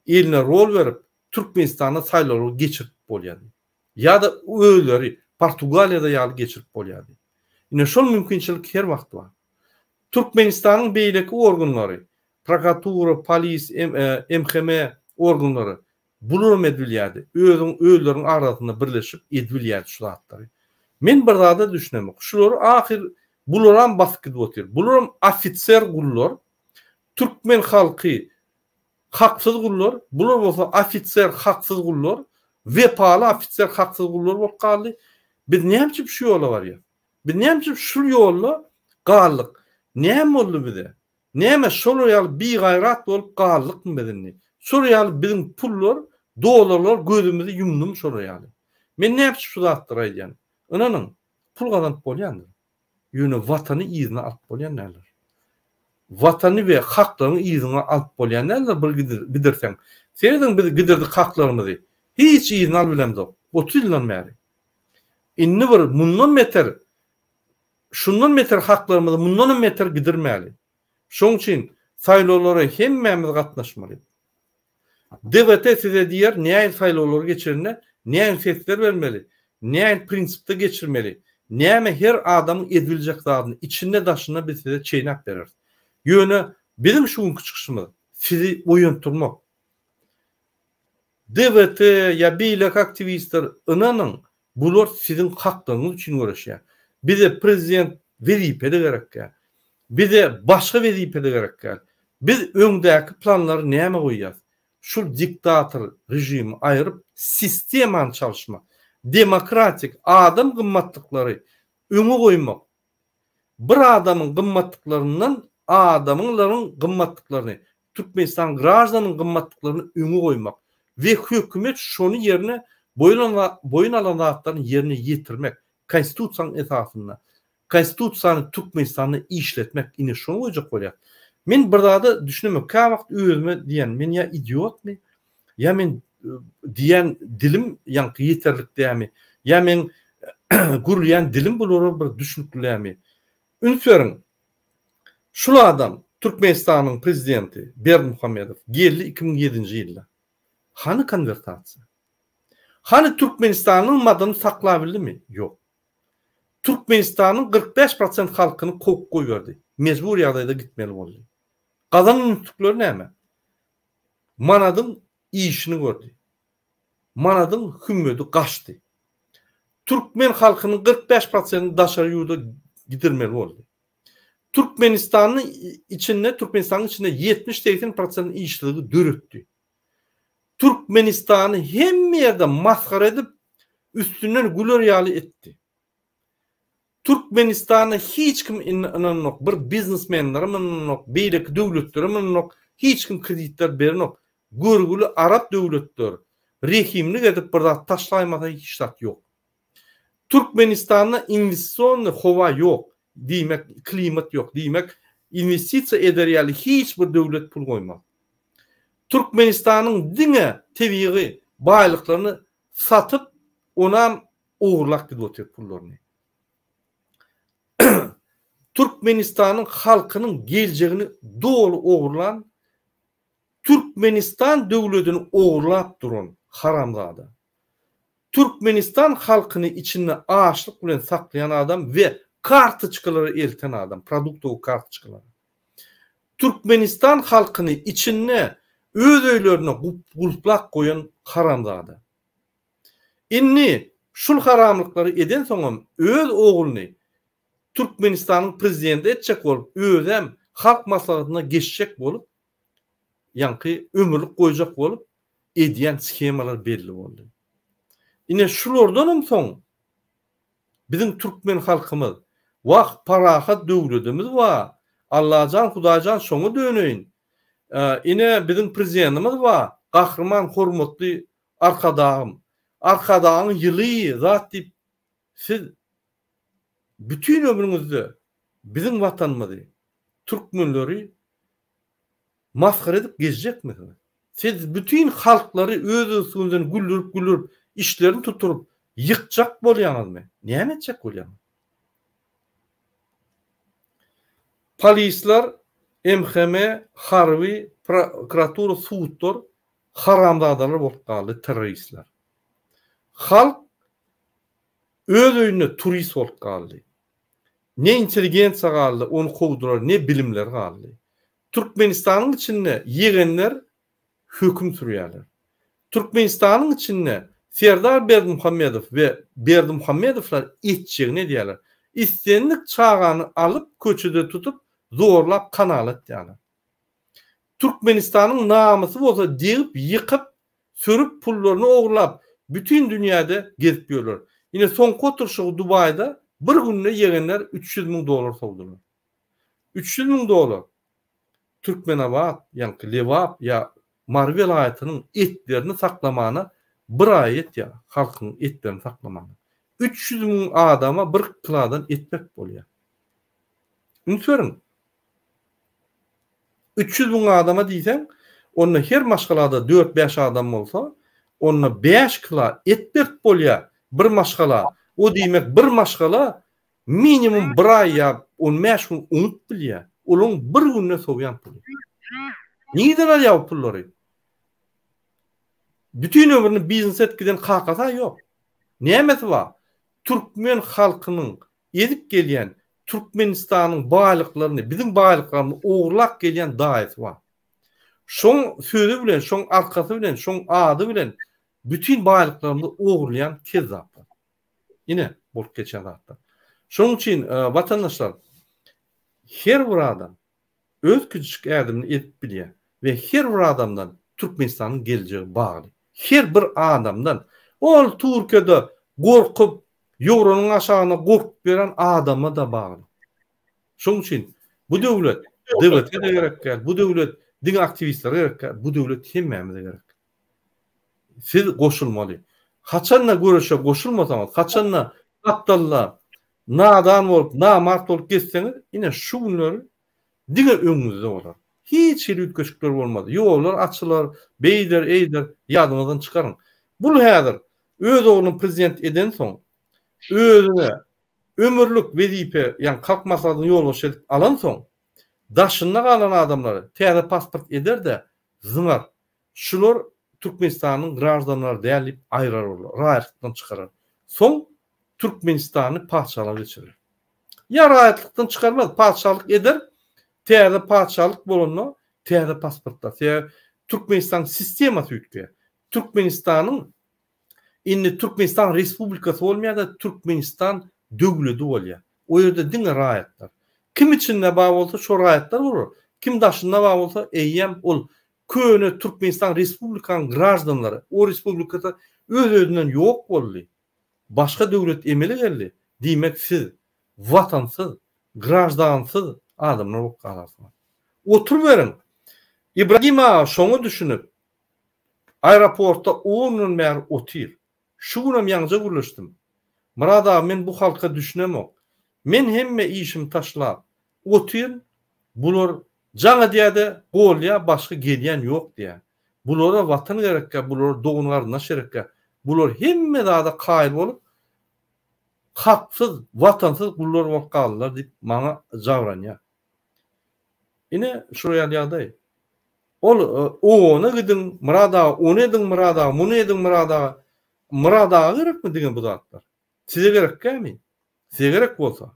eline rol berip Türkmenistanda saýlawlary geçirip bolýardy. Ýa-da özleri Portugaliýada ýaly geçirip bolýardy. Ine şol mümkinçilik her wagt bar. Türkmenistanyň beýleki organlary, prokuratura, polis, MHM organlary bularam edibilýärdi. Özüň özleriniň arasynda birleşip edibilýärdi şu zatlary. Men bir zada düşünemok. Şulary ahyr bularam basyp gidip otyr. Bularam ofiser gullar. Türkmen halky Haksyz gullar, bular bolsa ofiser haksyz gullar, wepaly ofiser haksyz gullar bolup galdy. Biz näme üçin şu ýola barýas? Biz näme üçin şu ýolda galdyk? Näme boldy bize? Näme şolar ýaly bigaýrat bolup galdykmy biz indi? Şolar ýaly biziň pullar, dollarlar gözümizi ýumdumy şolar ýaly? Men näme üçin şu zatlary aýdýan? Ynanyň, pul gazanyp bolýandyr. Ýöne watany yzyna alyp bolýan däldir. Watany we haklaryňy yzyňa alyp bolýan däldir bir gidirseň. Serediň biz gidirdik haklarymyzy. Hiç yzyna alyp bilemzok. 30 ýyldan bäri. Indi bir mundan beter şundan beter haklarymyzy mundanam beter gidirmäli. Şoň üçin saýlawlara hemmämiz gatnaşmaly. DWT size diýer nähili saýlawlary geçirende nähili sesler bermeli, nähili prinsipde geçirmeli, näme her adamyň edibiljek zadyny içinde daşynda biz size çeýnäp bereris. Ýöne biziň şu günki çykyşymyz sizi oýantdyrmak. DWT ýa beýleki aktiwistler ynanyň Bular siziň haklaryňyz üçin göreşýär. Bize prezident wezipe-de gerek däl. Bize başga wezipe-de gerek däl. Biz öňdäki planlary nämä goýýas? Şul diktator režimi aýryp, sistemany çalyşmak. Demokratik, adam gymmatlyklary öňe goýmak. Bir adamyň gymmatlyklaryndan adamyňlaryň gymmatlyklaryny, Türkmenistan graždanyň gymmatlyklaryny öňe goýmak we hökümet şony ýerine boýun alan zatlaryny ýerine ýetirmek, Konstitusiýanyň esasynda, Konstitusiýany Türkmenistanda işletmek, ine şony goýjak bolýar. Men bir zada düşünemok, käwagt özüme diýýän, men ýa idiotmy, ýa men diýýän dilim ýaňky ýeterlik dämi, ýa meň gürleýän dilim bulara bir düşnükli dämi? Üns beriň, şul adam Türkmenistanyň prezidenti Berdimuhamedow geldi 2007-nji ýylda. Hany konwertasiýa? Hany Türkmenistanyň madyny saklabildimi? Ýok. Türkmenistanyň 45 prosent halkyny kowup goýberdi. Mejbur ýagdaýda gitmeli boldy. Gazanan üstünlikleri näme? Manadyň işini gördi. Manadyň hümmedi gaçdy. Türkmen halkynyň 45 prosentini daşary ýurda gidirmeli boldy. Türkmenistanyň içinde, Türkmenistanyň içinde 70-80 prosent işsizligi döretdi. Türkmenistany hemme ýerde masgara edip, Üstünden güler ýaly etdi. Türkmenistana hiç kim indi ynananok, bir biznesmenlerem ynananok, beýleki döwletlerem ynananok, hiç kim kreditler berenok. Görgüli arap döwletler rehimlik edip bir zat taşlaýmasa hiç zat ýok. Türkmenistanda inwestisonnyý howa ýok, diýmek klimat ýok, diýmek inwestisiýa eder ýaly hiç bir döwlet pul goýmaz. Türkmenistanyň diňe tebigy baýlyklaryny satyp onam ogurlap gidip otyr pullaryny. Türkmenistanyň halkynyň geljegini doly ogurlan Türkmenistan döwledini ogurlap duran haramzada. Türkmenistan halkyny içinde açlyk bilen saklaýan adam we kartoçkalara elten adam, produktowy kartoçkalara. Türkmenistan halkyny içinde öz öýlerine gulplap goýan haramzada. Indi şul haramlyklary edensoňam öz ogluny Türkmenistanyň prezidenti etjek bolup özem halk maslahatyna geçjek bolup ýaňky ömürlik goýjak bolup edýän shemalar belli boldy. Ine şulardanam soň biziň türkmen halkymyz wah parahat döwledimiz bar Allajan Hudaýjan şoňa döneýin ine biziň prezidentimiz bar gahryman hormatly Arkadagym Arkadagyň ýyly zat diýip siz bütin ömrüňizde biziň watanymyzy türkmenleri masgara edip gezjekmisiňiz? Siz bütin halklary öz üstüňizden güldürip güldürip işlerini tuturyp ýykjak bolýaňyzmy? Näme etjek bolýaňyz? Polisler, MHM, harby, prokuratura, sudlar haramzadalar bolup galdy, terroristler. Halk öz öýünde turist bolup galdy. Ne intelligensiýa galdy, ony kowdular, ne bilimler galdy. Türkmenistanyň içinde ýegenler höküm sürýärler. Türkmenistanyň içinde Serdar Berdimuhamedow we Berdimuhamedowlar etjegini edýärler. Islendik çagany alyp köçede tutup zorlap kanala atýarlar. Türkmenistanyň namysy bolsa degip ýykyp sürüp pullaryny ogurlap bütin dünýäde gezip ýörler. Ine soňky oturşygy Dubaýda bir günde ýegenler 300 müň dollar sowdular. 300 müň dollar Türkmenabat, ýaňky Lebap ýa Mary welaýatynyň etlerini saklamana bir aý ýetýär, halkyň etlerini saklamana. 300 müň adama bir kiladan et berip bolýar. Üns beriň. 300 müň adama diýseň, onda her maşgalada dört-bäş adam bolsa, onda bäş kila et berip bolýar bir maşgala. O diýmek bir maşgala Minimum bir aý ýa 15 gün oňup bilýär. Olaň bir günde sowýan puly. Nireden alýar bu pullary? Bütin ömrüni biznes edip giden kakasy ýok. Nämesi bar? Türkmen halkynyň ezip gelýän Türkmenistanyň baýlyklaryny, biziň baýlyklarymyzy ogurlap gelýän daýysy bar. Şoň sözi bilen, şoň arkasy bilen, şoň ady bilen bütin baýlyklarymyzy ogurlaýan kezzaplar. Ine, bolup geçen zatlar. Şonuň üçin, watandaşlar, her bir adam öz kiçijik ädimini edip bilýär we her bir adamdan Türkmenistanyň geljegi bagly. Her bir adamdan. Ol Türkiýede gorkup, ýewronyň aşagynda gorkup ýören adama-da bagly. Şonuň üçin bu döwlet DWT-de gerek däl, bu döwlet diňe aktiwistlere gerek däl, bu döwlet hemmämize gerek. Siz goşulmaly. Haçanda göreşe goşulmasaňyz, haçanda gapdalda nadan bolup, namart bolup gezseňiz, ine şu günler diňe öňüňizde bolar. Hiç hili üýtgeşikler bolmaz. Ýollar açylar, beýder, eýder, ýadyňyzdan çykaryň. Bul häzir öz ogluny prezident edensoň, özüne ömürlik wezipe, ýagny Halk Maslahatynyň ýolbaşçy edip alansoň, daşynda galan adamlary täze pasport eder-de, zyňar. Şular Türkmenistanyň graždanlary däl diýip aýyrar olar, raýatlykdan çykarar. Soň Türkmenistany patyşalyga geçirer. Ýa raýatlykdan çykarmaz, patyşalyk eder, täze patyşalyk bolanda täze pasportlar. Sebäbi Türkmenistanyň sistemasy üýtgeýär. Türkmenistanyň Indi Türkmenistan Respublikasy bolmaýar-da, Türkmenistan döwledi bolýar. O ýerde diňe raýatlar. Kim içinde bar bolsa, şo raýatlar bolar. Kim daşynda bar bolsa, eýýäm ol köne Türkmenistan Respublikanyň graždanlary. O respublikada öz-özünden ýok boldy. başga döwlet emele geldi, diýmek siz watansyz, graždansyz adamlar bolup galarsyňyz. Oturyberiň. Ibragim aga şoňa düşünip, aeroportda on günden bäri otyr. Şu günem ýaňyja gürleşdim. Myrat aga men bu halka düşünemok. Men hemme işimi taşlap otyryn, bular jaň edýäde golýa başga gelýän ýok diýýä. Bulara watan gerekkä bulara dogan garyndaş gerekkä bular hemme zada kaýyl bolup haksyz watansyz gullar bolup galdylar diýip maňa jabranýar. Ine şular ýaly ýagdaý. Ol ona gidiň Myrat aga ony ediň Myrat aga muny ediň Myrat aga. Myrat aga gerekmi diňe bu zatlar? Size gerekkämi? Size gerek bolsa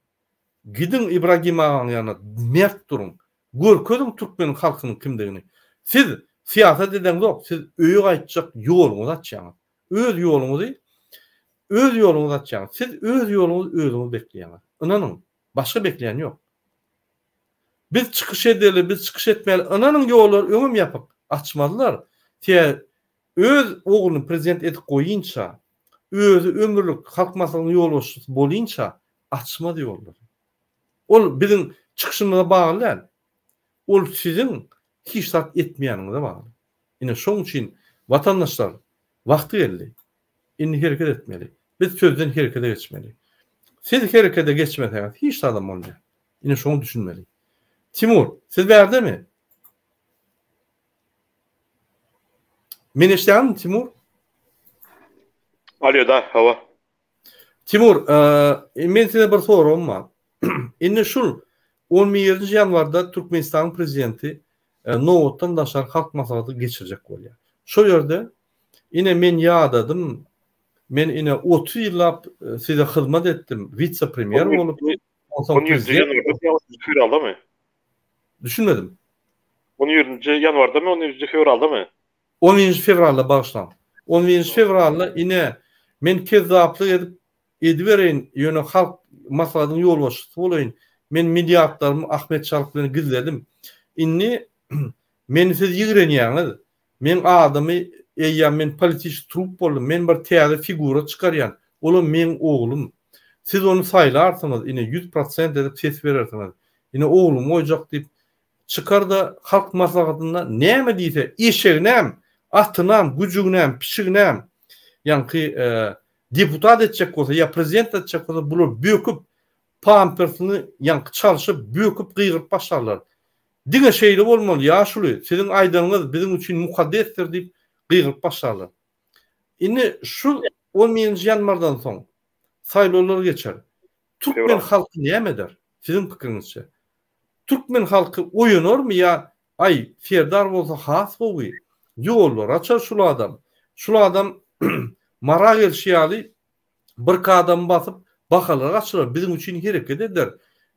gidiň Ibragim agaň ýanyna mert duruň. Görkeziň türkmeniň halkynyň kimdigini. Siz syýasat edeňzok siz öýe gaýtjak ýoluňyzy açýaňyz. Öz ýoluňyzy öz ýoluňyzy açýaňyz. Siz öz ýoluňyzy özüňiz bekleýäňiz. Ynanyň başga bekleýän ýok. Biz çykyş edeli, biz çykyş etmäli, ynanyň ýollar öňem ýapyk, açmazlar. Tä öz ogluny prezident edip goýynça, özi ömürlik Halk Maslahatynyň ýolbaşçysy bolynça açmaz ýollary. Ol biziň çykyşymyza bagly däl. Ol siziň hiç zat etmeýäniňize bagly. Ine şoň üçin watandaşlar wagty geldi. Indi hereket etmeli. Biz sözden herekete geçmeli. Siz herekete geçmeseňiz hiç zadam bolmaýar. Ine şoňa düşünmeli. Timur, siz bärdemi? Meni eşidýäňizmi Timur? Alýo da, hawa. Timur, men size bir soragym bar. Indi şul on birinji ýanwarda Türkmenistanyň prezidenti nobatdan daşary halk maslahaty geçirjek bolýar. Şol ýerde ine men ýadadym, men ine 30 ýyllap size hyzmat etdim, wise-premýer bolup, onsoň prezident. Fewraldamy? Düşünmedim. On birinji ýanwardamy, on birinji fewraldamy? On birinji fewralda bagyşlaň. On birinji fewralda ine men kezzaplyk edip edibereýin, ýöne halk maslahatynyň ýolbaşçysy bolaýyn. Men milliardlarymy Ahmet Çalyk bilen gizledim. Indi meni siz ýigrenýäňiz. Meň adymy eýýäm men politiçki trup boldum. Men bir täze figura çykarýan. Olam meň oglum. Siz ony saýlarsyňyz, ine 100% edip ses berersiňiz. Ine oglumy goýjak diýip çykar-da halk maslahatynda näme diýse eşeginäm, atynam, güjüginäm, pişiginäm ýaňky deputat etjek bolsa ýa prezident etjek bolsa bular böküp pampersini ýaňky çalşyp böküp gygyryp başlarlar. Diňe şeýle bolmaly ýaşuly siziň aýdanyňyz biziň üçin mukaddesdir diýip gygyryp başlarlar. Indi şu on birinji ýanwardan soň saýlawlar geçer. Türkmen halky näme eder? Siziň pikiriňizçe? Türkmen halky oýanarmy ýa aý Serdar bolsa has gowy ýollary açar şul adam. Şul adam Mara gelşi ýaly birki adamy basyp bahalary gaçyrar biziň üçin hereket eder.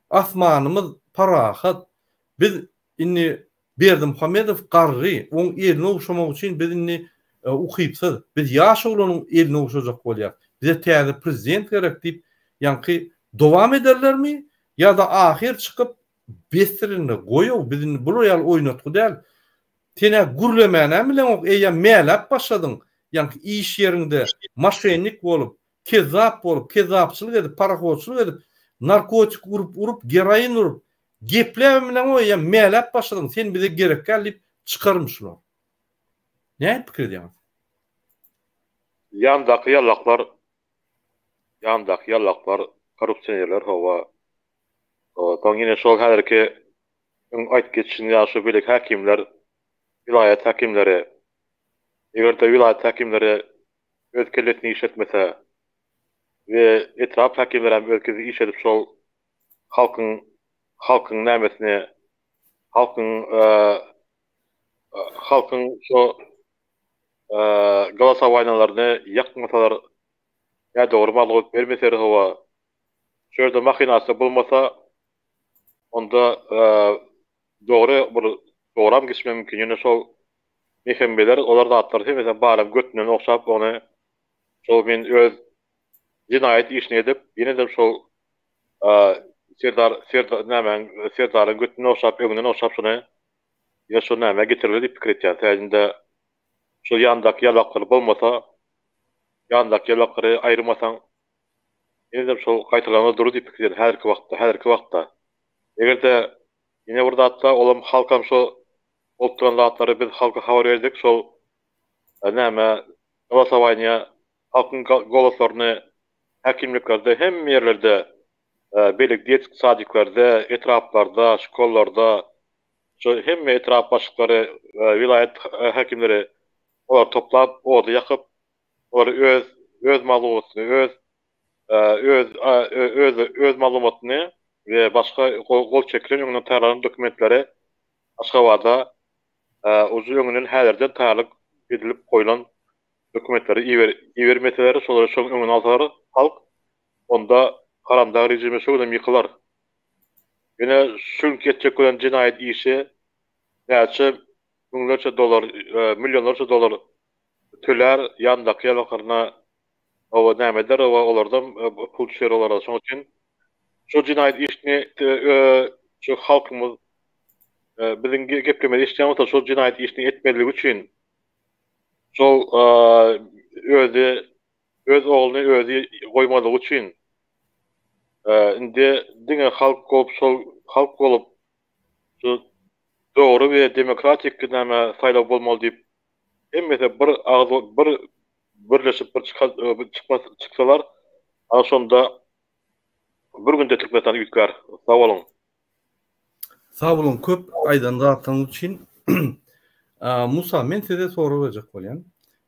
Asmanymyz parahat. Biz indi Berdimuhamedow garry, oň elini ogşamak üçin biz indi ukypsyz. Biz ýaş oglanyň elini ogşajak bolýas. Bize täze prezident gerek diýip, ýaňky dowam ederlermi ýa-da ahyr çykyp besdir indi, goý-ow, biz indi bular ýaly oýnatgy däl. Sen-ä gürlemänäm bileňok, eýýäm mäläp başladyň. Ýaňky iş ýeriňde moşennik bolup, kezzap bolup, kezzapçylyk edip, parahodçylyk edip, narkotik urup-urup, geroin urup, gepläbem bileňok, eýýäm mäläp başladyň, sen bize gerek däl diýip çykarmy şular? Nähili pikir edýäňiz? Ýandaky ýallaklar Ýandaky ýallaklar korrupsionerler hawa. Soň ýene şol häzirki öň aýdyp geçişim ýaly şo beýleki häkimler welaýat häkimleri eger-de welaýat häkimleri öz kellesini işletmese we etrap häkimleri hem öz kellesini işledip şol halkyň halkyň nämesini halkyň halkyň şo golosowanýalaryny ýakmasalar ýa dogry maglumat bermeseler hawa şu ýerde mahinasiýa bolmasa onda dogry bir dogram geçmek mümkin ýöne şol mehembeler olar zatlar hemmesine baram götünden ogşap ony şol men öz jenaýat işini edip ýene-de şol serdar serdar nämäň serdaryň götünden ogşap öňünden ogşap şony ýene şol nämä getiriler diýip pikir etýän täjinde şol ýandaky ýalaklar bolmasa ýandaky ýalaklary aýyrmasaň. Henizem şol gaýtalanar dury diýip pikir edýän häzirki wagtda, häzirki wagtda. Eger-de ýene bir zatda olam halkam şo bolup duran zatlary biz halka habar berdik şol näme golosowanýa halkyň goloslaryny häkimliklerde hemme ýerlerde beýleki detski sadiklerde etraplarda şkollarda şo hemme etrap başlyklary welaýat häkimleri olary toplap oda ýakyp olary öz öz maglumatyny öz öz öz öz maglumatyny we başga gol çekilen öňünden taýýarlanan dokumentleri Aşgabada ujy öňünden häzirden taýýarlyk edilip goýlan dokumentleri iber ibermeseler şolary şoň öňüni alsalar halk onda haramdag režimi şu günem ýykylar. Ýöne şu günki etjek bolan jenaýat işi näçe müňlerçe dollar millionlarça dollar tölär ýandaky ýalaklaryna oba näme eder oba olardan pul düşer olara şoň üçin şu jenaýat işini şu halkymyz biziň geplemeli eşidýän bolsa şol jenaýat işini etmezligi üçin şol özi öz ogluny özi goýmazlygy üçin indi diňe halk bolup şol halk bolup şu dogry we demokratik näme saýlaw bolmaly diýip hemmesi bir agyz bir birleşip bir çykma çyksalar ana şonda bir günde Türkmenistan üýtgär. Sag boluň. Sag boluň köp aýdan zatlaryňyz üçin. Musa men size sorag berjek bolýan.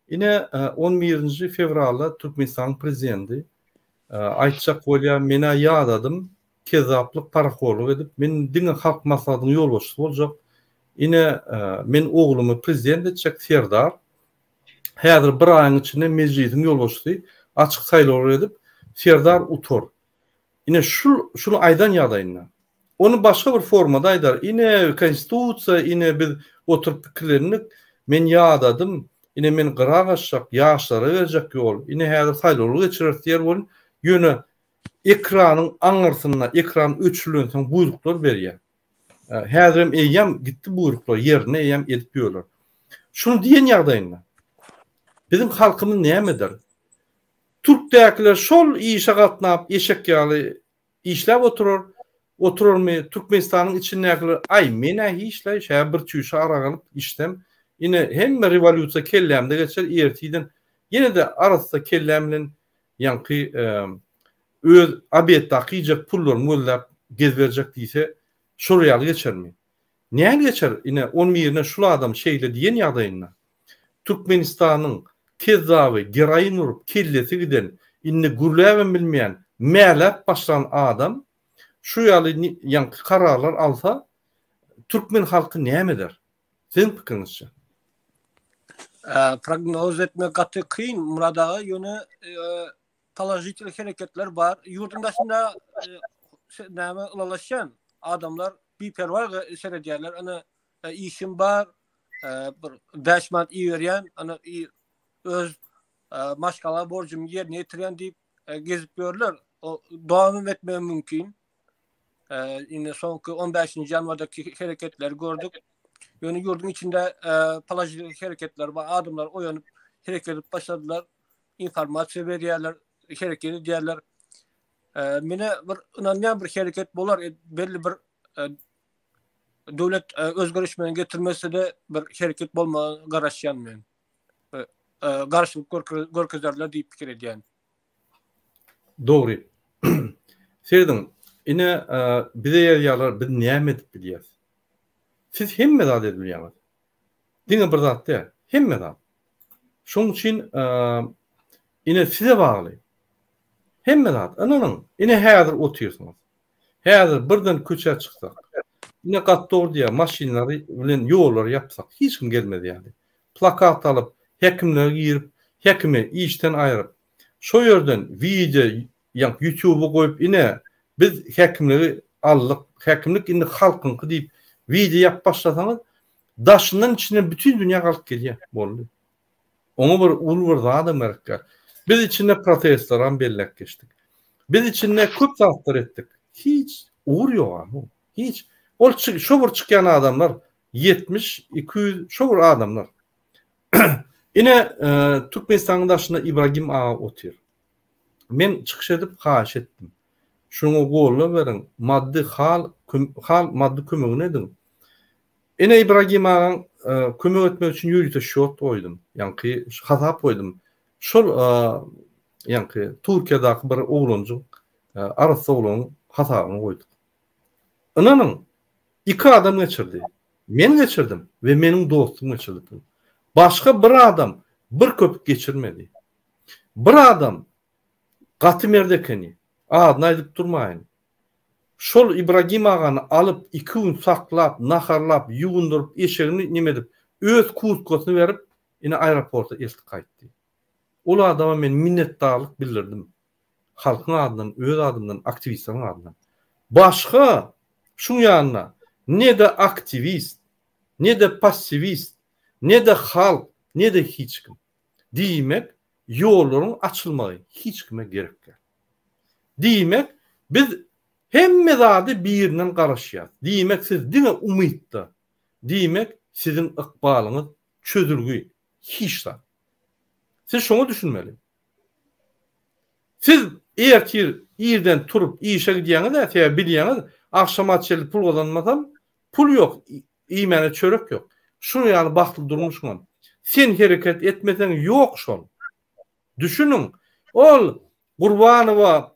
Ine on birinji fewralda Türkmenistanyň prezidenti aýtjak bolýar menä ýadadym kezzaplyk parahorlyk edip men diňe halk maslahatynyň ýolbaşçysy boljak ine men oglumy prezident etjek Serdar häzir bir aýyň içinde mejlisiň ýolbaşçysy açyk saýlawlar edip Serdar utar Ine şul şuny aýdan ýagdaýynda. Ony başga bir formada aýdar. Ine konstitusiýa, ine biz oturyp pikirlendik, men ýadadym, ine men gyra gaçjak, ýaşlara berjek ýol, ine häzir saýlawlar geçireris diýer welin, ýöne ekranyň aňyrsynda, ekran öçürilensoň buýruklar berýär. Häzirem eýýäm gitdi buýruklar, ýerine eýýäm edip ýörler. Şuny diýen ýagdaýynda biziň halkymyz näme eder? Türkdäkiler şol işe gatnap eşek ýaly işläp oturar, oturarmy Türkmenistanyň içindäkiler aý menä hiçlaý şä bir çüýşe arak alyp içsem ine hemme rewolýusiýa kellämde geçer ertiden ýene-de arassa kelläm bilen ýaňky öz obeddaky iýjek pullarymy gözläp gezberjek diýse şol ýaly geçermi? Nähili geçer ine on birine şul adam şeýle diýen ýagdaýynda Türkmenistanyň kezzaby geroin urup kellesi giden indi gürläbem bilmeýän mäläp başlan adam şu ýaly ýaňky kararlar alsa türkmen halky näme eder siziň pikiriňizçe? Prognoz etmek gaty kyn Myrat aga ýöne položitel hereketler bar. Ýurduň daşynda näme ylalaşýan adamlar biperwaý seredýärler. Ana işim bar, bir 5 manat iberýän, ana öz maşgala borjumy ýerine ýetirýän diýip gezip ýörler. O dowam etmegi mümkin. Indi soňky 15-nji ýanwardaky hereketleri gördük. Ýöne ýurduň içinde položitel hereketler bar. Adamlar oýanyp hereket edip başladylar. Informasiýa berýärler, hereket edýärler. Mene bir ynanýan bir hereket bolar, belli bir döwlet özgerişmeni getirmese-de bir hereket bolmagyna garaşýan men. Garşylyk görkezerler diýip pikir edýän. Dogry. Serediň, ine bize ýazýarlar, biz näme edip bilýäs? Siz hemme zat edip bilýäňiz. Diňe bir zat däl, hemme zat. Şonuň üçin ine size bagly. Hemme zat, ynanyň, ine häzir otyrsyňyz. Häzir birden köçä çyksak, ine gaty dogry diýýär, maşynlary bilen ýollary ýapsak, hiç kim gelmez ýaly. Plakat alyp, häkimlige girip, häkimi işden aýryp, şo ýerden wideo ýa ýutuba goýup, ine, biz häkimligi aldyk, häkimlik indi halkyňky diýip, wideo ýapyp başlasaňyz, daşyndan içinden bütin dünýä galyp gelýär. Boldy. Oňa bir uly bir zadam gerek däl. Biz içinde protestleram belläp geçdik. Biz içinde köp zatlar etdik. Hiç ugur ýok a. Hiç. Ol şo bir çykýan adamlar 70, 200 şo bir adamlar. Ine Türkmenistanyň daşynda Ibragim aga otyr. Men çykyş edip haýyş etdim. Şuňa goldaw beriň, maddy hal hal maddy kömegini ediň. Ine Ibragim agaň kömek etmek üçin ýörite şýot goýdum. Ýaňky hasap goýdum. Şol ýaňky Türkiýedäki bir oglanjyk arassa oglanyň hasabyny goýduk. Ynanyň, iki adam geçirdi. Men geçirdim we meniň dostum geçirdi pul. Başga bir adam bir köpük geçirmedi. Bir adam gaty mert ekeni. Adyny aýdyp durmaýyn. Şol Ibragim agany alyp iki gün saklap, naharlap, ýuwundyryp, eşegini neme edip, öz kurtkasyny berip, ine aeroporta eltip gaýtdy. Ol adama men minnetdarlyk bildirdim. Halkyň adyndan, öz adymdan, aktiwistleriň adyndan. Başga şuň ýanyna ne-de aktiwist, ne-de passiwist, ne-de halk, ne-de hiç kim. Diýmek, ýollaryň açylmagy hiç kime gerek däl. Diýmek, biz hemme zady birinden garaşýas. Diýmek, siz diňe umytda. Diýmek, siziň ykbalyňyz çözülgi, hiç zat. Siz şoňa düşünmeli. Siz ertir irden turup işe gidýäňiz-ä, sebäbi bilýäňiz, agşama çenli pul gazanmasam, pul ýok, iýmäne çörek ýok. Şunuň ýaly bagtly durmuşyňam. Sen hereket etmeseň ýok şol. Düşüniň, ol Gurbanowa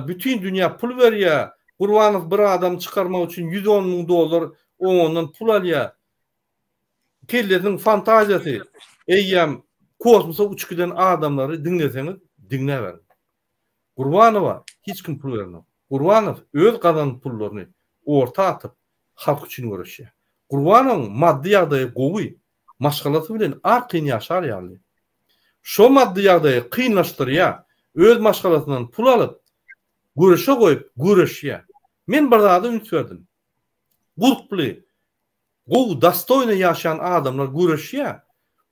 bütin dünýä pul berýär, Gurbanow bir adamy çykarmak üçin 110 müň dollar oňondan pul alýar. Kellesiniň fantaziýasy eýýäm kosmosa uçup giden adamlary diňleseňiz diňläberiň. Gurbanowa hiç kim pul berenok. Gurbanow öz gazanan pullaryny orta atyp halk üçin göreşýär. Gurbanowyň maddy ýagdaýy gowy, maşgalasy bilen arkaýyn ýaşar ýaly. Şo maddy ýagdaýy kynlaşdyrýar, öz maşgalasyndan pul alyp göreşe goýup göreşýär. Men bir zada üns berdim. Gurply, Gowy dostoýno ýaşaýan adamlar göreşýär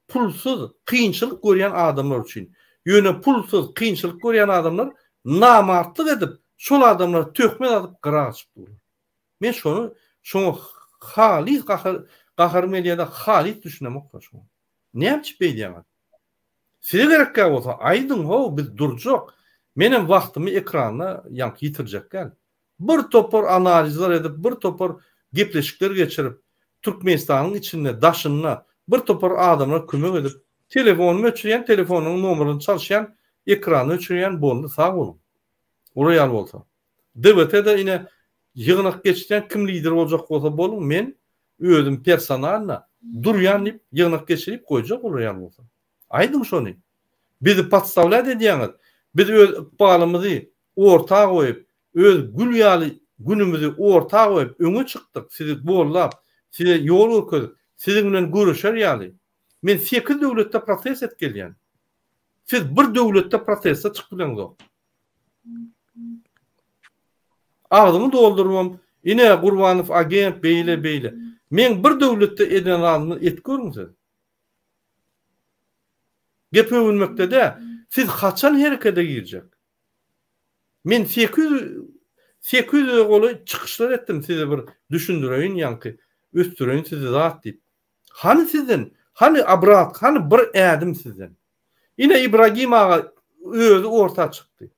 pulsuz kynçylyk görýän adamlar üçin. Ýöne pulsuz kynçylyk görýän adamlar namartlyk edip şol adamlara töhmet atyp gyra gaçyp durlar. Men şony şoňa halys gahar gaharym gelýärde halys düşünemokda şoňa. Näme üçin beýdýäňiz? Size gerekkä bolsa aýdyň how biz durjak. Menem wagtymy ekranda ýaňky ýitirjek däl. Bir topar analizler edip, bir topar gepleşikler geçirip, Türkmenistanyň içinde, daşynda bir topar adamlara kömek edip, telefonymy öçürýän, telefonyň nomerini çalyşýan, ekranyny öçürýän, boldy, sag boluň. Olar ýaly bolsa. DWT-de ine ýygnak geçirýän, kim lider boljak bolsa boluň, men özüm personalno durýan diýip ýygnak geçirip goýjak olar ýaly bolsa. Aýdyň şony. Bizi podstawlýat edýäňiz. Biz öz ykbalymyzy orta goýup, öz gül ýaly günümizi orta goýup öňe çykdyk, sizi gollap, size ýol görkezip, siziň bilen göreşer ýaly. Men sekiz döwletde protest edip gelýän. Siz bir döwletde proteste çykyp bileňzok. Agzyňy doldurybam, ine Gurbanow agent beýle beýle. Meň bir döwletde eden zadymy edip görüň siz. Gep öwünmekde däl. Siz haçan herekete girjek? Men 800 800-e golaý çykyşlar etdim size bir düşündireýin ýaňky ösdüreýin sizi zat diýip. Hany sizden? Hany obrat? Hany bir ädim sizden? Ine Ibragim aga özi orta çykdy.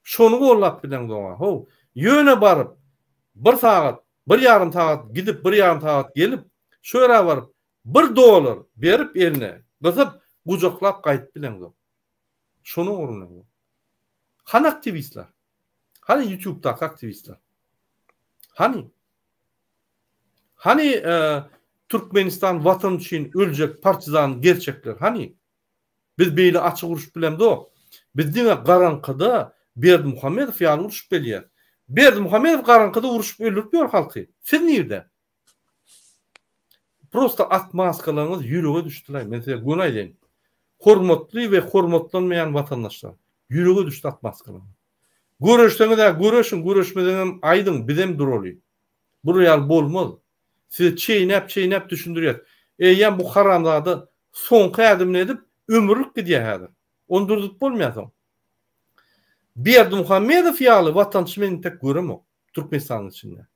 Şony gollap bileňzoga how. Ýöne baryp bir sagat, bir ýarym sagat gidip, bir ýarym sagat gelip, şo ýere baryp Bir dollar berip eline gysyp gujaklap gaýdyp bileňzok. Şonuň ugruna bu. Hany aktiwistler? Hany ýutubdaky aktiwistler? Hany? Hany Türkmenistan watan üçin öljek partizan gerçekler hany? Biz beýle açyk uruşyp bilemzok. Biz diňe garaňkyda Berdimuhamedow ýaly uruşyp bilýäs. Berdimuhamedow garaňkyda uruşyp öldürip ýör halky. Siz nirde? Prosta atmaskalaryňyz ýürege düşdülaý men size göni aýdaýyn. Hormatly we hormatlanmaýan watandaşlar, ýürege düşdi atmaskalaryňyz. Göreşseňiz-ä göreşiň, göreşmeseňem aýdyň, bizem duraly. Bular ýaly bolmaz. Size çeýnäp-çeýnäp düşündirýäs. Eýýäm bu haramzada soňky ädimini edip, ömürlik gidýär häzir. Ony durzup bolmaýar soň. Berdimuhamedow ýaly watançy men entek göremok Türkmenistanyň içinde.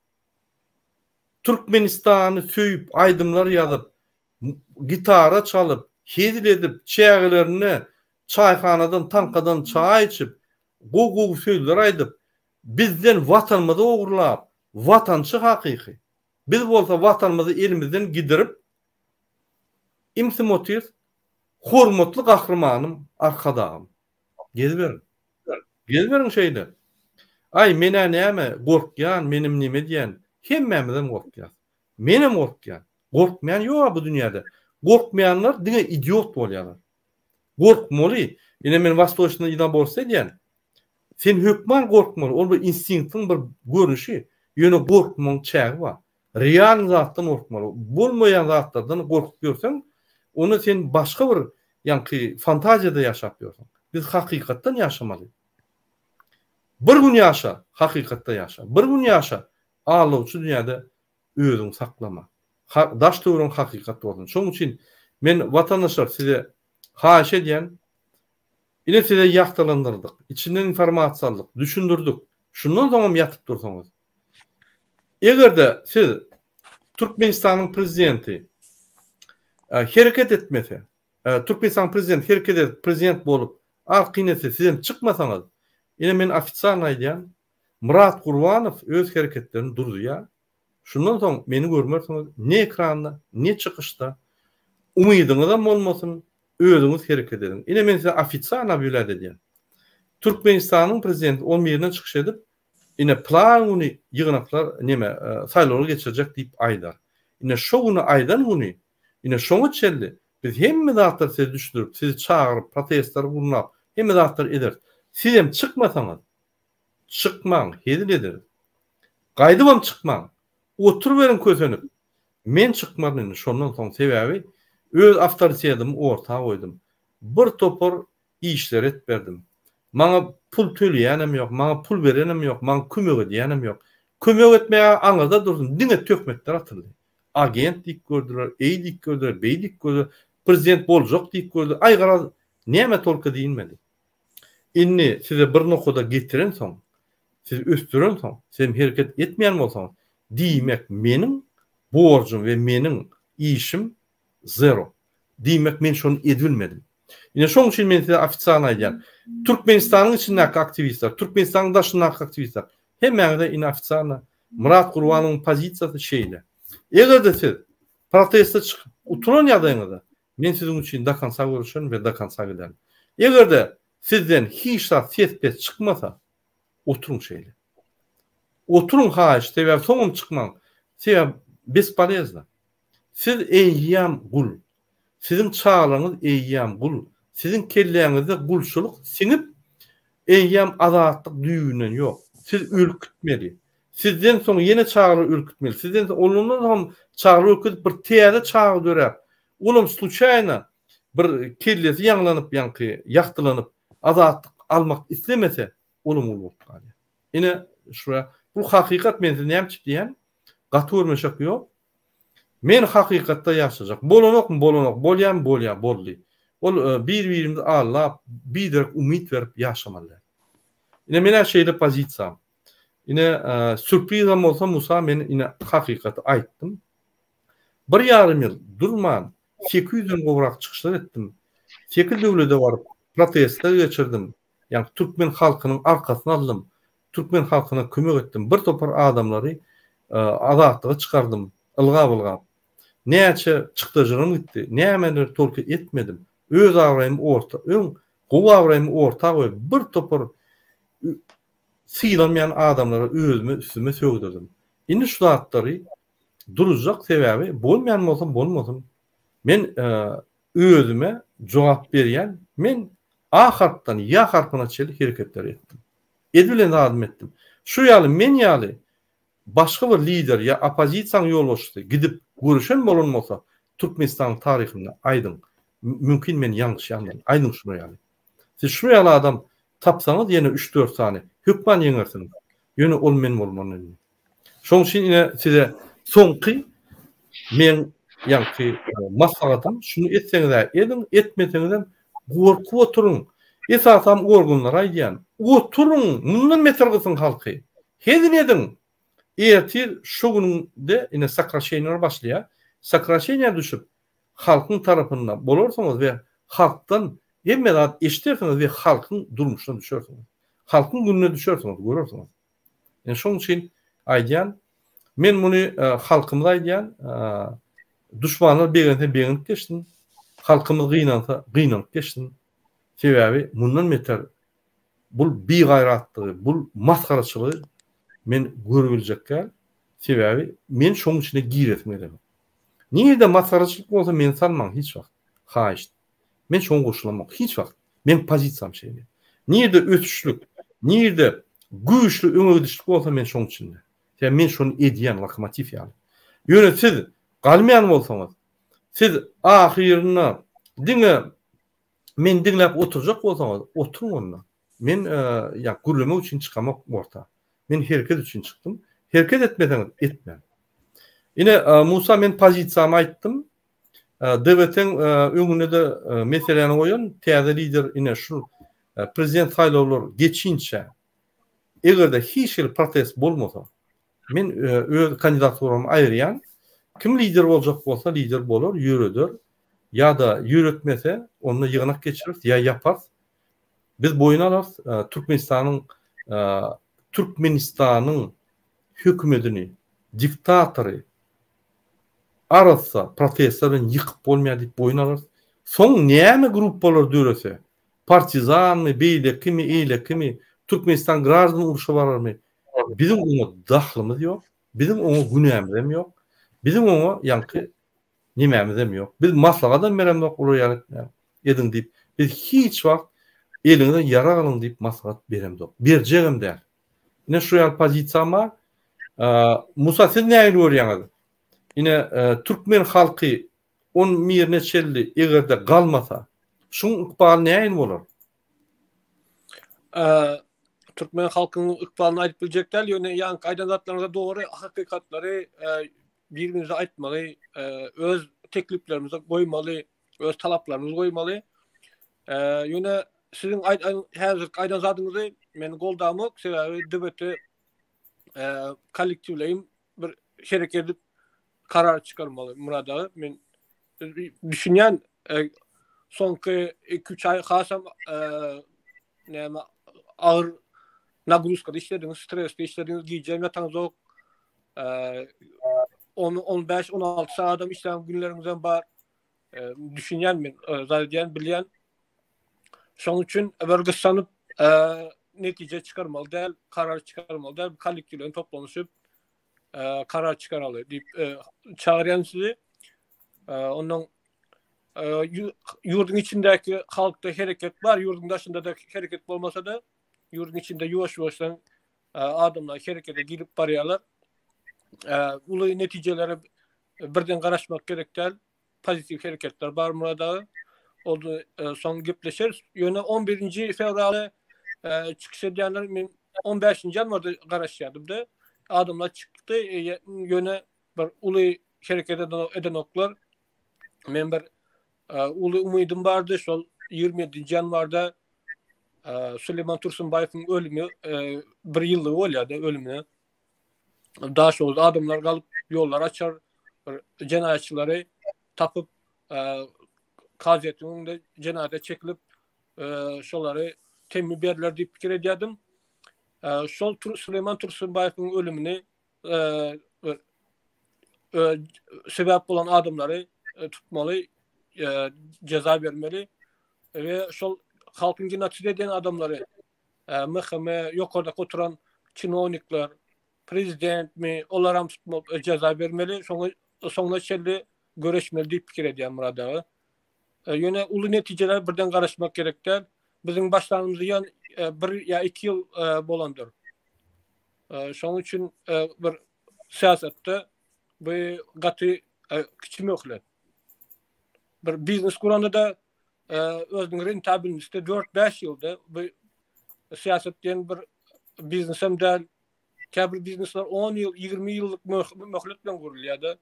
Türkmenistany söýüp aýdymlar ýazyp, gitara çalyp, hezil edip, çägelerinde çaýhanadan, taňkadan çaý içip, Gowy-gowy sözler aýdyp, bizden Watanymyzy ogurlap, watançy hakyky. Biz bolsa Watanymyzy elimizden gidirip, imsim otyrys. Hormatly Gahrymanym Arkadagym. Geziberiň. Geziberiň şeýle. Aý, men-ä näme, gorkýan, menem neme edýän. Hemmämizem gorkýas. Menem gorkýan. Gorkmaýan ýog-a bu dünýäde. Gorkmaýanlar diňe idiot bolýarlar. Gorkmaly. Ine men wastoçnyý ýedinoborstwo edýän. Sen hökman gorkmaly. Ol bir instinktiň bir görnüşi. Ýöne gorkmagyň çägi bar. Realnyý zatdan gorkmaly. Bolmaýan zatlardan gorkup ýörseň, onda sen başga bir ýaňky fantaziýada ýaşap ýörsüň. Biz hakykatdan ýaşamaly. Bir gün ýaşa, hakykatda ýaşa. Bir gün ýaşa, aldawçy dünýäde özüňi saklama. Daş töweregiň hakykat bolsun. Şonuň üçin men watandaşlar size haýyş edýän, ine size ýagtylandyrdyk, içinden informasiýa aldyk, düşündirdik. Şundan soňam ýatyp dursaňyz. Eger-de siz Türkmenistanyň prezidenti hereket etmese, Türkmenistanyň prezidenti hereket edip prezident bolup arkaýyn etse sizem çykmasaňyz, ine men ofitsialno aýdýan, Myrat Gurbanow öz hereketlerini duruzýar. Şundan soň meni görmersiňiz ne ekranda, ne çykyşda. Umydyňyzam bolmasyn, özüňiz hereket ediň. Ine men size ofitsialno obýawlýat edýän. Türkmenistanyň prezidenti on birine çykyş edip, ine plan güni ýygnaklar neme saýlawlar geçirjek diýip aýdar. Ine şo güni aýdan güni, ine şoňa çenli biz hemme zatlary size düşündirip, sizi çagyryp, protestleri gurnap, hemme zatlary ederis. Sizem çykmasaňyz, Çykmaň, hezil ederis. Gaýdybam çykmaň. Oturyberiň kösenip. Men çykmaryn indi şondan soň, sebäbi öz awtoritetimi orta goýdum. Bir topar işleri edip berdim. Maňa pul töleýänem ýok, maňa pul berenem ýok, maňa kömek edýänem ýok. Kömek etmäge aňyrda dursun, diňe töhmetler atyldy. Agent diýip gördüler, eý diýip gördüler, beý diýip gördüler, prezident boljak diýip gördüler. Aý garaz, näme tolko diýilmedi. Indi size bir nokada getirensoň, sizi ösdürensoň, sizem hereket etmeýän bolsaňyz, diýmek meniň borjum we meniň işim zero. Diýmek men şony edibilmedim. Ine şoň üçin men size ofitsialno aýdýan. Türkmenistanyň içindäki aktiwistler, Türkmenistanyň daşyndaky aktiwistler, hemmäňize ine ofitsialno Myrat Gurbanowyň pozisiýasy şeýle. Eger-de siz proteste çykyp utulan ýagdaýyňyzda Men siziň üçin do konca göreşerin we do konca giderin. Eger-de sizden hiç zat ses-pes çykmasa, oturyň şeýle. Oturyň haýyş, sebäbi soňam çykmaň. Sebäbi bespolezno. Siz eýýäm gul. Siziň çagalaryňyz eýýäm gul. Siziň kelläňizde gulçulyk siňip, eýýäm azatlyk düýbünden ýok. Siz ölüp gitmeli. Sizden soň ýene çagalar ürkütmeli. Sizden soň ondan soň çagalar ürküdip bir täze çaga döräp, olam sluçaýna bir kellesi ýaňlanyp ýaňky ýagtylanyp azatlyk almak islemese olam gul bolup galýar. Ine şura bu hakykat men size näme üçin diýýän gaty görmeşek ýok. Men hakykatda ýaşajak. Bolanokmy bolanok bolýamy bolýa boldy. Ol bir birimizi aldap biderek umyt berip ýaşamaly däl. Ine menä şeýle pozisiýam. Ine, sürprizem bolsa Musa men ine hakykaty aýtdym. Bir ýarym ýyl durman sekiz ýüzden gowrak çykyşlar etdim. Sekiz döwlede baryp protestler geçirdim. Ýagny türkmen halkynyň arkasyny aldym. Türkmen halkyna kömek etdim. Bir topar adamlary azatlyga çykardym ylgap-ylgap. Näçe çykdajylarym gitdi. Nämeleri tolky etmedim. Öz abraýymy orta, öň gowy abraýymy orta goýup bir topar Sylanmaýan adamlara özüme üstüme sögdürdim. Indi şu zatlary duruzjak sebäbi bolmaýan bolsa bolmasyn. Men özüme jogap berýän men A harpdan Ýa harpyna çenli hereketleri etdim. Edibilen zadymy etdim. Şu ýaly men ýaly başga bir lider ýa oppozisiýanyň ýolbaşçysy gidip görüşen bolan bolsa Türkmenistanyň taryhynda aýdyň. Mümkin men ýalňyşýandyryn. Aýdyň şular ýaly. Siz şu ýaly adam tapsaňyz ýene üç-dört sany, hökman ýeňersiňiz. Ýöne ol men bolmaryn indi. Şoň üçin ine size soňky meň ýaňky maslahatym, şuny etseňiz-ä ediň, etmeseňizem gorkup oturyň. Esasam organlara aýdýan, oturyň, mundan beter gysyň halky. Hezil ediň. Ertir şu günde ine sokraşeniýalar başlaýar. Sokraşeniýa düşüp, halkyň tarapynda bolarsyňyz we halkdan hemme zat eşidersiňiz we halkyň durmuşyna düşersiňiz. Halkyň gününe düşersiňiz, görersiňiz. Ine şonuň üçin aýdýan, men muny halkymyza aýdýan, duşmanlar begense begenip geçsin, halkymyz gynansa gynanyp geçsin. Sebäbi mundan beter bul bigaýratlygy, bul masgaraçylygy men görübiljek däl. Sebäbi men şoň içine giresim gelenok. Nirede masgaraçylyk bolsa meni salmaň hiç wagt. Haýyşt. Men şoňa goşulamok hiç wagt. Meň pozisiýam şeýle. Nirede ösüşlik, nirede güýçli öňe gidişlik bolsa men şoň içinde. Sebäbi men şony edýän lokomotiw ýaly. Ýöne siz galmaýan bolsaňyz, siz ahyrynda diňe meni diňläp oturjak bolsaňyz, oturyň onda. Men ýa gürlemek üçin çykamok orta. Men hereket üçin çykdym. Hereket etmeseňiz etmäň. Ine Musa men pozisiýamy aýtdym. DWT-iň öňünde-de meseläni goýan täze lider ine şu prezident saýlawlar geçinçä eger-de hiç hili protest bolmasa men öz kandidaturamy aýyrýan. Kim lider boljak bolsa lider bolar, ýöreder. Ýa-da ýöretmese onda ýygnak geçireris ýa ýaparys. Biz boýun alarys Türkmenistanyň Türkmenistanyň hökümedini, diktatory arassa protestler bilen ýykyp bolmaýar diýip boýun alarys. Soň näme gruppalar dörese, partizanmy, beýlekimi, eýlekimi, Türkmenistan graždan urşa bararmy, biziň oňa dahlymyz ýok, biziň oňa günämizem ýok, biziň oňa ýaňky nemämizem ýok. Biz maslahatam beremzok olar ýaly etmäň, ediň diýip. Biz hiç wagt eliňize ýarag alyň diýip maslahat beremzok. Berjegem däl. Ine şu ýaly pozisiýam bar. Musa siz nähili görýäňiz? Ine türkmen halky on birine çenli egerde galmasa, şuň ykbaly nähili bolar? Türkmen halkynyň ykbalyny aýdyp biljek däl, ýöne ýaňky aýdan zatlaryňyz dogry, hakykatlary bir-birimize aýtmaly, öz tekliplerimizi goýmaly, öz talaplarymyzy goýmaly. Ýöne siziň häzirki aýdan zadyňyzy men goldamok, sebäbi DBT kollektiwleýin bir hereket edip karar çykarmaly Murad aga. Men düşünýän soňky 2-3 aý hasam näme agyr nagruzkada işlediňiz, stresde işlediňiz, gije ýataňyzok. 10 15 16 sagadam işlän günleriňizem bar. Düşünýän men, zat edýän, bilýän. Şonuň üçin bir gyssanyp netije çykarmaly däl, karar çykarmaly däl, kollektiwleýin toplanyşyp karar çykaraly diýip çagyrýan sizi. Ondan ýurduň içindäki halkda hereket bar, ýurduň daşynda da hereket bolmasa da ýurduň içinde ýuwaş-ýuwaşdan adamlar herekete girip barýarlar. Uly netijelere birden garaşmak gerek däl. Pozitiw hereketler bar Murad aga. Oldy soň gepleşeris. Ýöne 11-nji fewralda çykyş edýänler men 15-nji ýanwarda garaşýardym-da. Adamlar çykdy, ýöne bir uly hereket edenoklar. Men bir uly umydym bardy şol 27-nji ýanwarda Suleýman Tursunbaýewiň ölümi bir ýyllygy bolýardy ölümine. Daşoguzda adamlar galyp ýollar açar, bir jenaýatçylary tapyp kazyýetiň öňünde jenaýata çekilip şolary temmi berler diýip pikir edýärdim. Şol Suleýman Tursunbaýewiň ölümini sebäp bolan adamlary tutmaly, jeza bermeli we şol halkyň genosid eden adamlary MHM ýokardaky oturan çinownikler, prezidentmi, olaram tutmaly, jeza bermeli, şoňa soňuna çenli göreşmeli diýip pikir edýän Murad aga. Ýöne uly netijelere birden garaşmak gerek däl. Biziň başlanymyzy ýan bir ýa iki ýyl bolandyr. Şonuň üçin bir syýasatda bu gaty kiçi möhlet. Bir biznes guranda-da özüniň rentabilnosti 4-5 ýylda bu syýasat diýen bir biznesem däl. Käbir biznesler 10 ýyl, 20 ýyllyk möhlet bilen gurulýar-da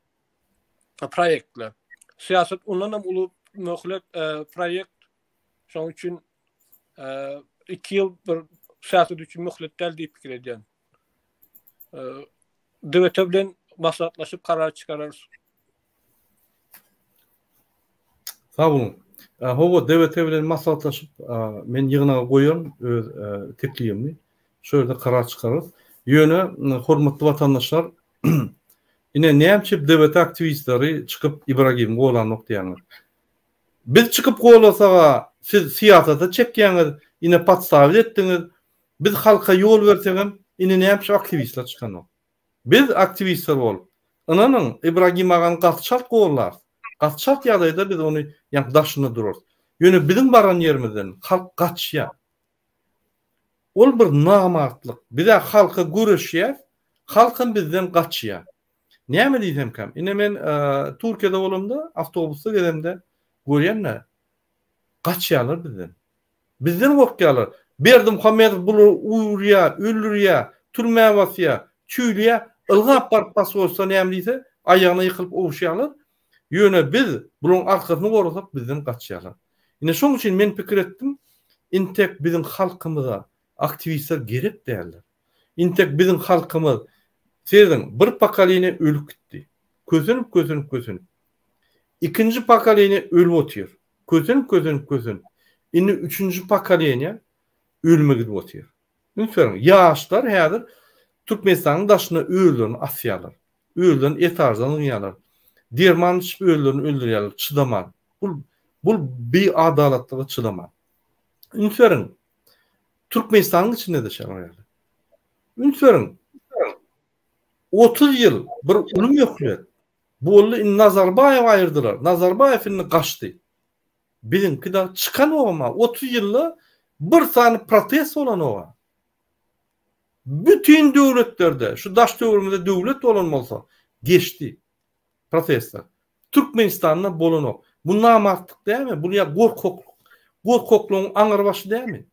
proýektler. Syýasat ondan hem uly möhlet proýekt. Şonuň üçin 2 ýyl bir syýasat üçin möhlet däl diýip pikir edýän. DWT bilen maslahatlaşyp karar çykararys. Sag boluň. Hawa, DWT bilen maslahatlaşyp, men ýygnaga goýaryn öz teklibimi. Şo ýerde karar çykararys. Ýöne, hormatly watandaşlar, ine, näme üçin DWT aktiwistleri çykyp Ibragimi golanok diýýäňiz? Biz çykyp golasaga, siz syýasata çekýäňiz, ine, podstawit etdiňiz. Biz halka ýol bersegem, ine, näme üçin aktiwistler çykanok? Biz aktiwistler bolup, ynanyň, Ibragim agany gaty çalt gollarys. Gaty çalt ýagdaýda biz ony ýaňky daşynda durarys. Ýöne biziň baran ýerimizden halk gaçýar. Ol bir namartlyk. Biz-ä halka göreşýäs, halkam bizden gaçýar. Näme diýsemkäm, ine men Türkiýede bolamda, awtobusda gezemde görýän-de, gaçýarlar bizden. Bizden gorkýarlar. Berdimuhamedow bulary urýar, öldürýär, türmä basýar, çüýleýär. Ylgap baryp posolstwa näme diýse, aýagyna ýykylyp oguşýarlar. Ýöne biz bularyň arkasyny gorasak bizden gaçýarlar. Ine şoň üçin men pikir etdim, intek biziň halkymyza aktiwistler gerek däldir. Intek biziň halkymyz, serediň, bir pokoleniýa ölüp gitdi. Kösenip, kösenip, kösenip. Ikinji pokoleniýa ölüp otyr. Kösenip, kösenip, kösenip. Indi üçünji pokoleniýa ölüme gidip otyr. Üns beriň, ýaşlar häzir Türkmenistanyň daşynda özlerini asýarlar. Özlerini etaždan zyňýarlar. Derman içip özlerini öldürýärler, çydaman. Bul, bul biadalatlyga çydaman. Üns beriň, Türkmenistanyň içinde-de şonuň ýaly. Üns beriň, 30 ýyl bir uly möhlet Boldy indi Nazarbaýewi aýyrdylar. Nazarbaýew indi gaçdy. Biziňki dagy çykanogam-a. 30 ýylda bir sany protest bolanog-a. Bütin döwletlerde, şu daş-töweregimizde döwlet bolan bolsa, geçdi protestler. Türkmenistanda bolanok. Bu namartlyk dälmi? Bu ýa gorkaklyk. Gorkaklygyň aňrybaşy dälmi?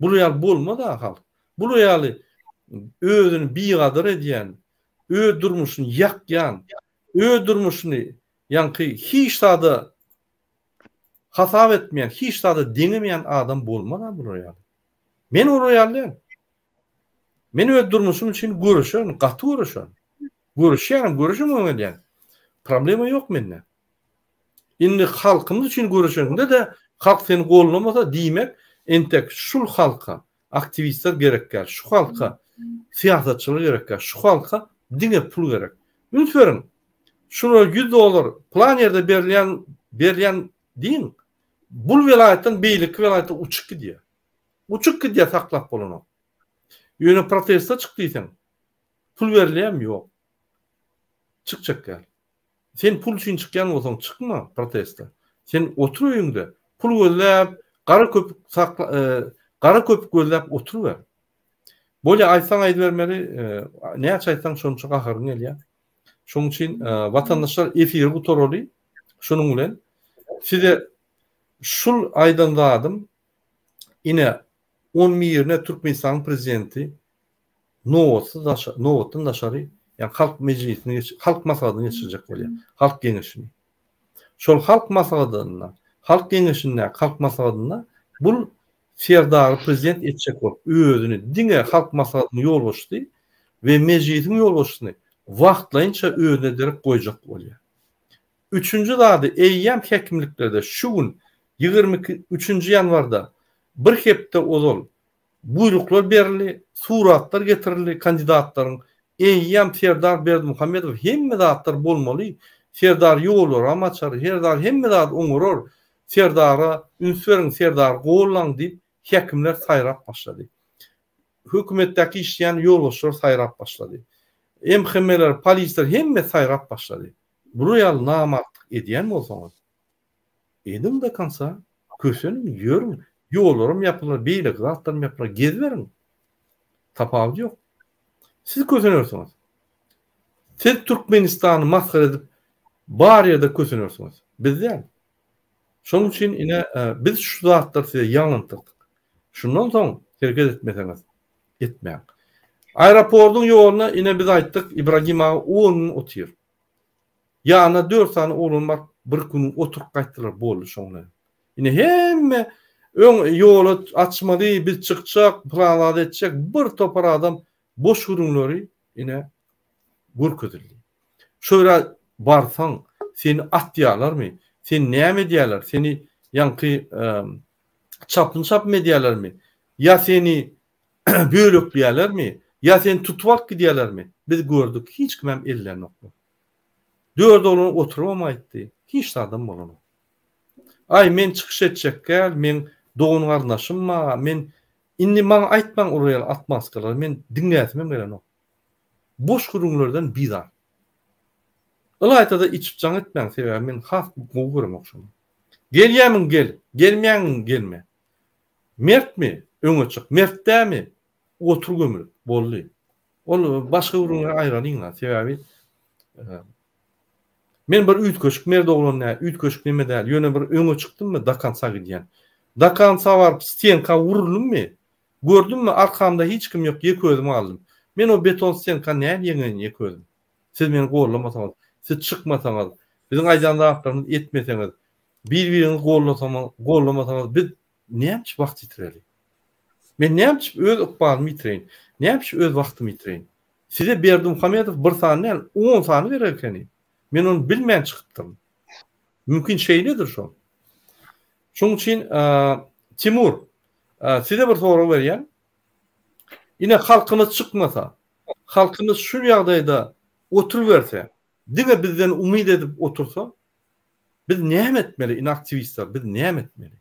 Bular ýaly bolmaz-a halk. Bular ýaly özüni bigadyr edýän, öz durmuşyny ýakýan, öz durmuşyny ýaňky hiç zada hasap etmeýän, hiç zada deňemeýän adam bolmaz-a bular ýaly. Men olar ýaly däl. Men öz durmuşym üçin göreşerin, gaty göreşerin. Göreşýärin, göreşemem gelýän. Problema ýok mende. Indi halkymyz üçin göreşeniňde-de halk seni gollamasa, diýmek, entek şul halka aktiwistler gerek däl, şu halka syýasatçylar gerek däl, şu halka diňe pul gerek. Üns beriň, şulara 100 dollar plan ýerde berilýän berilýän diýiň, bul welaýatdan beýleki welaýata uçup gidýär. Uçup gidýär saklap bolanok. Ýöne proteste çyk diýseň, pul berilýärmi? Ýok. Çykjak däl. Sen pul üçin çykýan bolsaň çykma proteste. Sen otur öýüňde pul gözläp gara köpük sakla gara köpük gözläp oturyber. Bolýa aýtsaň aýdybermeli näçe aýtsaň şonça gaharyň gelýär. Şoň üçin watandaşlar efiri gutaraly şunuň bilen. Size şul aýdan zadym ine on birine Türkmenistanyň prezidenti nobatsyz daşa, nobatdan daşary, ýagny halk mejlisini geç, halk maslahatyny geçirjek bolýar. Halk geňeşini. Şol halk maslahatynda, halk geňeşindäki halk maslahatynda bul Serdary prezident etjek bolup, özüni diňe halk maslahatynyň ýolbaşçysy we mejlisiň ýolbaşçysyny wagtlaýynça özüne derek goýjak bolýar. Üçünji zady eýýäm häkimliklerde şu gün 22 üçünji ýanwarda bir hepde ozal Buýruklar berildi, suratlar getirildi kandidatlaryň. Eýýäm Serdar Berdimuhamedow hemme zatlar bolmaly, Serdar ýollaram açar, Serdar hemme zady oňarar, Serdara üns beriň, Serdary gollaň diýip häkimler saýrap başlady. Hökümetdäki işleýän ýolbaşçylar saýrap başlady. MHM-ler, polisler hemme saýrap başlady. Bular ýaly namartlyk edýän bolsaňyz, Ediň do konca, köseniň, ýörüň, ýollaram ýapylar, beýleki zatlaram ýapylar, geziberiň. Tapawudy ýok. Siz kösenersiňiz. Siz Türkmenistany masgara edip bar ýerde kösenersiňiz. Biz däl. Şonuň üçin ine biz şu zatlary size ýaňlantdyrdyk. Şundan soň hereket etmeseňiz etmäň. Aeroportyň ýoluna ine biz aýtdyk Ibragim aga on gün otyr. Ýanyna dört sany oglan baryp bir gün oturyp gaýtdylar boldy şoň bilen. Indi hemme öň ýoly açmaly biz çykjak pylan zat etjek bir topar adam boş gürrüňleri ine görkezildi. Şo ýere barsaň seni atýarlarmy? Seni näme edýärler? Seni ýaňky çapyn-çapym edýärlermi? Ýa seni bölekleýärlermi? Ýa seni tutup alyp gidýärlermi? Biz gördük, hiç kimem ellänoklar. Dört oglan oturybam aýtdy, hiç zadam bolanok. Aý, men çykyş etjek däl, meň dogan-garyndaşym bar, men indi maňa aýtmaň olar ýaly otmazkalary, men diňläsimem gelenok. Boş gürrüňlerden bizar. Ylaýta-da içip jaň etmäň, sebäbi men has gowy göremok şony. Gelýämiň gel, gelmeýäňiň gelme. Mertmi, öňe çyk, mert dämi, otur gömülip, boldy. Ol başga gürrüňe aýralyň-la, sebäbi men bir üýtgeşik merd oglan däl, üýtgeşik neme däl, ýöne bir öňe çykdymmy, do konca gidýän. Do konca baryp stenka uruldymmy, gördümmi arkamda hiç kim ýok, ýeke özüm galdym. Men o beton stenkany nädip ýeňeýin ýeke özüm? Siz meni gollamasaňyz, siz çykmasaňyz, biziň aýdan zatlarymyzy etmeseňiz, bir-biriňizi gollamasaňyz biz näme üçin wagt ýitireli? Men näme üçin öz ykbalymy ýitireýin? Näme üçin öz wagtymy ýitireýin? Size Berdimuhamedow bir sany däl, on sany berer ekeni. Men ony bilmän çykypdyryn. Mümkin şeýledir şo. Şonuň üçin Timur, size bir sorag berýän. Ine halkymyz çykmasa, halkymyz şu ýagdaýda oturyberse, diňe bizden umyt edip otursa, biz näme etmeli, ine aktiwistler, biz näme etmeli?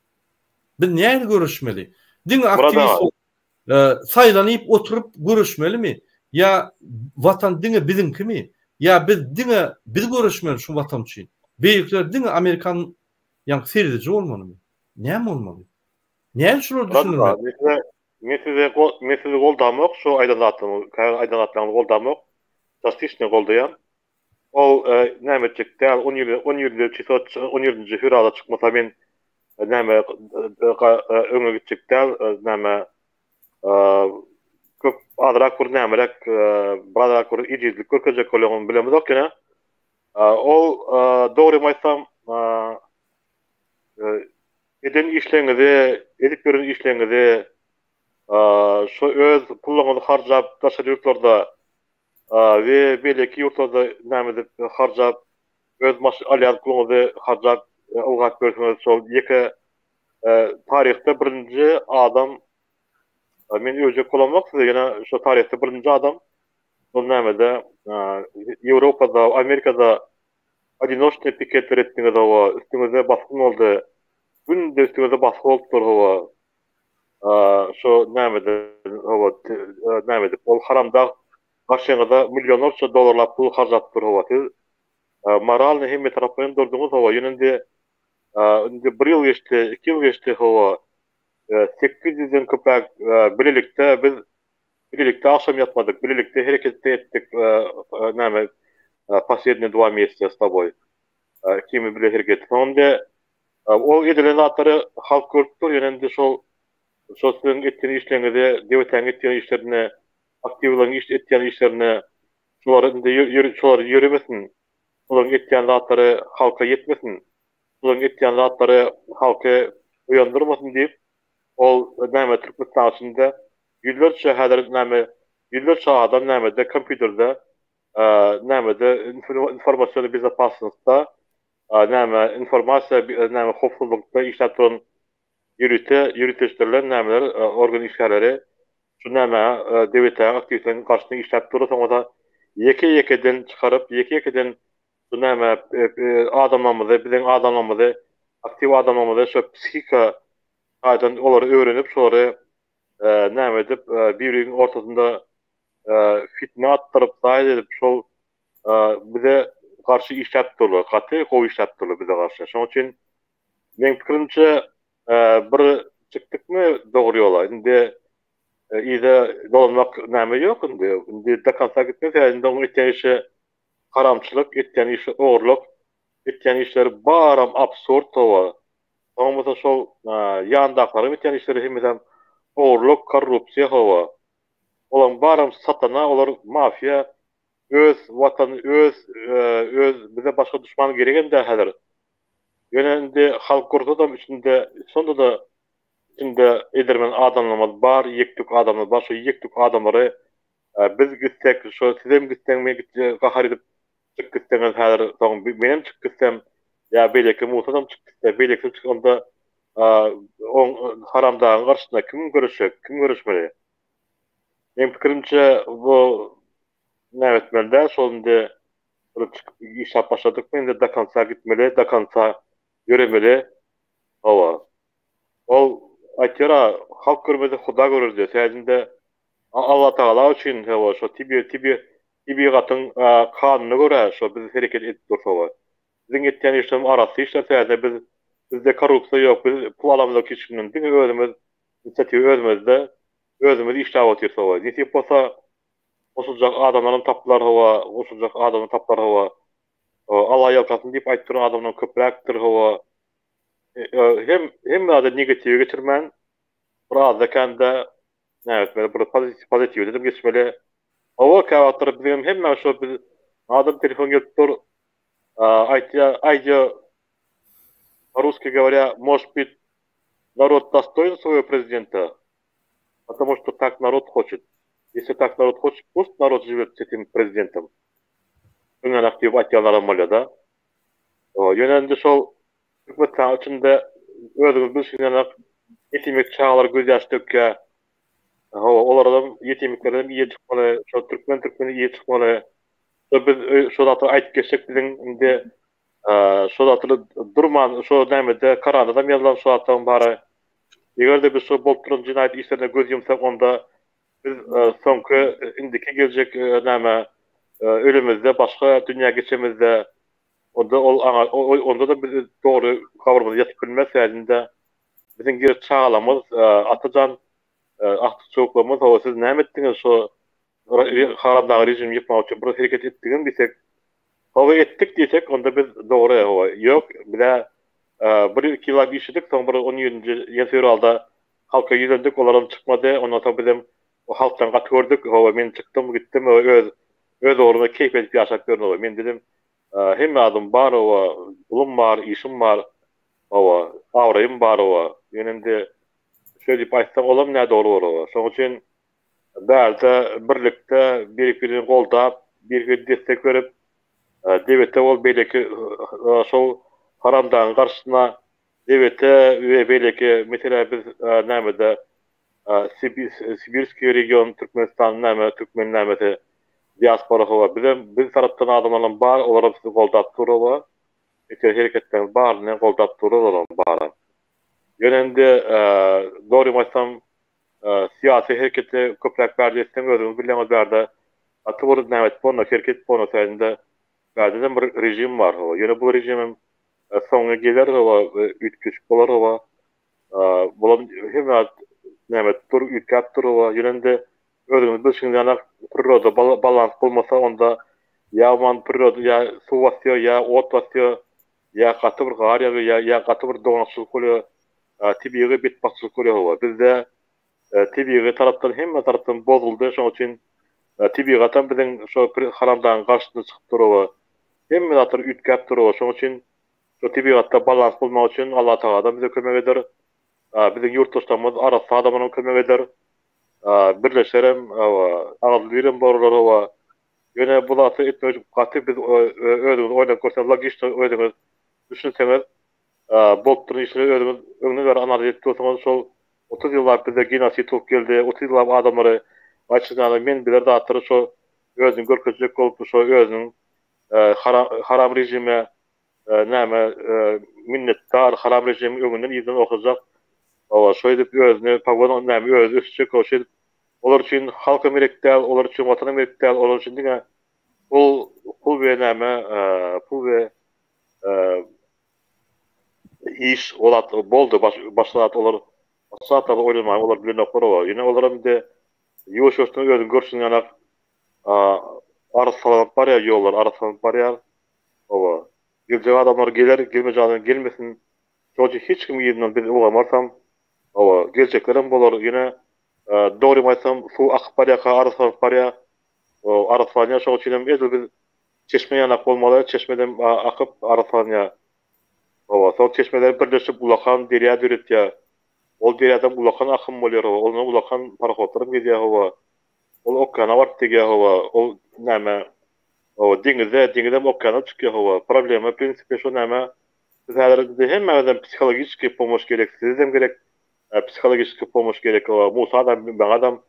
Biz nähili göreşmeli? Diňe aktiwist bolup, saýlanyp oturyp göreşmelimi? Ýa watan diňe biziňkimi? Ýa biz diňe biz göreşmeli şu watan üçin? Beýlekiler diňe amerikan ýaňky serediji bolmalymy? Näme bolmaly? Näme şulary düşündirmeli? Men size men sizi goldamok şu aýdan zatlaryňyzy käbir aýdan zatlaryňyzy goldamok. Çastiçno goldaýan. Ol näme etjek däl on ýyl on ýylda çyslo on ýedinji fewralda çykmasa men näme öňe gitjek däl näme köp azrak bir nämeräk birazrak bir ejizlik görkezjek bolýar ony bilemizok ýöne ol dogrymy aýtsam Eden işleriňizi, edip ýören işleriňizi, şo öz pullaryňyzy harjap daşary ýurtlarda we beýleki ýurtlarda näme edip harjap, öz alýan puluňyzy harjap ylgap ýörsüňiz, şol ýeke taryhda birinji adam, men öwjek bolamok size, ýöne şo taryhda birinji adam şol nämede Ýewropada, Amerikada Odinoçnyý piketler etdiňiz hawa, üstüňize basgyn boldy. Günde üstüňize basgy bolup dur hawa. Şo nämede hawa näme edip ol haramdag garşyňyza millionlarça dollarlap pul harjap dur hawa. Siz moralny hemme taraplaýyn durduňyz hawa. Ýöne indi indi bir ýyl geçdi, iki ýyl geçdi hawa. 800-den köpräk bilelikde biz Bilelikde agşam ýatmadyk, bilelikde hereket etdik, näme, poslednýe dva mesýa s toboý. Ikimiz bile hereket etdik. Soň indi ol edilen zatlary halk görüp dur, ýöne indi şol şol siziň etýän işleriňizi, DWT-niň etýän işlerini, aktiwleriň iş etýän işlerini, şolary indi şolar ýöremesin, şolaryň etýän zatlary halka ýetmesin, şolaryň etýän zatlary halky oýandyrmasyn diýip, Ol näme Türkmenistan içinde ýüzlerçe häzir näme ýüzlerçe adam nämede kompýuterde nämede informasiýa bezopasnostda näme informasiýa näme howpsuzlykda işläp duran ýörite ýöriteleşdirilen nämeler organ işgärleri şu näme DWT-niň aktiwistleriniň garşysyna işläp dur soňra ýeke ýekeden çykaryp ýeke ýekeden şu näme adamlarymyzy biziň adamlarymyzy aktiw adamlarymyzy şu psihika taýdan olary öwrenip şolary näme edip bir-biriniň ortasynda fitne atdyryp zaýa edip şol bize garşy işläp durlar gaty gowy işläp durlar bize garşy şonuň üçin meň pikirimçe bir çykdykmy dogry ýola indi yza dolanmak näme ýok indi indi do konca gitmez indi onuň etýän işi haramçylyk etýän işi ogurlyk etýän işleri baram absurd hawa soň bolsa şol ýandakylaryň etýän işleri hemmesem ogurlyk korrupsiýa hawa olaň baram satana olar mafiýa öz watan öz öz bize başga duşman geregem däl häzir ýöne indi halk gursadam içinde şondada içinde edermen adamlarymyz bar ýek-tük adamlar bar şo ýek-tük adamlary Biz gitsek, şo sizem gitseň, men gitse, gahar edip çykyp gitseňiz häzir soň menem çykyp gitsem. Ýa beýleki Musadam çykyp gitse, beýlekisi çykyp onda oň haramdagyň garşysyna kim göreşjek, kim göreşmeli? Meň pikirimçe bu näme etmeli däl, şol indi bir çykyp işläp başladykmy indi do konca gitmeli, do konca ýöremeli. Hawa. Ol aýtýar-a, halk görmese Huda görer diýýär. Sädinde Allatagala üçin hawa şo tebi tebi tebigatyň kanunyna görä şo biz hereket edip durus hawa. Biziň etýän işlerimiz arassa işler sädinde biz bizde korrupsiýa ýok, biz pul alamyzok hiç kimden diňe özümiz inisiatiwa özümizde özümiz işläp otyrys hawa. Nesip bolsa goşuljak adamlaram tapylar hawa, goşuljak adamlar tapylar hawa. Alla ýalkasyn diýip aýdyp duran adamlaram köpräkdir hawa. Hem hemme zady negatiwe geçirmän bir azda kände näme etmeli bir pozitiwde de geçmeli. Hawa käwagtlar biziňem hemme şo biz adam telefon gelip dur aýtýar aýdýar по-русски говоря может быть народ достоин своего президента потому что так народ хочет если так народ хочет пусть народ живет с этим президентом öňenak diýip aýtýanlaram bolýar-da. Ýöne indi şol Türkmenistanyň içinde özüňiz bilşiňiz ýaly ýetimlik çagalar gözýaş dökýär. Hawa, olaram ýetimliklerem ýe çykmaly, şol türkmen türkmeni ýe çykmaly. Şo biz şo zatlary aýdyp geçsek biziň indi şo zatlary durman şo nämede Korandadam ýazylan şo zatlaryň bary. Eger-de biz şo bolup duran jenaýat işlerine göz ýumsak onda biz soňky indiki geljek näme ölemizde başga dünýä geçemizde Onda ol aňa onda-da biz dogry gabrymyzda ýatyp bilmeris ýa-da biziň ýer çagalarymyz Atajan agtyk-çowluklarymyz hawa siz näme etdiňiz şo haramdag režimi ýykmak üçin bir hereket etdiňizmi diýsek hawa etdik diýsek onda biz dogry hawa ýok bizä bir iki ýyllap işledik soň bir on ýedinji ýyl fewralda halka ýüzlendik olaram çykmady ondan soň bizem halkdan gaty gördük hawa men çykdym gitdim öz öz ugruma keýp edip ýaşap ýörün hawa men dedim Hemme zadym bar oba, pulum bar, işim bar, oba, abraýym bar oba. Ýöne indi şeý diýip aýtsaň olam nädogry bolar oba. Şonuň üçin bärde birlikde bir-birini goldap, bir-birine destek berip, debete bol beýleki şol haramdagyň garşysyna debete we beýleki meselä biz nämede Sibirskiý region Türkmenistan näme türkmen nämesi diaspora hawa bizem biz tarapdan adamlaram bar olaram sizi goldap dur hawa eke hereketleriňiz baryny goldap dur olaram bara ýöne indi dogrymy aýtsam syýasy hereketi köpräk bärde etseň özüňiz bilýäňiz bärde gaty bir näme etip bolnok hereket etip bolnok indi bärdedem bir režim bar hawa ýöne bu režimem soňy geler hawa üýtgeşik bolar hawa Bulam hemme zat näme dur üýtgäp dur we ýöne-de özüňiz bilşiňiz ýaly priroda balans bolmasa onda ýa man priroda ýa suw basýar ýa ot basýar ýa gaty bir gar ýagýar ýa ýa gaty bir doňakçylyk bolýar tebigy betbagtçylyk bolýar hawa bizde tebigy tarapdan hemme tarapdan bozuldy şonuň üçin tebigatam biziň şo haramdagyň garşysyna çykyp dur hawa hemme zatlar üýtgäp dur hawa şonuň üçin Şu tebigatda balans bolmak üçin Allatagala bize kömek eder. Biziň ýurtdaşlarymyz arassa adamlaram kömek eder. Birleşerem, agzybirem bolarlar hawa. Ýöne bu zatlary etmek üçin gaty biz özüňiz oýlanyp görseňiz, logiçno özüňiz düşünseňiz, bolup duran işleri özüňiz öňden bäri analiz edip dursaňyz, şol 30 ýyllap bizde genosid bolup geldi, 30 ýyllap adamlary aýtşyň men biler zatlary şo özüni görkezjek bolup, şo özüniň haram režime näme minnetdar haram režimiň öňünden yzyndan okajak hawa şeýdip özüni pogon näme özi ösjek hawa şeýdip olar üçin halkam gerek däl olar üçin watanam gerek däl olar üçin diňe pul pul we näme pul we iş o zat boldy başga zat olar başga zatlarda oýlanmaga olar bilenoklar hawa ýöne olaram indi ýuwaş ýuwaşdan özüň görşüň ýanak arassalanyp barýar ýollar arassalanyp barýar Hawa. Geljek adamlar geler, gelmejek adamlar gelmesin. Şoň üçin hiç kimiň yzyndan biz ylgamarsam, hawa, geljeklerem bolar. Ýöne, dogrymy aýtsam, suw akyp barýarka arassalanyp barýar. Arassalanýar. Şoň üçin hem edil biz çeşme ýanak bolmaly. Çeşmeden akyp arassalanýar. Hawa, soň çeşmeler birleşip ulakan derýa döretýär. Ol derýadan ulakan akym bolýar, hawa, ondan ulakan parohodlaram gezýär, hawa. Ol okeana baryp degýär hawa, ol näme, hawa, deňize, deňizem okeana çykýar hawa. Problema, prinsipi şo näme? Biz häzir bize hemmämizem psihologiçki pomoş gerek, sizedem gerek psihologiçki pomoş gerek, Musadam, maňadam.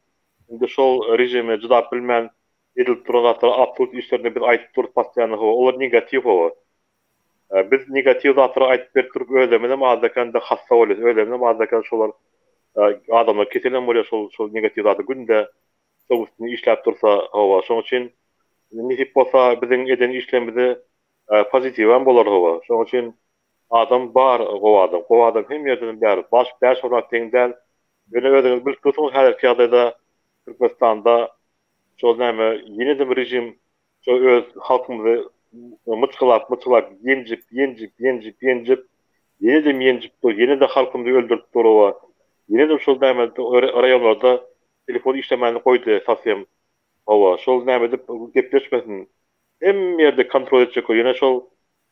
Indi şol režime jydap bilmän edilip duran zatlar absurd işlerini biz aýdyp durus postoýanno hawa, olar negatiw hawa. Biz negatiw zatlary aýdyp berip durup özlerimizem azda-kände hassa bolýas, özlerimizem azda-kän şolar adamlar keselem bolýar şol şol negatiw zady günde şoň üstünde işläp dursa hawa. Şoň üçin nesip bolsa biziň eden işlerimizi Pozitiwem bolar hawa. Şoň üçin adam bar gowy adam. Gowy adam hemme ýerdenem bär. Baş bäş barmak deň däl. Ýöne özüňiz bilip dursuňyz häzirki ýagdaýda Türkmenistanda şol näme ýenedem režim şo öz halkymyzy myçgylap myçgylap ýenjip ýenjip ýenjip ýenjip ýenedem ýenjip dur ýenede halkymyzy öldürip dur hawa. Ýenedem şol näme raýonlarda telefon işlemäni goýdy sasýem hawa şol näme edip gepleşmesin Hemme ýerde kontrol etjek bol. Ýöne şol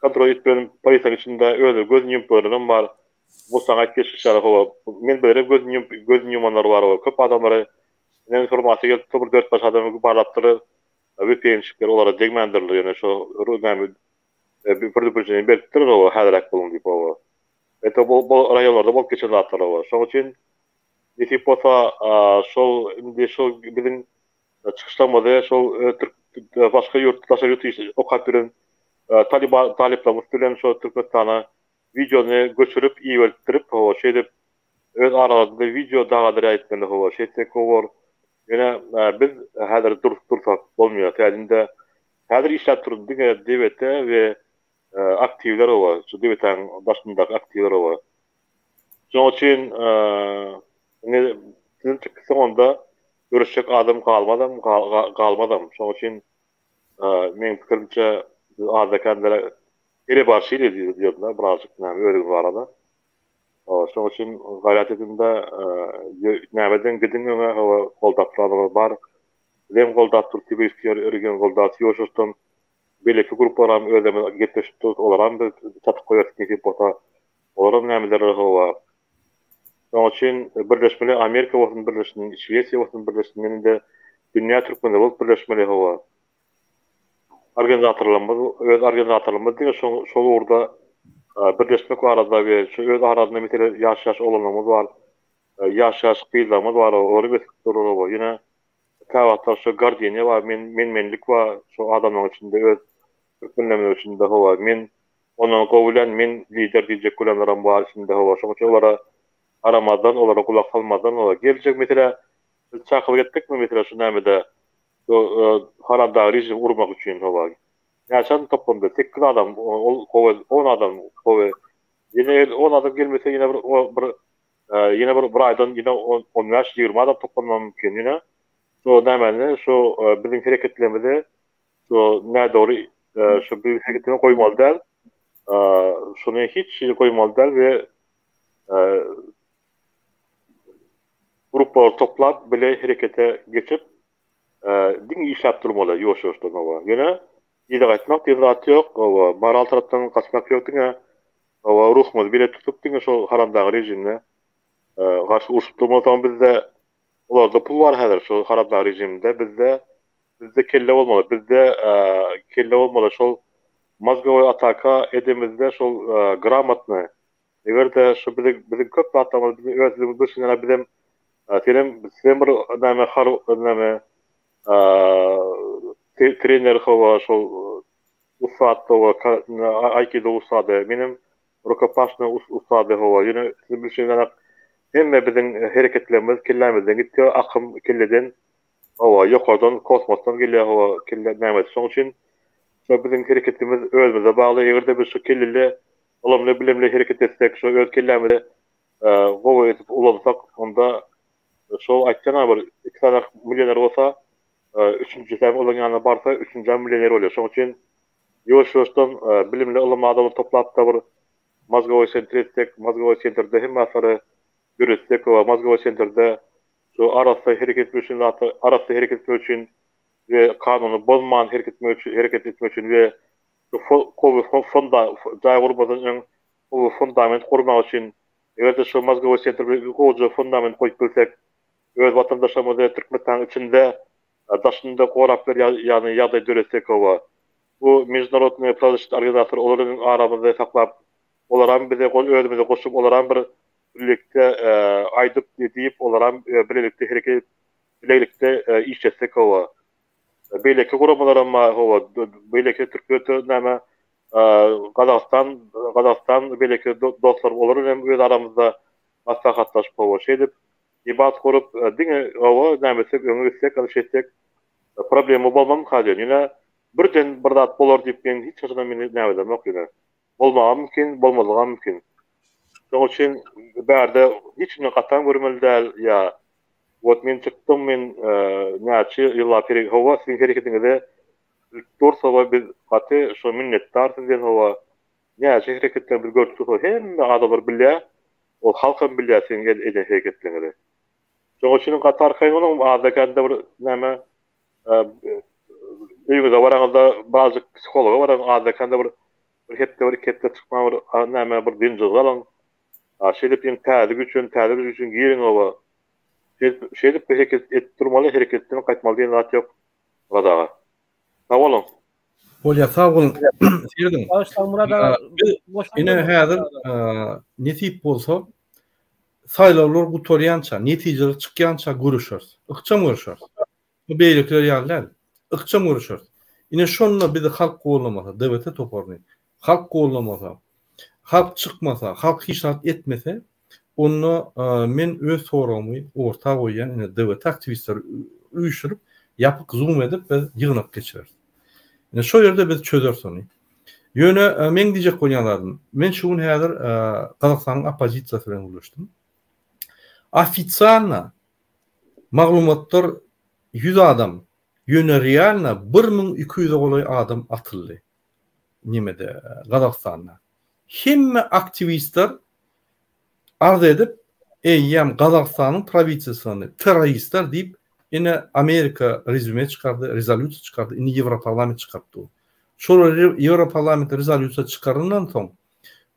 kontrol etmegiň polisiýanyň içinde özleri gözüni ýumup görenlerem bar. Bu saňa aýtdy geçmiş ýaly hawa. Men bilerem gözüni ýumup gözüni ýumanlar bar hawa. Köp adamlary ine informasiýa gelip bir dört baş adamy barlapdyrlar. VPN-çikler olara degmändirler ýöne şo näme predupredženiýe beripdirler hawa häziräk boluň diýip hawa. Ete bu bu raýonlarda bolup geçen zatlar hawa. Şoň üçin nesip bolsa şol indi şol biziň Çykyşlarymyzy şol türk başga ýurt daşary ýurt iş okap ýören talyba talyplarymyz bilen şol Türkmenistana wideony göçürip iberipdirip hawa şeýdip öz aralarynda wideo dagadyrýar etmeli hawa şeýtsek gowy bor. Ýöne biz häzir dur dursak bolmaýar täzinde häzir işläp durun diňe DWT we aktiwler hawa şu DWT-niň daşyndaky aktiwler hawa. Şonuň üçin indi siziň çykyşyň onda görüşjek adam galmazam, galmazam. Şonuň üçin meň pikirimçe biz azda-kände perebarşili diýerdim-de birazjyk näme özüňiz barada. Şonuň üçin gaýrat ediň-de nämeden gidiň öňe hawa goldap duran adamlar bar. Bizem goldap durus Sibirskiý region goldap ýuwaş-ýuwaşdan beýleki gruppalaram özlerimiz gepleşip durus olaram biz çatyp goýarys nesip bolsa. Olaram nämeler hawa. Şonuň üçin birleşmeli Amerika bolsun birleşsin, Şwesiýa bolsun birleşsin, indi dünýä türkmenleri bolup birleşmeli hawa. Organizatorlarymyz öz organizatorlarymyz diňe şo şol ugurda birleşmek barada we şu öz arasynda mesele ýaş ýaş oglanlarymyz bar, ýaş ýaş gyzlarymyz bar, olary ösüp durur hawa. Ýöne käwagtlar şu gardeniýa bar, men men-menlik bar şu adamlaryň içinde öz türkmenlerimiziň içinde hawa. Men Ondan gowy bilen men lider diýjek bolanlaram bar içinde hawa şoň üçin olara garamazdan olara gulak salmazdan olar geljek meselä biz çakylyk etdikmi meselä şu nämede şu haramdag režimi urmak üçin hawa näçe adam toplandy sekiz adam ol gowy on adam gowy ýene on adam gelmese ýene bir bir ýene bir bir aýdan ýene on bäş ýigrimi adam toplanmagy mümkin ýene şu nämeni şu biziň hereketlerimizi Şu nädogry şu bir hereketini goýmaly däl. Şuny hiç hili goýmaly däl we gruppalary toplap bile herekete geçip diňe işläp durmaly ýuwaş-ýuwaşdan hawa. Ýöne yza gaýtmak diýen zat ýok. Hawa, moral tarapdan gaçmak ýok diňe hawa ruhumyzy bile tutup diňe şol haramdag režimine garşy urşup durmaly. Soň bizde olarda pul bar häzir şu haramdag režiminde bizde Bizde kelle bolmaly bizde kelle bolmaly şol mozgowoý ataka edemizde şol gramotny egerde şu biziň biziň köp zatlarymyz biziň özümiz bilşiňýaly bizem senem sizem bir näme har näme trener hawa şol ussat hawa aýkido ussady menem rukopaşnyý ussady hawa ýöne siz bilşiňiz hemme biziň hereketlerimiz kellämizden gitýär akym kelleden Hawa, ýokardan, kosmosdan gelýär hawa, kelle nämesi. Şonuň üçin şo biziň hereketimiz özümize bagly. Eger-de biz şu kelleli, ylymly, bilimli hereket etsek, şo öz kellämizi gowy edip ulansak, onda şo aýtýan-a bir iki sany millioner bolsa, üçünjisem olaryň ýanyna barsa, üçünjem millioner bolýar. Şonuň üçin ýuwaş-ýuwaşdan bilimli, ylymly adamlary toplap-da bir mozgowoý sentr etsek, mozgowoý sentrde hemme zatlary döretsek, mozgowoý sentrde Şu arassa hereket etmek üçin zatlar arassa hereket etmek üçin we kanuny bozman hereket etmek üçin hereket etmek üçin we gowy funda jaý gurmazdan öň gowy fundament gurmak üçin eger-de şu mozgowoý sentr bilen gowuja fundament goýup bilsek öz watandaşlarymyzy Türkmenistanyň içinde daşynda gorap ber ýagny ýagdaý döretsek hawa bu mežnarodnyý prawzasşitnyý organizasiýalar olar biziň aramyzda saklap. Olaram bize özümize goşup, olaram bir birlikde aýdyp diýip, olaram birlikde hereket edip, bilelikde işletsek hawa. Beýleki guramalaram bar hawa, beýleki türkmen näme Gazagystan, Gazagystan beýleki dostlar olar bilen hem öz aramyzda maslahatlaşyp hawa şeýdip debat gurup diňe hawa näme etsek öňe gitsek alyş etsek problema bolmamyka diýen. Ýöne birden bir zat bolar diýip men hiç haçanam meni näme edemok ýöne. Bolmagam mümkin, bolmazlygam mümkin. Şonuň üçin bärde hiç kimden gatan görmeli däl ýa wot men çykdym men näçe ýyllap hereket hawa siziň hereketiňize bilip durus hawa biz gaty şo minnetdar sizden hawa näçe hereketleri biz görüp durus hemme adamlar bilýär ol halkam bilýär siziň eden hereketleriňizi. Şonuň üçin gaty arkaýyn boluň azda-kände bir näme Öýüňize baraňyzda birazjyk psihologa baryň, azda-kände bir bir hepde, bir iki hepde çykman bir näme bir dynjyňyzy alyň. Şeýdip ýene täze güýç bilen, täze güýç üçin giriň oba. Şeýdip, şeýdip bir hereket edip durmaly, hereketden gaýtmaly diýen zat ýok Myrat aga. Sag boluň. Bolýar, sag boluň. Serediň. Bagyşlaň Myrat aga. Ine häzir nesip bolsa saýlawlar gutarýança, netijeler çykýança göreşeris. Ykjam göreşeris. Bu beýlekiler ýaly däl. Ykjam göreşeris. Ine şonda bizi halk gollamasa, DWT toparyny halk gollamasa, halk çykmasa, halk hiç zat etmese, onda men öz soragymy orta goýýan, ine DWT aktiwistleri üýşürip, ýapyk zoom edip biz ýygnak geçireris. Ine şo ýerde biz çözeris ony. Ýöne meň diýjek bolýan zadym, men şu gün häzir Gazagystanyň oppozisiýasy bilen gürleşdim. Ofitsialno Maglumatlar 100 adam, ýöne realno 1200-e golaý adam atyldy nemede Gazagystanda. Hemme aktiwistler arz edip, eýýäm Gazagystanyň prawitelstwony terroristler diýip, ine Amerika rezýume çykardy, rezolýusiýa çykardy, indi Ýewroparlament çykaryp dur. Şol Ýewroparlament rezolýusiýa çykarandan soň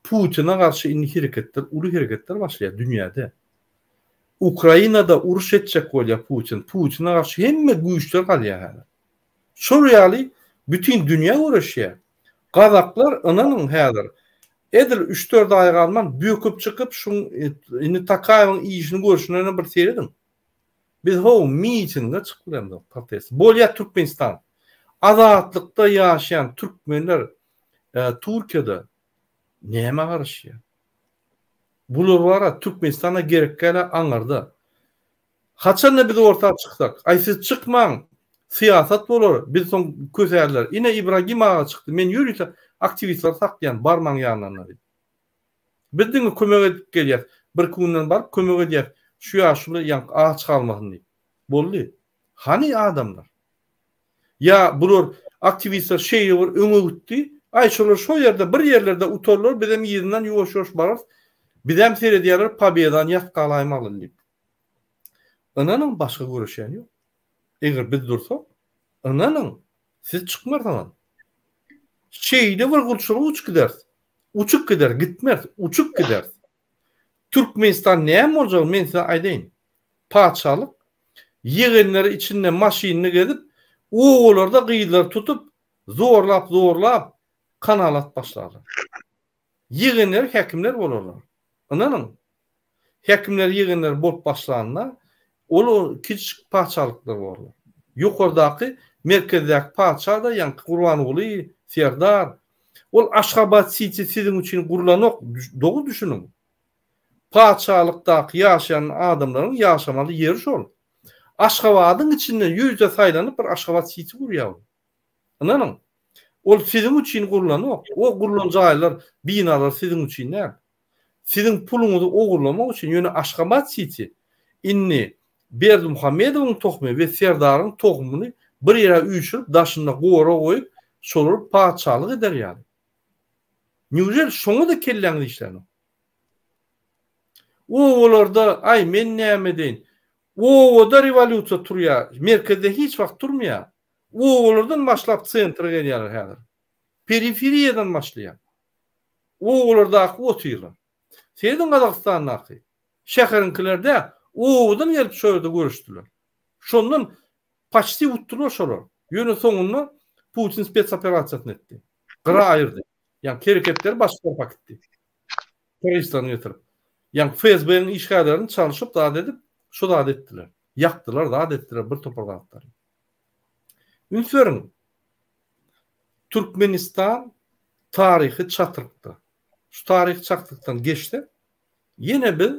Putine garşy indi hereketler, uly hereketler başlaýar dünýäde. Ukrainada uruş etjek bolýar Putin. Putine garşy hemme güýçler galýar häzir. Şol ýaly bütin dünýä göreşýär. Gazaklar ynanyň häzir edil üç-dört aý galman böküp çykyp şuň indi Tokaýewiň işini görşüne bir serediň. Biz how mitinge çykyp bilemzok protest. Bolýar Türkmenistan. Azatlykda ýaşaýan türkmenler Türkiýede nämä garaşýar? Bular bara Türkmenistana gerek däl aňyrda. Haçanda biz orta çyksak, aý siz çykmaň, syýasat bolar, biz soň kösärler. Ine Ibragim aga çykdy, men ýörite aktiwistleri saklaýan, barmaň ýanlaryna diýip. Biz diňe kömek edip gelýäs. Birki günden baryp kömek edýäs. Şu ýaşuly ýaňky aç galmasyn diýip. Boldy. Hany adamlar? Ýa bular aktiwistler şeýle bir öňe gitdi, aý şolar şo ýerde bir ýerlerde utarlar bizem yzyndan ýuwaş ýuwaş bararys, bizem seredýärler pobedany ýat galaýmaly diýip. Ynanyň başga göreşýän ýok. Eger biz dursak, ynanyň siz çykmarsyňyz. Şeýle bir gulçulyk uçup gideris. Uçup gider, gitmeris, uçup gideris. Türkmenistan näme boljagyny men size aýdaýyn. Patyşalyk ýegenleri içinde maşynly gezip, obalarda gyzlary tutup, zorlap-zorlap kanala atyp başlarlar. Ýegenleri häkimler bolarlar. Ynanyň. Häkimler ýegenleri bolup başlanda, ol kiçijik patyşalyklar bolarlar. Ýokardaky, merkezdäki patyşa-da ýaňky Gurbanguly serdar. Ol Aşgabat siti siziň üçin gurlanok, dogry düşüniň. Patyşalykdaky ýaşaýan adamlaryň ýaşamaly ýeri şol. Aşgabadyň içinden ýörite saýlanyp bir Aşgabat siti gurýar ol. Ynanyň. Ol siziň üçin gurlanok. O gurlan jaýlar, binalar siziň üçin däl. Siziň puluňyzy ogurlamak üçin ýöne Aşgabat siti indi Berdimuhamedowyň tohumy we Serdaryň tohumyny bir ýere üýşürip daşynda gorag goýup şolar patyşalyk eder ýaly. Newžel şoňa-da kelläňiz işlänok. Obalarda aý men näme edeýin. Obada rewolýusiýa turýar, merkezde hiç wagt turmaýar. Obalardan başlap sentre gelýärler häzir. Periferiýadan başlaýar. Obalardaky otyrlar. Serediň Gazagystandaky. Şäheriňkiler däl, obadan gelip şo ýerde göreşdiler. Şondan paçti utdular şolar. Ýöne soňunda Putin spetsoperasiýasyny etdi. Gyra aýyrdy. Ýagny hereketleri başga tarapa gitdi. Terroristlerini getirip. Ýaňky FSB-niň işgärlerini çalşyp zat edip, şu zady etdiler. Ýakdylar, zat etdiler bir topar zatlary. Üns beriň. Türkmenistan taryhy çatrykda. Şu taryhy çatrykdan geçsek, ýene biz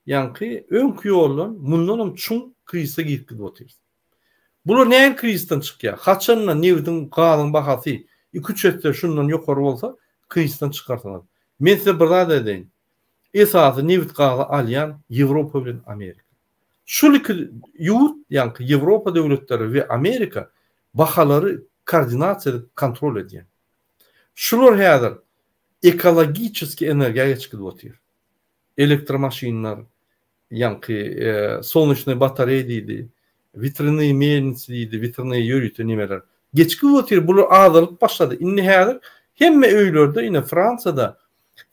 ýaňky öňki ýoldan mundanam çuň krizise girip gidip otyrys. Bular nähili krizisden çykýar? Haçanda nebitiň, gazyň bahasy iki-üç esse şundan ýokary bolsa, krizisden çykarsyňyz. Men size bir zat aýdaýyn. Esasy nebit-gazy alýan Ýewropa bilen Amerika. Şul iki ýurt, ýaňky Ýewropa döwletleri we Amerika bahalary koordinasiýa edip kontrol edýär. Şular häzir ekologiçeskiý energiýa geçip gidip otyr. Elektromaşynlar, ýaňky solneçnyý batareý diýdi, witrynyý melnitsy diýdi, witrynyý ýörite nemeler. Geçip gidip otyr, bular azalyp başlady. Indi häzir hemme öýlerde, ine Fransiýada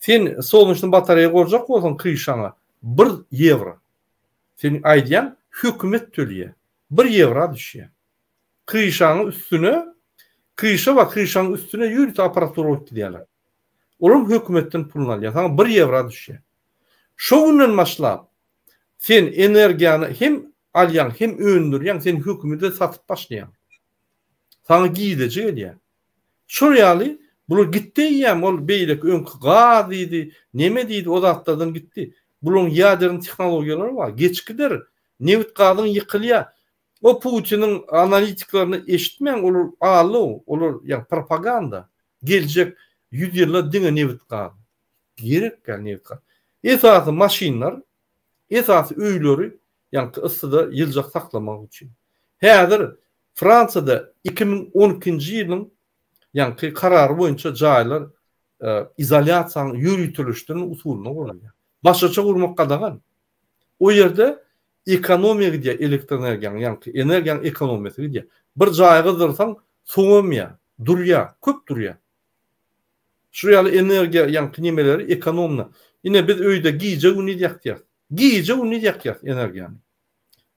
sen solneçnyý batareýa gurjak bolsaň kryşaňa bir ýewro. Sen aýdýaň, hökümet töleýär. Bir ýewra düşýär. Kryşaňyň üstüne, kryşa bar, kryşaň üstüne ýörite apparatura goýup gidýärler. Olam hökümetden puluny alýar. Saňa bir ýewra düşýär. Şo günden başlap, sen energiýany hem alýaň, hem öndürýäň, sen hökümete satyp başlaýaň. Saňa girdeji gelýär. Şol ýaly bular gitdi eýýäm ol beýleki öňki gaz diýdi, neme diýdi o zatlardan gitdi. Bularyň ýaderny tehnologiýalary bar. Geç gider. Nebit gazyň ýykylýar. O Putiniň analitiklaryny eşitmäň olar allow, olar ýa propaganda. Geljek ýüz ýylda diňe nebit gaz. Gerek däl nebit gaz. Esasy maşynlar, esasy öýleri ýaňky yssyda ýyljak saklamak üçin. Häzir Fransiýada 2012-nji ýylyň ýaňky karary boýunça jaýlar izolýasiýanyň ýöriteleşdirilen usulynda gurulýar. Başgaça gurmak gadagan. O ýerde ekonomiýa gidýär elektroenergiýanyň, ýaňky energiýanyň ekonomiýasy gidýär. Bir jaýy gyzdyrsaň, sowamaýar, durýar, köp durýar. Şu ýaly energiýa ýaňky nemeleri ekonomna. Ine biz öýde gije-gündiz ýakýas. Gije-gündiz ýakýas energiýany.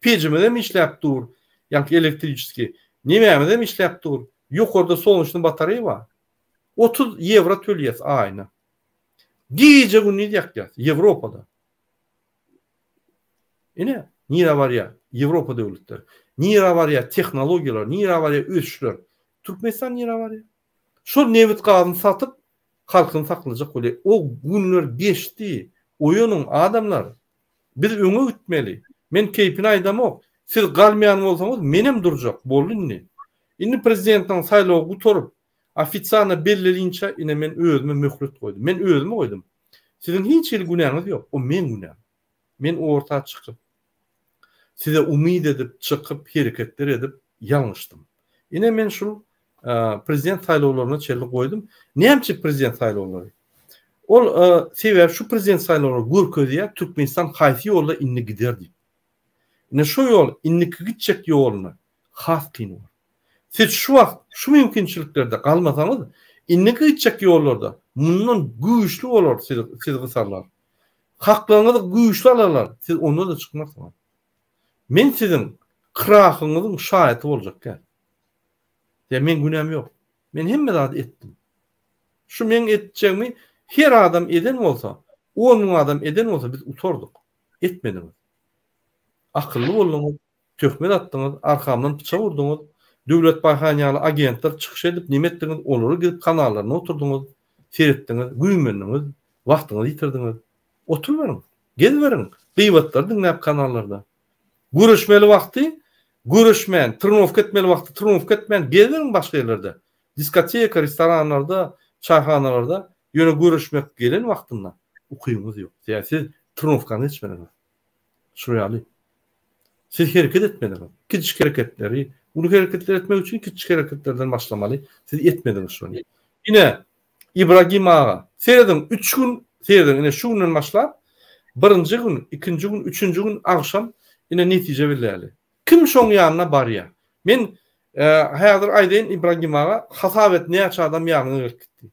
Pejimiz hem işläp dur, ýaňky elektriçeskiý. Nemämiz hem işläp dur. Ýokarda solneçnyý batareý bar. 30 ýewro töleýäs aýyna. Gije-gündiz ýakýas Ýewropada. Ine, nirä barýar Ýewropa döwletleri? Nirä barýar tehnologiýalar, nirä barýar ösüşler? Türkmenistan nirä barýar? Şol nebit-gazyny satyp, halkyny saklajak bolýar. O günler geçdi. Oýanyň, adamlar! Biz öňe gitmeli. Men keýpini aýdamok. Siz galmaýan bolsaňyz, menem durjak. Boldy indi. Indi prezidentniň saýlawy gutaryp, ofisialno bellelinçä ine men özüme möhlet goýdum. Men özüme goýdum. Siziň hiç hili günäňiz ýok. O meň günäm. Men orta çykyp, size umyt edip çykyp, hereketler edip ýalňyşdym. Ine men şul prezident saýlawlaryna çenli goýdum. Näme üçin prezident saýlawlary? Ol sebäbi şu prezident saýlawlary görkezýär Türkmenistan haýsy ýolda indi gider diýip. Ine şu ýol indiki gitjek ýoluna has kyn bolar. Siz şu wagt şu mümkinçiliklerde galmasaňyz, indiki gitjek ýollarda mundan güýçli bolar sizi sizi gysarlar. Haklaryňyzy güýçli alarlar, siz onda-da çykmarsyňyz. Men siziň krahyňyzyň şaýaty boljak däl. Ýa meň günäm ýok. Men hemme zady etdim. Şu meň etjegimi her adam eden bolsa, 10 müň adam eden bolsa biz utardyk. Etmediňiz. Akylly bolduňyz, Töhmet atdyňyz, arkamdan pyçak urduňyz, Döwlet Baýhan ýaly agentler çykyş edip neme etdiňiz, olary gidip kanallaryna oturdyňyz, seretdiňiz, güýmendiňiz, wagtyňyzy ýitirdiňiz. Oturyberiň, geziberiň, gyýbatlary diňläp kanallarda. Göreşmeli wagty göreşmän, trenowka etmeli wagty trenowka etmän geziberiň başga ýerlerde. Diskoteka, restoranlarda, çaýhanalarda, ýöne göreşmek gelen wagtynda ukybyňyz ýok. Sebäbi siz trenowkany geçmediňiz. Şular ýaly. Siz hereket etmediňiz. Kiçijik hereketleri, uly hereketler etmek üçin kiçijik hereketlerden başlamaly. Siz etmediňiz şony. Ine, Ibragim aga, serediň, üç gün serediň, ine şu günden başlap, birinji gün, ikinji gün, üçünji gün agşam ine netije billäli. Kim şoň ýanyna barýar? Men e, häzir aýdaýyn Ibragim aga, hasap et näçe adam ýanyňa gelip gitdi.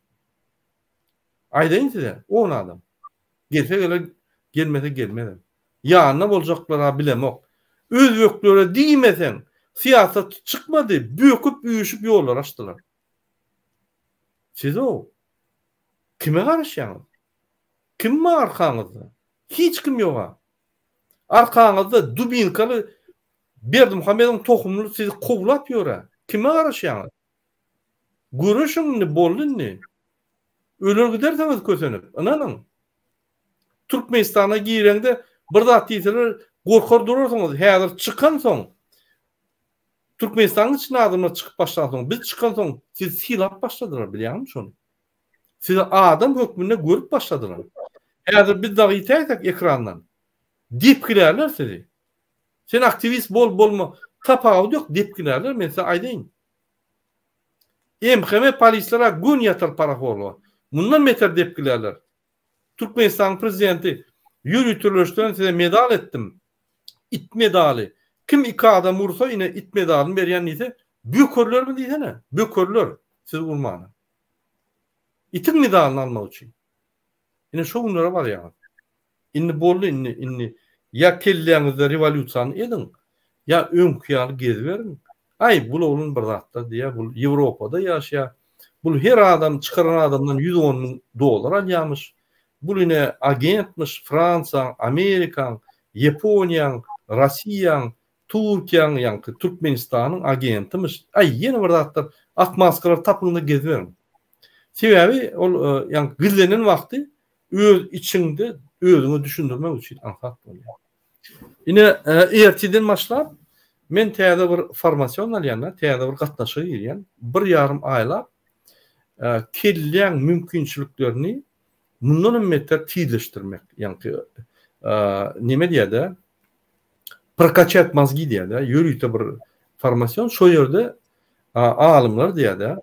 Aýdaýyn size, on adam. Gelse geler, gelmese gelmezem. Ýanynda boljaklar-a bilemok. Özbeklere diýmeseň, syýasat çykmady, böküp üýşüp ýollary açdylar. Siz-ow, kime garaşýaňyz? Kim bar arkaňyzda? Hiç kim ýoga. Arkaňyzda dubinkaly Berdimuhamedowyň tohumly sizi kowlap ýör-ä. Kime garaşýaňyz? Göreşiň indi, boldy indi. Öler gidersiňiz kösenip, ynanyň. Türkmenistana gireňde bir zat diýseler gorkar durarsyňyz. Häzir çykansoň, Türkmenistanyň içinde adamlar çykyp başlansoň, biz çykansoň sizi sylap başladylar, bilýäňmi şony? Sizi adam hökmünde görüp başladylar. Häzir biz dagy ýitäýsek ekrandan, depgilärler sizi. Sen aktiwist bol bolma tapawudy ýok depgilärler men size aýdaýyn. MHM polisler-a göni ýatar parahorluga. Mundan beter depgilärler. Türkmenistanyň prezidenti ýöriteleşdiren size medal etdim. It medaly. Kim iki adam ursa ine it medalyny berýän diýse bökerlermi diýsene. Bökerler sizi urmana. Itiň medalyny almak üçin. Ine şo günlere barýaňyz. Indi boldy indi indi ýa kelläňizde rewolýusiýany ediň, ýa öňki ýaly geziberiň. Aý bul oglan bir zatlar diýýär, bul Ýewropada ýaşaýar. Bul her adam çykaran adamdan 110 müň dollar alýarmyş. Bul ine agentmiş Fransiýaň, Amerikaň, Ýaponiýaň, Rossiýaň, Türkiýäň ýaňky Türkmenistanyň agentimiş. Aý ýene bir zatlar atmaskalar tapyňda geziberiň. Sebäbi ol ýaňky gizlenen wagty öz içiňde özüňe düşündirmek üçin aňsat bolýar. Ine ertirden başlap men täze bir formasion alýan, täze bir gatnaşyga girýän. Bir ýarym aýlap kelläň mümkinçiliklerini mundan hem beter tizleşdirmek, ýaňky neme diýýär-de, Prokaçat mozgi diýýär-de, ýörite bir formasion, şo ýerde alymlar diýýär-de,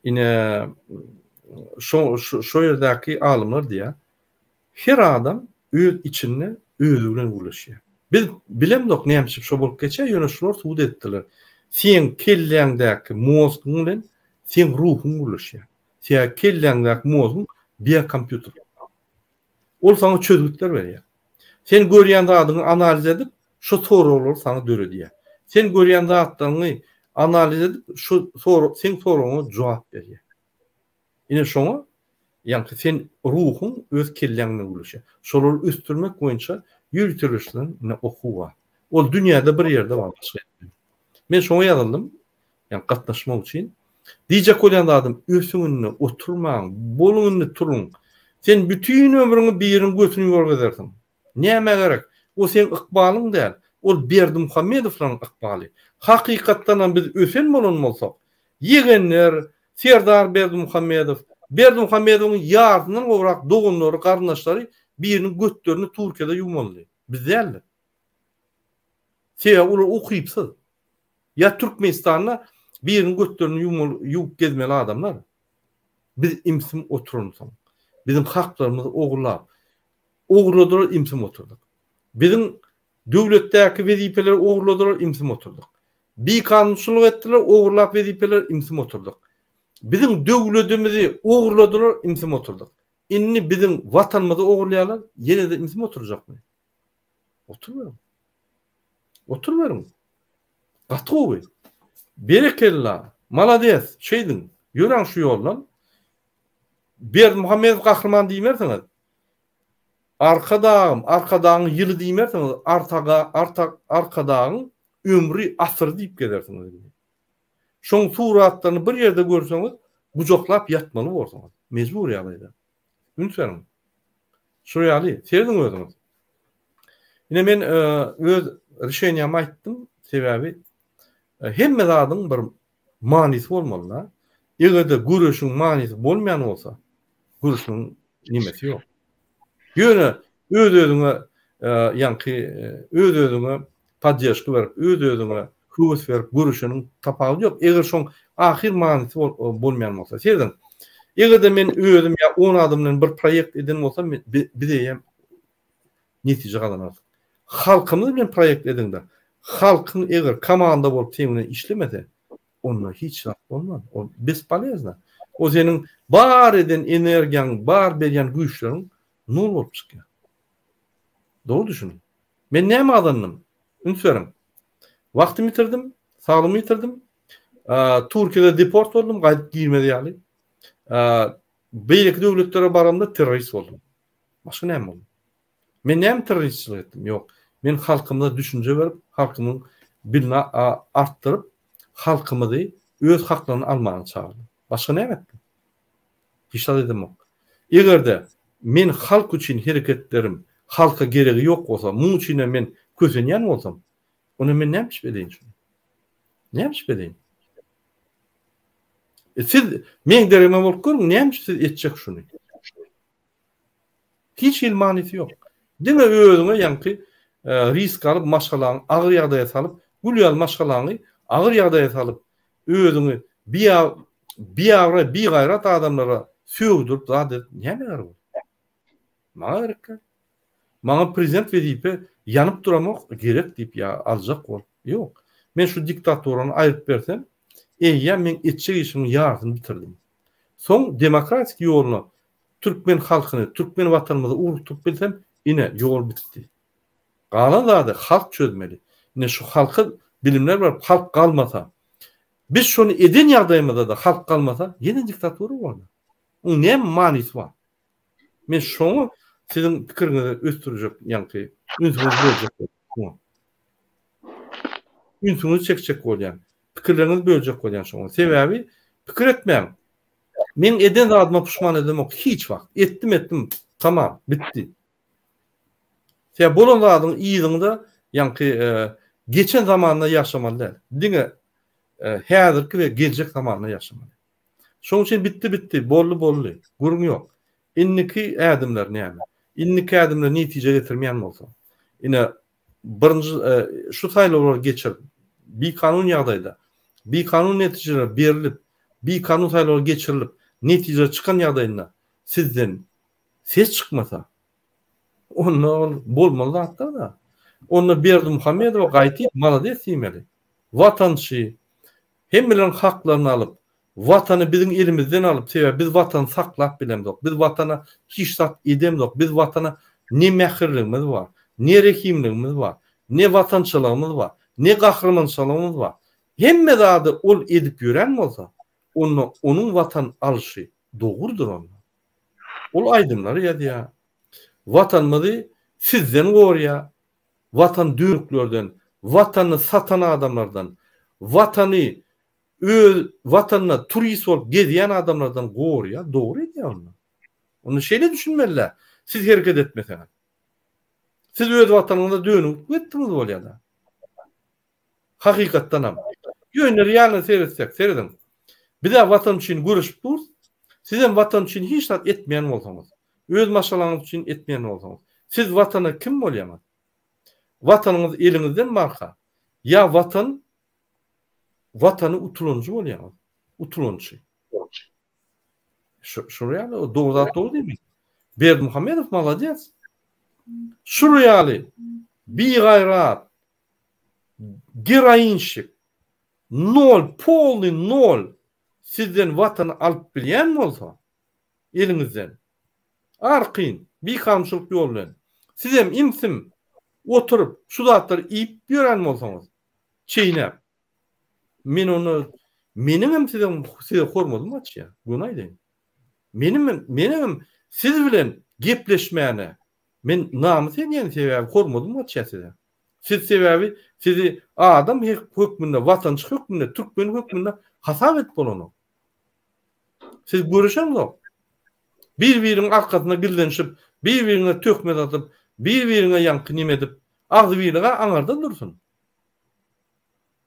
ine şo şo ýerdäki alymlar diýýär, her adam öz içinde özi bilen gürleşýär. Biz bilemzok näme üçin şo bolup geçýär, ýöne şular subut etdiler. Seň kelläňdäki mozgyň bilen seň ruhuň gürleşýär. Sebäbi kelläňdäki mozgyň biokompýuter. Ol saňa çözgütler berýär. Sen görýän zadyňy analiz edip, şo soraglary saňa döredýär. Sen görýän zatlaryňy analiz edip, şo sorag seň soragyňa jogap berýär. Ine şoňa ýaňky sen ruhuň öz kelläň bilen gürleşýär. Şolary ösdürmek boýunça ýöriteleşdirilen ine okuw bar. Ol dünýäde bir ýerde bar, başga ýerde ýok. Men şoňa ýazyldym. Ýagny gatnaşmak üçin. Diýjek bolýan zadym, ösüň indi, oturmaň, boluň indi, turuň. Sen bütin ömrüňi biriniň götüni ýuwar gezersiň. Nämä gerek? O seň ykbalyň däl. Ol Berdimuhamedowlaryň ykbaly. Hakykatdanam biz ösen bolan bolsak, ýegenler, Serdar Berdimuhamedow, Berdimuhamedowyň ýarysyndan gowrak doganlary, garyndaşlary biriniň götlerini Türkiýede ýuwmalydy. Biz däldik. Sebäbi olar ukypsyz. Ýa Türkmenistanda biriniň götlerini ýuwmaly ýuwup gezmeli adamlar. Biz imsim oturansoň. Biziň haklarymyzy ogurlap. Ogurladylar imsim oturdyk. Biziň döwletdäki wezipeleri ogurladylar imsim oturdyk. Bikanunçylyk etdiler ogurlap wezipeleri imsim oturdyk. Biziň döwledimizi ogurladylar imsim oturdyk. Indi biziň watanymyzy ogurlaýarlar ýene-de imsim oturjakmy? Oturberiň. Oturberiň. Gaty gowy. Berekella. Malades. Şeýdiň. Ýöräň şu ýoldan. Berdimuhamedow gahryman diýmersiňiz. Arkadagym, Arkadagyň ýyly diýmersiňiz, Artaga, Arta, Arkadagyň ömri asyry diýip gezersiňiz indi. Şoň suratlaryny bir ýerde görseňiz, gujaklap ýatmaly borsuňyz. Mejbur ýagdaýda. Üns beriň. Şol ýaly, serediň özüňiz. Ine men öz rişeniýamy aýtdym, sebäbi hemme zadyň bir manysy bolmaly-da. Eger-de göreşiň manysy bolmaýan bolsa, göreşmegiň nemesi ýok. Ýöne öz-özüňe ýaňky öz-özüňe podderžka berip, öz-özüňe höwes berip göreşeniň tapawudy ýok. Eger şoň ahyr manysy bolmaýan bolsa. Serediň. Eger-de men özüm ýa on adam bilen bir proýekt eden bolsam, biz eýýäm netije gazanardyk. Halkymyz bilen proýekt ediňde, halkyň eger komanda bolup seň bilen işlemese, onda hiç zat bolmaz. Ol bespolezno. O seniň bar eden energiýaň, bar berýän güýçleriň nol bolup çykýar. Dogry düşüniň. Men näme gazandym? Üns beriň. Wagtymy ýitirdim, saglygymy ýitirdim. Türkiýede deport boldum, gaýdyp girmez ýaly. Beýleki döwletlere baramda terrorist boldum. Başga näme boldum? Men näme terroristçilik etdim? Ýok. Men halkymyza düşünje berip, halkymyň bilini artdyryp, halkymyzy öz haklaryny almaga çagyrdym. Başga näme etdim? Hiç zat edemok. Eger-de men halk üçin hereketlerim halka geregi ýok bolsa, muň üçinem men kösenýän bolsam, onda men näme üçin edeýin şuny? Näme üçin edeýin? E siz meň deregime bolup görüň, näme üçin siz etjek şuny? Hiç hili manysy ýok. Diňe özüňe ýaňky risk alyp maşgalaňy agyr ýagdaýa salyp, gül ýaly maşgalaňy agyr ýagdaýa salyp, özüňi biabraý, bigaýrat adamlara sögdürip zat edip näme gerek ol? Maňa gerek däl. Maňa prezident wezipe ýanyp duramok, gerek diýip ýa aljak bolup. Ýok. Men şu diktaturany aýryp bersem, eýýäm meň etjek işimiň ýarysyny bitirdim. Soň demokratik ýoluna türkmen halkyny, türkmen watanymyzy ugrukdyryp bilsem, ine, ýol bitdi. Galan zady halk çözmeli. Ine, şu halka bilimler berip, halk galmasa, biz şony eden ýagdaýymyzda-da halk galmasa, ýene diktatura bolar. Oň näme manysy bar? Men şoňa siziň pikiriňizi ösdürjek, ýaňky ünsüňizi böljek bolýan. Ünsüňizi çekjek bolýan. Pikirleriňizi böljek bolýan şoňa. Sebäbi pikir etmäň. Men eden zadyma puşman edemok hiç wagt. Etdim etdim, tamam, bitdi. Sebäbi bolan zadyň yzyňda ýaňky geçen zamanda ýaşamaly däl. Diňe häzirki we geljek zamanda ýaşamaly. Şonuň üçin bitdi bitdi, boldy boldy. Gürrüň ýok. Indiki ädimler näme? Indiki ädimler netije getirmeýän bolsa. Ine, birinji şu saýlawlary geçirip, bikanun ýagdaýda, bikanun netijeler berilip, bikanun saýlawlar geçirilip, netije çykan ýagdaýynda sizden ses çykmasa, onda ol bolmaly zatlar-da. Onda Berdimuhamedowa gaýtyp malades diýmeli. Watançy, Hemmeleriň haklaryny alyp, Watany biziň elimizden alyp, sebäbi biz Watany saklap bilemzok, biz Watana hiç zat edemzok, biz Watana ne mähirligimiz bar, ne rehimligimiz bar, ne watançylygymyz bar, ne gahrymançylygymyz bar. Hemme zady ol edip ýören bolsa, onda onuň Watan alyşy dogrudyr onda. Ol aýdymlar ýazýar, Watanymyzy sizden gorýar, Watan dönüklerden, Watanyny satan adamlardan, Watany öz Watanyna turist bolup gezýän adamlardan gorýar, dogry edýär onda. Onda şeýle düşünmeli-dä, siz hereket etmeseňiz. Siz öz Watanyňyza dönüklik etdiňiz bolýar-da. Hakykatdanam. Ýöne realno seretsek, serediň. Biz-ä Watan üçin göreşip durus. Sizem Watan üçin hiç zat etmeýän bolsaňyz, öz maşgalaňyz üçin etmeýän bolsaňyz, siz Watana kim bolýaňyz? Watanyňyz eliňizden barka, ýa Watan Watany utulanjy bolýaňyz? Utulançy. Şular ýaly dogry zat dogry diýmek. Berdimuhamedow malades. Şular ýaly bigaýrat, geroinşik, nol, polny nol sizden watany alyp bilýän bolsa, eliňizden, arkaýyn, bikanunçylyk ýol bilen, sizem imsim oturyp şu zatlary iýip ýören bolsaňyz, çeýnäp, men onda, meniňem siziň size hormatym gaçýar, göni aýdaýyn. Meniňem, meniňem siz bilen gepleşmäne men namys edýän sebäbi hormatym gaçýar size. Siz sebäbi sizi adam hökmünde, watançy hökmünde, türkmen hökmünde hasap edip bolanok. Siz göreşeňzok. Bir-biriň arkasyna gizlenişip, bir-biriňe töhmet atyp, bir-biriňe ýaňky neme edip, agzybirlik-ä aňarda dursun.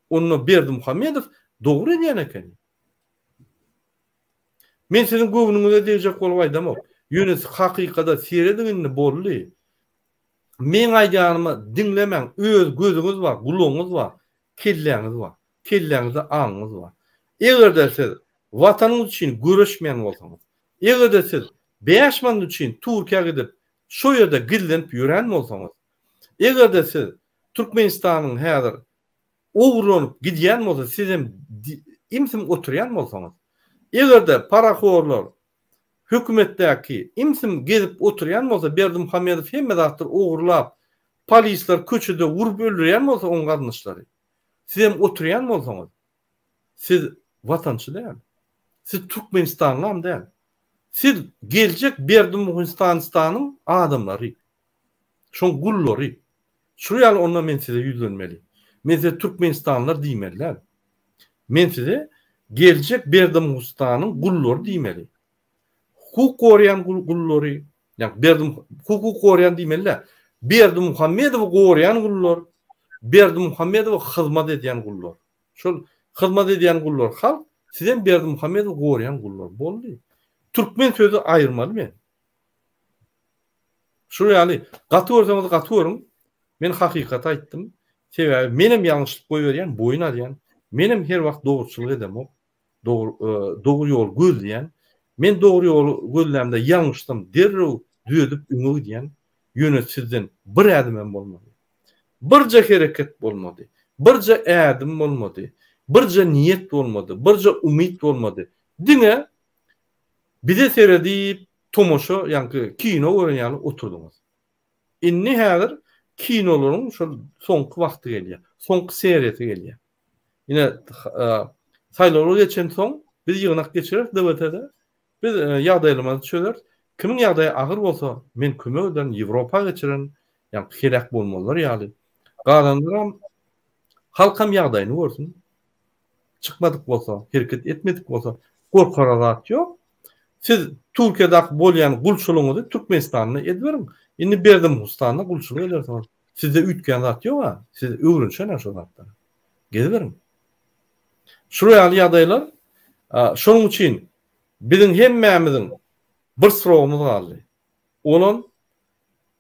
Onda Berdimuhamedow dogry edýän ekeni. Men siziň göwnüňize degjek bolup aýdamok. Ýöne hakykada serediň indi boldy. Meň aýdýanymy diňlemäň, öz gözüňiz bar, gulagyňyz bar, kelläňiz bar. Kelläňizde aňyňyz bar. Eger-de siz Watanyňyz üçin göreşmeýän bolsaňyz, eger-de siz bäş manat üçin Türkiýä gidip, şo ýerde gizlenip ýören bolsaňyz, eger-de siz Türkmenistanyň häzir ogurlanyp gidýän bolsa sizem imsim oturýan bolsaňyz, eger-de parahorlar hökümetdäki imsim gezip oturýan bolsa Berdimuhamedow hemme zatlar ogurlap polisler köçede urup öldürýän bolsa oň garyndaşlary sizem oturýan bolsaňyz siz watançy däl. Siz türkmenistanlam däl. Siz geljek Berdimuhistanistanyň adamlary. Şoň gullary. Şu ýaly onda men size ýüzlenmeli. Men size türkmenistanlylar diýmeli däl. Men size geljek Berdimuhistanyň gullary diýmeli. Hukuk goraýan gullary, ýa Berdim hukuk goraýan diýmeli däl. Berdimuhamedowy goraýan gullar, Berdimuhamedowa hyzmat edýän gullar. Şol hyzmat edýän gullar halk, sizem Berdimuhamedowy goraýan gullar. Boldy. Türkmen sözi aýyrmaly men. Şul ýaly gaty görseňiz gaty görüň. Men hakykaty aýtdym. Sebäbi menem ýalňyşlyk goýberýän, boýun alýan. Menem her wagt dogruçylyk edemok. Dogry dogry ýoly gözleýän. Men dogry ýoly gözlämde ýalňyşsam derrew düzedip öňe gidýän. Ýöne sizden bir ädimem bolmady. Birje hereket bolmady. Birje ädim bolmady. Birje niýet bolmady. Birje umyt bolmady. Diňe bize seredip tomaşa ýaňky kino gören ýaly oturdyňyz. Indi häzir kinolaryň şol soňky wagty gelýär. Soňky seriýasy gelýär. Ine saýlawlar geçensoň biz ýygnak geçireris DWT-de. Biz ýagdaýlarymyzy çözeris. Kimiň ýagdaýy agyr bolsa men kömek ederin, Ýewropa geçirerin, ýaňky heläk bolmazlar ýaly. Galanlaram halkam ýagdaýyny görsün. Çykmadyk bolsa, hereket etmedik bolsa gorkara zat ýok. Siz Türkiýedäki bolýan gulçulygyňyzy Türkmenistanda ediberiň. Indi Berdimuhystanda gulçulyk edersiňiz. Sizde üýtgän zat ýok-a. Siz öwrenişen-ä şo zatlara. Geziberiň. Şular ýaly ýagdaýlar. Şonuň üçin biziň hemmämiziň bir srogymyz galdy. Olam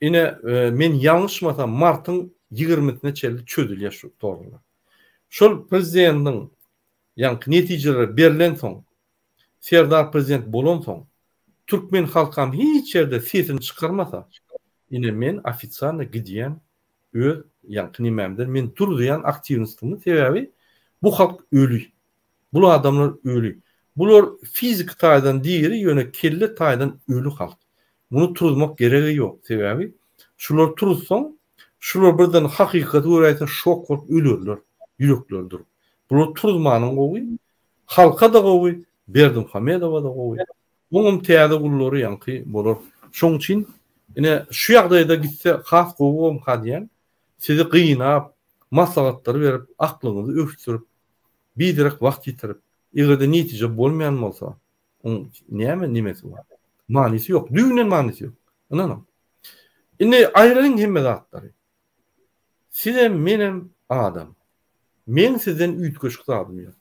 ine men ýalňyşmasam martyň ýigrimisine çenli çözülýär şu torbalar. Şol prezidentiň ýaňky netijeleri berlensoň, Serdar prezident bolansoň, türkmen halkam hiç ýerde sesini çykarmasa, ine men ofisialno gidýän öz ýaňky nemämden men duruzýan aktiwnostymy sebäbi bu halk öli. Bul adamlar öli. Bular fiziki taýdan diri ýöne kelle taýdan öli halk. Muny turuzmak geregi ýok sebäbi şulary turuzsaň şular birden hakykaty göräýse şok bolup ölerler ýürekleri durup. Bulary turuzmanyň gowy halka-da gowy Berdimuhamedowa-da gowy. Oňam täze gullary ýaňky bolar. Şoň üçin ine şu ýagdaýda gitse has gowy bomka diýän sizi gynap maslahatlar berip aklyňyzy ösdürip biderek wagt ýitirip egerde netije bolmaýan bolsa oň näme nemesi bar manysy ýok düýbünden manysy ýok ynanyň indi aýyralyň hemme zatlary sizem menem adam meň sizden üýtgeşik zadym ýok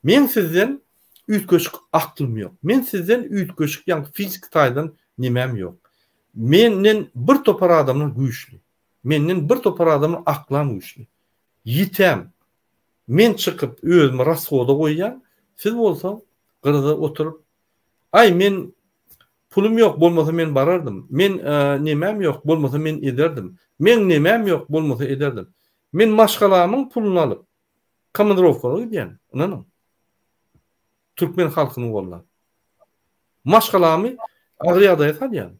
meň sizden üýtgeşik aklym ýok men sizden üýtgeşik ýaňky fiziki taýdan nemäm ýok menden bir topar adamlar güýçli menden bir topar adamlar aklam güýçli ýitäm Men çykyp özümi rashoda goýýan, siz bolsa gyrada oturyp, Aý, men pulum ýok, bolmasa men barardym. Men nemäm ýok, bolmasa men ederdim. Meň nemäm ýok, bolmasa ederdim. Men maşgalamyň puluny alyp, komandirowkalara gidýän, ynanyň. Türkmen halkyny gollap. Maşgalamy agyr ýagdaýa salýan.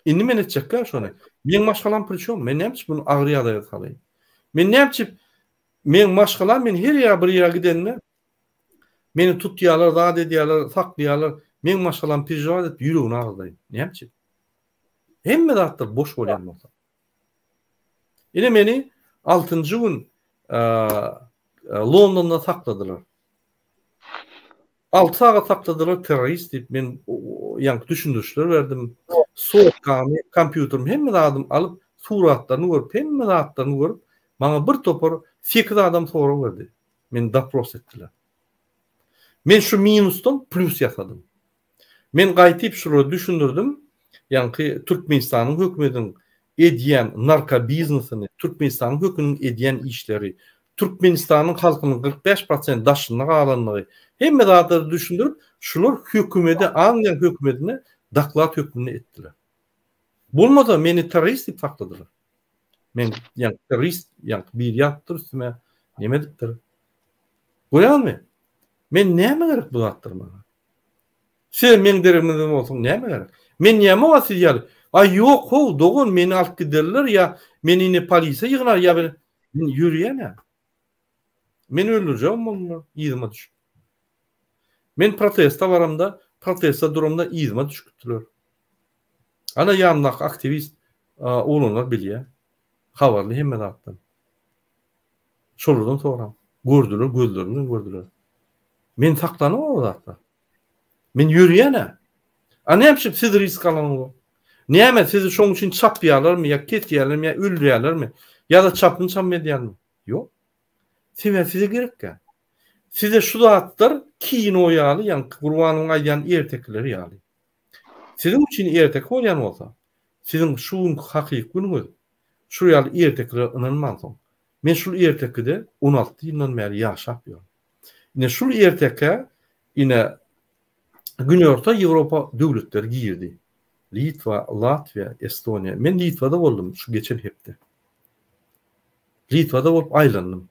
Indi men etjekkä şony. Meň maşgalam priçom? Men näme üçin bunu agyr ýagdaýa salaýyn? Men näme üçin meň maşgalam men her ýere bir ýere gidende meni tutýarlar, zat edýärler, saklaýarlar. Meň maşgalam perejewat edip ýüregini agyrdaýyn. Näme üçin? Hemme zatlar boş bolýan bolsa. Ine meni altynjy gün Londonda sakladylar. 6 sagat sakladylar terrorist diýip men ýaňky düşündirişler berdim. Sotkamy, kompýuterimi hemme zadymy alyp suratlaryny görüp hemme zatlaryny görüp maňa bir topar 8 adam sorag berdi. Meni dopros etdiler. Men şu minusdan plýus ýasadym. Men gaýtyp şulara düşündirdim, ýaňky Türkmenistanyň hökümetiniň edýän narkobiznesini, Türkmenistanyň höküniň edýän işleri, Türkmenistanyň halkynyň 45 prosent daşynda galanlygy, hemme zatlary düşündirip, şular hökümede, Angliýanyň hökümetine doklad hökmünde etdiler. Bolmasa meni terrorist diýip sakladylar. Men ýaňky terrorist, ýaňky biri ýazypdyr üstüme, neme edipdir. Görýäňizmi? Men näme gerek bu zatlar maňa? Siz meň deregimde bolsaň näme gerek? Men näme oňa siz ýaly? Aý ýok how dogan meni alyp giderler ýa meni ine polisiýa ýygnar ýa bir men ýörýän-ä. Meni öldürjegem boldular yzyma düşüp. Men proteste baramda. proteste duramda yzyma düşüp gitdiler. Ana ýanymdaky aktiwist oglanlar bilýär. Habarly hemme zatdan. Şolardan soraň. Gördüler, gözleri bilen gördüler. Men saklanamok o zatdan. Men ýörýän-ä. A näme üçin siz risk alaňyzok? Näme sizi şoň üçin çapýarlarmy ýa kesýärlermi ýa öldürýärlermi? Ýa-da çapyn çam edýärmi? Ýok. Sebäbi size gerekkä. Size şu zatlar kino ýaly, ýaňky Gurbanowyň aýdýan ertekileri ýaly. Siziň üçin erteki bolýan bolsa, siziň şu günki hakyky günüňiz şu ýaly ertekilere ynanmansoň. Men şul ertekide 16 ýyldan bäri ýaşap ýörün. Ine şul ertekä ine Günorta Ýewropa döwletleri girdi. Litwa, Latwiýa, Estoniýa. Men Litwada boldum şu geçen hepde. Litwada bolup aýlandym.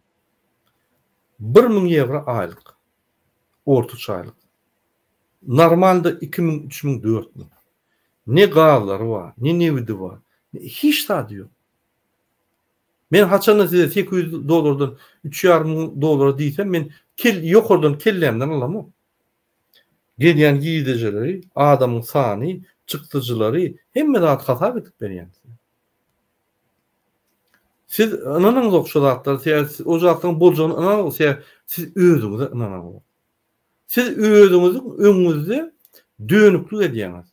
1000 ýewro aýlyk. Ortaça aýlyk. Normalda 2000, 3000, 4000. Ne gazlary bar, ne nebidi bar. Hiç zady ýok. Men haçanda size 800 dollardan 3,5 müň dollara diýsem, men kel ýokardan kellämden alamok. Gelýän girdejileri, adamyň sany, çykdajylary, hemme zady hasap edip berýän size. Siz ynanyňzok şu zatlara, sebäbi o zatlaryň boljagyna ynanyňzok, sebäbi siz özüňize ynanaňzok. Siz özüňiziň öňüňizde dönüklik edýäňiz.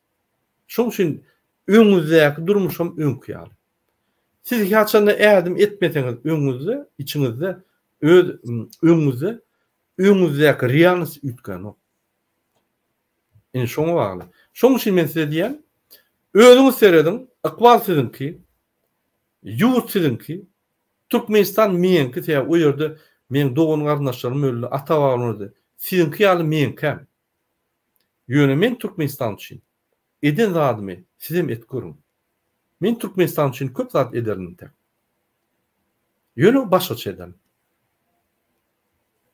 Şoň üçin öňüňizdäki durmuşam öňki ýaly. Siz haçanda ädim etmeseňiz öňüňizde, içiňizde, öz öňüňizde, öňüňizdäki realnost üýtgänok. Indi şoňa bagly. Şoň üçin men size diýýän, özüňiz serediň, ykbal siziňki, ýurt siziňki, Türkmenistan meňki, sebäbi o ýerde meň dogan-garyndaşlarym öldi, ata-babam öldi. Siziňki ýaly meňkäm. Ýöne men Türkmenistan üçin eden zadymy sizem edip görüň. Men Türkmenistan üçin köp zat ederin entek. Ýöne başgaça ederin.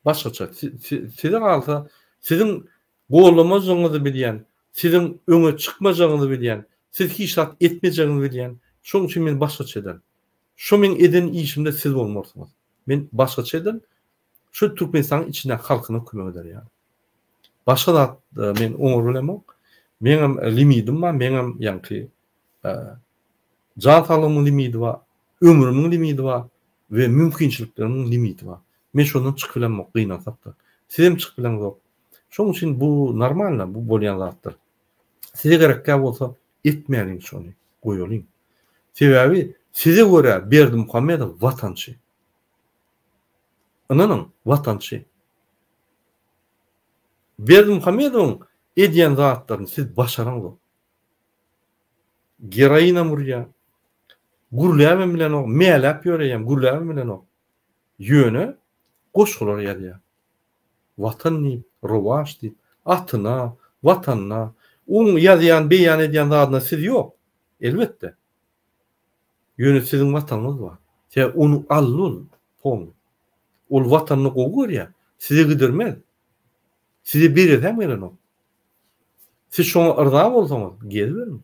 Başgaça. Size galsa, siziň gollamajagyňyzy bilýän, siziň öňe çykmajagyňyzy bilýän, siz hiç zat etmejegiňizi bilýän. Şonuň üçin men başgaça ederin. Şo meň eden işimde siz bolmarsyňyz. Men başgaça ederin. Şu Türkmenistanyň içindäki halkyna kömek eder ýaly. Başga zat men oňar bilemok. Meňem limidim bar, meňem ýaňky jan saglygymyň limidi bar, ömrümiň limidi bar we mümkinçiliklerimiň limiti bar. Men şondan çykyp bilemok, gynansak-da. Sizem çykyp bileňzok. Şonuň üçin bu normalno, bu bolýan zatdyr. Size gerekkä bolsa etmäliň şony, goýalyň. Sebäbi size görä Berdimuhamedow watançy. Ynanyň, watançy. Berdimuhamedowyň edýän zatlaryny siz başaraňzok. Geroinam urýar. Gürläbem bilenok, mäläp ýöreýän, gürläbem bilenok. Ýöne goşgular ýazýar. Watan diýip, rowaç diýip, atyna, watanyna, oň ýazýan, beýan edýän zadyna siz ýok. Elbetde. Ýöne siziň watanyňyz bar. Sebäbi ony aldy ol polny. Ol watanyny gowy görýär. Size gidirmez. Size beresem gelenok. Siz şoňa yrza bolsaňyz, geziberiň.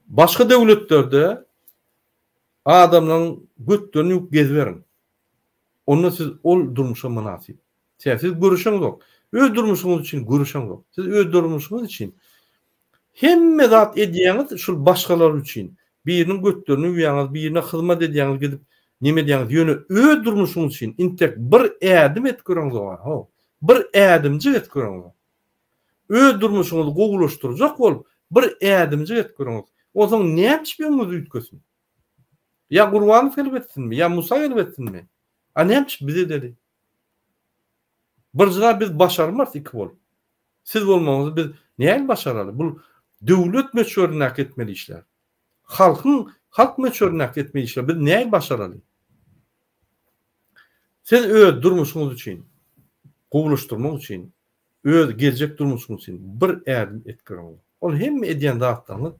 Başga döwletlerde adamlaryň götlerini ýuwup geziberiň. Onda siz ol durmuşa mynasyp. Sebäbi siz göreşeňzok. Öz durmuşyňyz üçin göreşeňzok. Siz öz durmuşyňyz üçin hemme zat edýäňiz şul başgalar üçin. Biriniň götlerini ýuwýaňyz, birine hyzmat edýäňiz gidip neme edýäňiz. Ýöne öz durmuşyňyz üçin intek bir ädim edip göreňzok. Ho. Bir ädimjik edip göreňzok. Öz durmuşyňyzy gowulaşdyrjak bolup bir ädimjik edip göreňzok. Onsoň näme üçin öňüňiz üýtgesin? Ýa Gurbanow gelip etsinmi? Ýa Musa gelip etsinmi? A näme üçin biz edeli? Birinji zat biz başarmarys iki bolup. Siz bolmagyňyzy biz nähili başaraly? Bu döwlet möçberindäki etmeli işler. Halkyň halk möçberindäki etmeli işler. Biz nähili başaraly? Siz öz durmuşyňyz üçin gowulaşdyrmak üçin öz geljek durmuşyňyz üçin bir ädim et görüň. Ol hemme edýän zatlaryňyz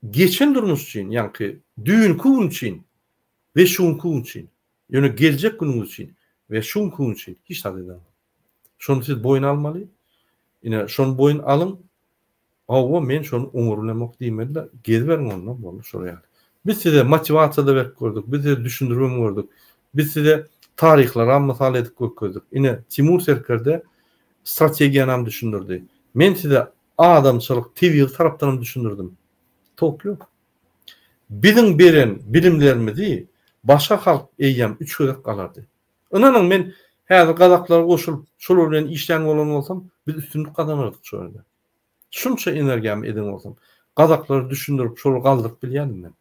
geçen durmuş üçin, ýaňky düýnki gün üçin we şu günki gün üçin. Ýöne geljek günüňiz üçin we şu günki gün üçin hiç zat edeňok. Şony siz boýun almaly. Ine, şony boýun alyň. Hawa, men şony oňar bilemok diýmeli-de, geziberiň onda, boldy şol ýaly. Biz size motiwasiýa-da berip gördük, biz size düşündiribem gördük. Biz size taryhlaram mysal edip görkezdik. Ine, Timur serkerde strategiýanam düşündirdi. Men size adamçylyk, tebigy tarapdanam düşündirdim. Tok ýok. Biziň beren bilimlerimizi başga halk eýýäm üç gezek alardy. Ynanyň men häzir gazaklara goşulyp şolar bilen işlän bolan bolsam biz üstünlik gazanardyk şo ýerde. Şunça energiýamy eden bolsam gazaklara düşündirip şolary galdyryp bilýändim men.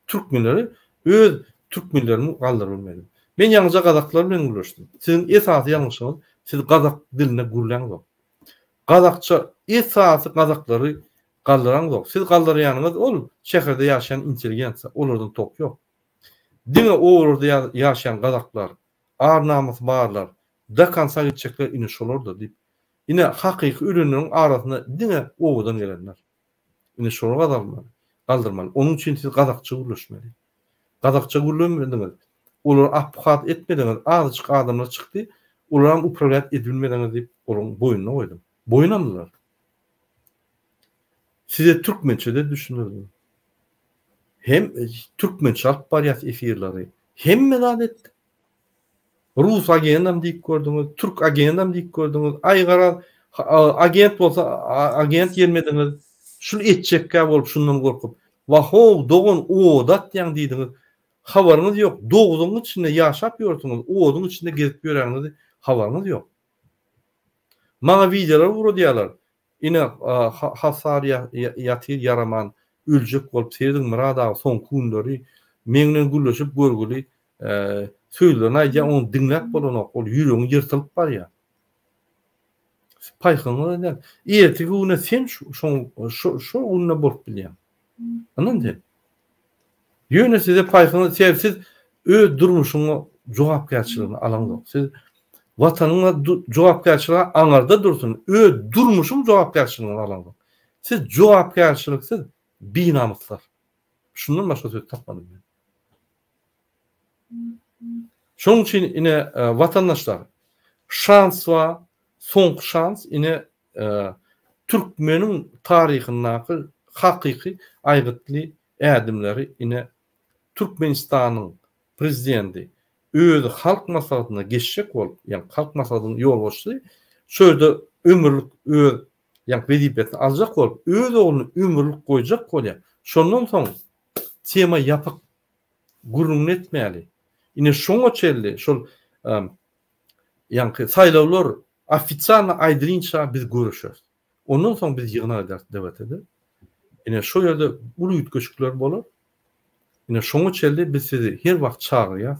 Türkmenleri öz türkmenlerimi galdyryp bilmedim. Men ýaňyja gazaklar bilen gürleşdim. Siziň esasy ýalňyşyňyz siz gazak dilinde gürläňzok. Gazakça esasy gazaklary galdyraňzok. Siz galdyrýanyňyz ol şäherde ýaşaýan intelligensiýa olardan tok ýok. Diňe obalarda ýaşaýan gazaklar, ar-namysy barlar, do konca gitjekler ine şolardyr diýip. Ine hakyky ölenleriň arasynda diňe obadan gelenler. Ine şolary gazalmaly, galdyrmaly. Onuň üçin siz gazakça gürleşmeli. Gazakça gürlemediňiz, olary obhwat etmediňiz, azajyk adamlar çykdy, olaram uprawlýat edibilmediňiz diýip olaryň boýnuna goýdum. Boýun aldylar. Size türkmençe-de düşündirdim. Hem türkmençe alyp barýas efirleri. Hemme zat etdik. Rus agendam diýip gördüňiz, türk agendam diýip gördüňiz. Aý garaz, agent bolsa agent gelmediňiz. Şul etjekkä bolup şundan gorkup. Wah-ow, dogan oda atýaň diýdiňiz. Habaryňyz ýok, dowzahyň içinde ýaşap ýörsüňiz, oduň içinde gezip ýöräniňizi habaryňyz ýok. Maňa wideolar ugradýarlar. Ine, Hasar ýatyr ýaraman, öljek bolup, serediň Myrat aga soňky günleri meň bilen gürleşip görgüli sözlerini aýdýar, ony diňläp bolanok, ol ýüregiň ýyrtylyp barýar. Paýhyňyz däl. Erteki güne sen şoň şo günde bolup bilýäň. Ynan sen. Ýöne size paýhyňyz sebäbi siz öz durmuşyňa jogapkärçiligini alaňzok. Siz watanyňa jogapkärçiligi aňarda dursun, öz durmuşyň jogapkärçiligini alaňzok. Siz jogapkärçiliksiz binamyslar. Şundan başga söz tapmadym men. Şonuň üçin ine watandaşlar şans bar, soňky şans ine türkmeniň taryhyndaky hakyky aýgytly ädimleri ine Türkmenistanyň prezidenti özi halk maslahatyna geçjek bolup, ýagny halk maslahatynyň ýolbaşçysy şu ýerde ömürlik öz ýagny wezipesini aljak bolup, öz ogluny ömürlik goýjak bolýar. Şondan soň tema ýapyk. Gürrüňini etmäli. Ine şoňa çenli şol ýaňky saýlawlar ofisialno aýdylynça biz göreşeris. Ondan soň biz ýygnak ederis DWT-de. Ine şo ýerde uly üýtgeşikler bolar. Ine şoňa çenli biz sizi her wagt çagyrýas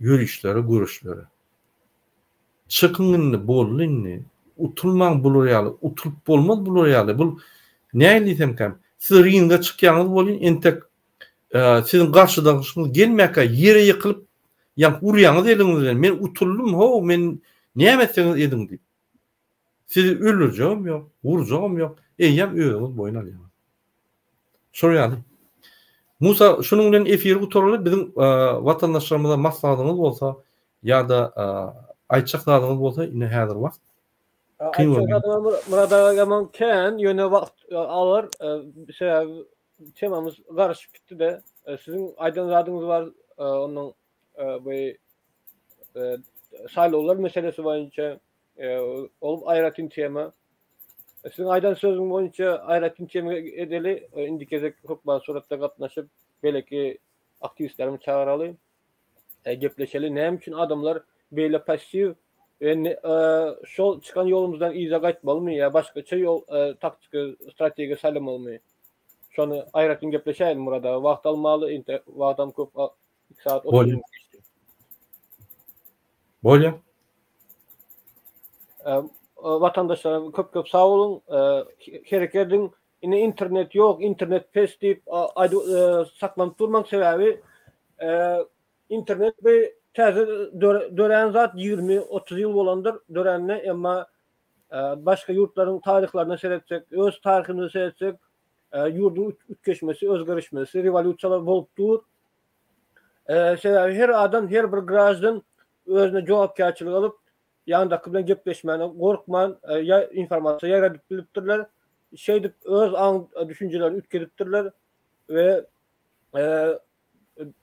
ýörişlere, göreşlere. Çykyň indi, boldy indi. Utulmaň bular ýaly, utulyp bolmaz bular ýaly. Bul nähili diýsemkäm, siz ringe çykýaňyz welin entek siziň garşydaşyňyz gelmäkä ýere ýykylyp, ýaňky urýaňyz eliňiz bilen, men utuldym how, men näme etseňiz ediň diýip. Sizi öldürjegem ýok, urjagam ýok, eýýäm özüňiz boýun alýaňyz. Şol ýaly. Musa, şunuň bilen efiri gutaraly, biziň watandaşlarymyza maslahatyňyz bolsa ýa-da aýtjak zadyňyz bolsa, ine häzir wagt. Aýtjak zadym Myrat aga ýaman kän, ýöne wagt alar, sebäbi temamyz garyşyp gitdi-de. Siziň aýdan zadyňyz bar, ondan bu saýlawlar meselesi boýunça ol aýratyn tema. Siziň aýdan sözüň boýunça aýratyn tema edeli. Indiki gezek hökman suratda gatnaşyp, beýleki aktiwistlerimi çagyraly. Gepleşeli. Näme üçin adamlar beýle passiw we şol çykan ýolumyzdan yza gaýtmalymy ýa başgaça ýol taktika, strategiýa saýlamalymy? Şony aýratyn gepleşäýeli Murad aga. Wagt almaly, inte wagtam köp 2 sagat 30 minut geçdi. Bolýar. Watandaşlara köp köp sag boluň. Hereket ediň. Indi internet ýok, internet pes diýip saklanyp durmaň sebäbi internet bu täze dörän zat 20-30 ýyl bolandyr döränine emma başga ýurtlaryň taryhlaryna seretsek, öz taryhymyza seretsek ýurduň üýtgeşmesi, özgerişmesi, rewolýusiýalar bolup dur. Sebäbi her adam, her bir graždan özüne jogapkärçilik alyp, ýandaky bilen gepleşmäne gorkman informasiýa ýaýradyp bilipdirler. Şeýdip öz aň düşünjelerini üýtgedipdirler we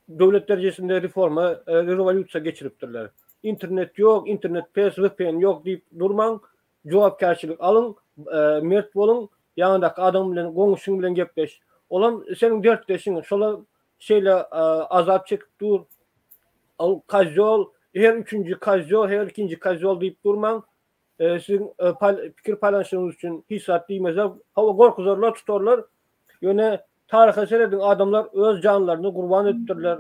döwlet derejesinde reforma, rewolýusiýa geçiripdirler. Internet ýok, internet pes, VPN ýok diýip durmaň. Jogapkärçilik alyň, mert boluň, ýanyňdaky adam bilen, goňşyň bilen gepleş. Olam seniň dertdeşiň, şolar şeýle azap çekip dur. Ol kozýol, her üçünji kozýol, her ikinji kozýol diýip durmaň. Siziň pikir paýlanyşyňyz üçin hiç zat diýmezler. Hawa, gorkuzarlar, tutarlar. Ýöne taryha serediň, adamlar öz janlaryny gurban edipdirler,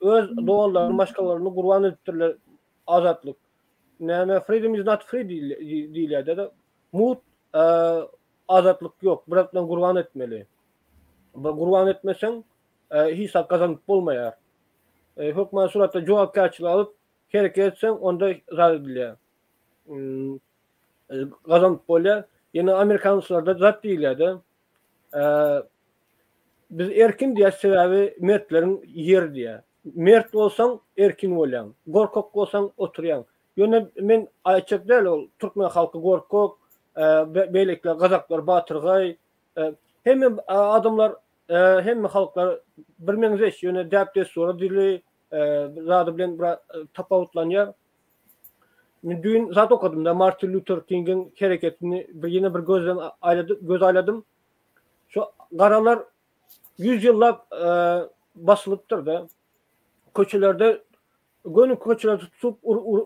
öz doganlaryny, maşgalalaryny gurban edipdirler azatlyk. Näme freedom is not free diýilýär-de. Mugt azatlyk ýok. Bir zatdan gurban etmeli. Bir gurban etmeseň, hiç zat gazanyp bolmaýar. Hökman suratda jogapkärçilik alyp hereket etseň, onda zat edilýär. Gazanyp bolýar. Ýene amerikanslarda zat diýilýär-de. Biz erkin diýýäs, sebäbi mertleriň ýeri diýýär. Mert bolsaň erkin bolýaň, gorkak bolsaň oturýaň. Ýöne men aýtjak däl ol türkmen halky gorkak, beýlekiler gazaklar batyrgaý. Hemme adamlar, hemme halklar birmeňzeş, ýöne däp-dessura, dili, zady bilen biraz tapawutlanýar. Men düýn zat okadym-da, Martin Lýuter Kingiň hereketini bir ýene bir gözden aýladym, göz aýladym. Şu garalar 100 ýyllap basylypdyr-da. Köçelerde göni köçelerde tutup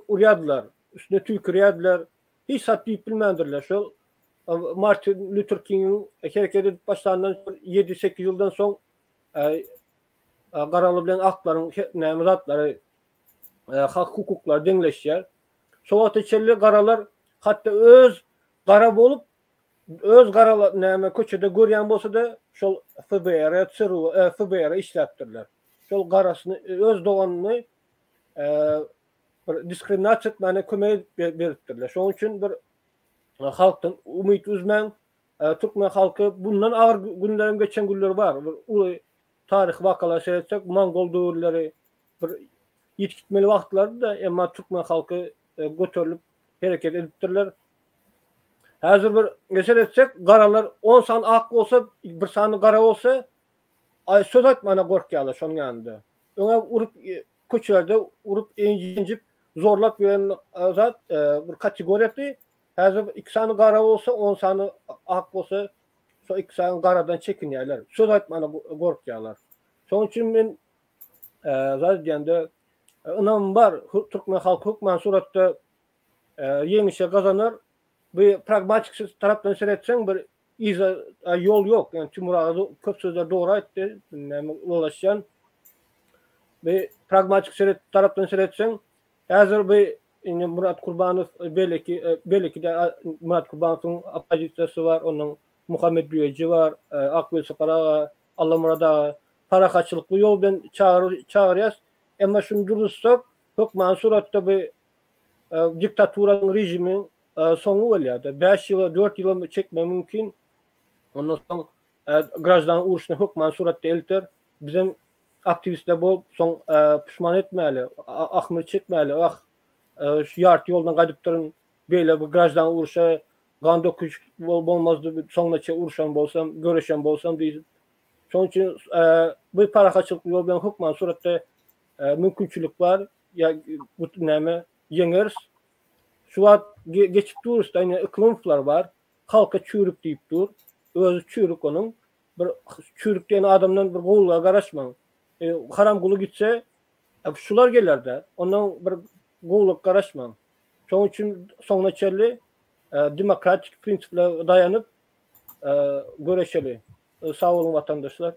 urýardylar. Üstüne tüýkürýärdiler. Hiç zat diýip bilmändirler. Şol Martin Lýuter Kingiň hereket edip başlandan 7-8 ýyldan soň garaly bilen aklaryň näme zatlary hak hukuklary deňleşýär. Şo wagta çenli garalar hatda öz gara bolup öz garalar näme köçede görýän bolsa-da şol FBR-e, CRU, FBR-e işläpdirler. Şol garasyny öz doganyny bir diskriminasiýa etmäne kömek beripdirler. Şonuň üçin bir halkdan umyt üzmäň. Türkmen halky bundan agyr günleriň geçen günleri bar. Bir uly taryhy wakalara seretsek, mongol döwürleri, bir ýitip gitmeli wagtlarydy-da, emma türkmen halky göterilip hereket edipdirler. Häzir bir seretsek, garalar on sany ak bolsa, bir sany gara bolsa, aý söz aýtmana gorkýarlar şonuň ýanynda. Öňe urup köçelerde urup enjip zorlap ýören zat bir kategoriýasy. Häzir iki sany gara bolsa, on sany ak bolsa, şo iki sany garadan çekinýärler. Söz aýtmana gorkýarlar. Şonuň üçin men Zat diýende ynamym bar, türkmen halky hökman suratda ýeňişe gazanar. Bu pragmatik tarapdan seretseň bir yza ýol ýok. Ýani Timur aga köp sözler dogry aýtdy. Näme ulaşýan. Bu pragmatik seret tarapdan seretseň häzir bu indi Murat Kurbanow belki belki de Murat Kurbanowyň oppozisiýasy bar, onuň Muhammet Düýeji bar, Ak Welsapar aga, Allamyrat aga parahatçylykly ýol bilen çagyrýas. Emma şuny duruzsak, hökmany suratda bu diktaturanyň režimiň soňy bolýar-da. Bäş ýyla, dört ýyla çekmegi mümkin. Ondan soň graždan urşuna hökmany suratda elter. Bizem aktiwistler bolup, soň puşman etmäli, ahmyr çekmäli, ah, şu ýarty ýoldan gaýdypdyryn, beýle bir graždan urşa gan döküşik bolmazdy, soňuna çenli urşan bolsam, göreşen bolsam diýip Şonuň üçin bu parahatçylykly ýol bilen hökman suratda mümkinçilik bar. Ýa bu näme ýeňeris. Şu wagt geçip durus da ine Yklymowlar bar. Halka çüýrük diýip dur. Özi çüýrük onuň. Bir çüýrük diýen adamdan bir gowulyga garaşmaň. Haramguly gitse şular geler-de. Ondan bir gowulyk garaşmaň. Şonuň üçin soňuna çenli demokratik prinsiplere daýanyp göreşeli. Sag boluň watandaşlar.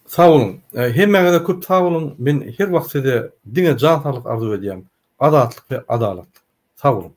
Sag boluň. Hemmäňize köp sag boluň. Men her wagt size diňe jan saglyk arzuw edýän. Azatlyk we adalatlyk. Sag boluň.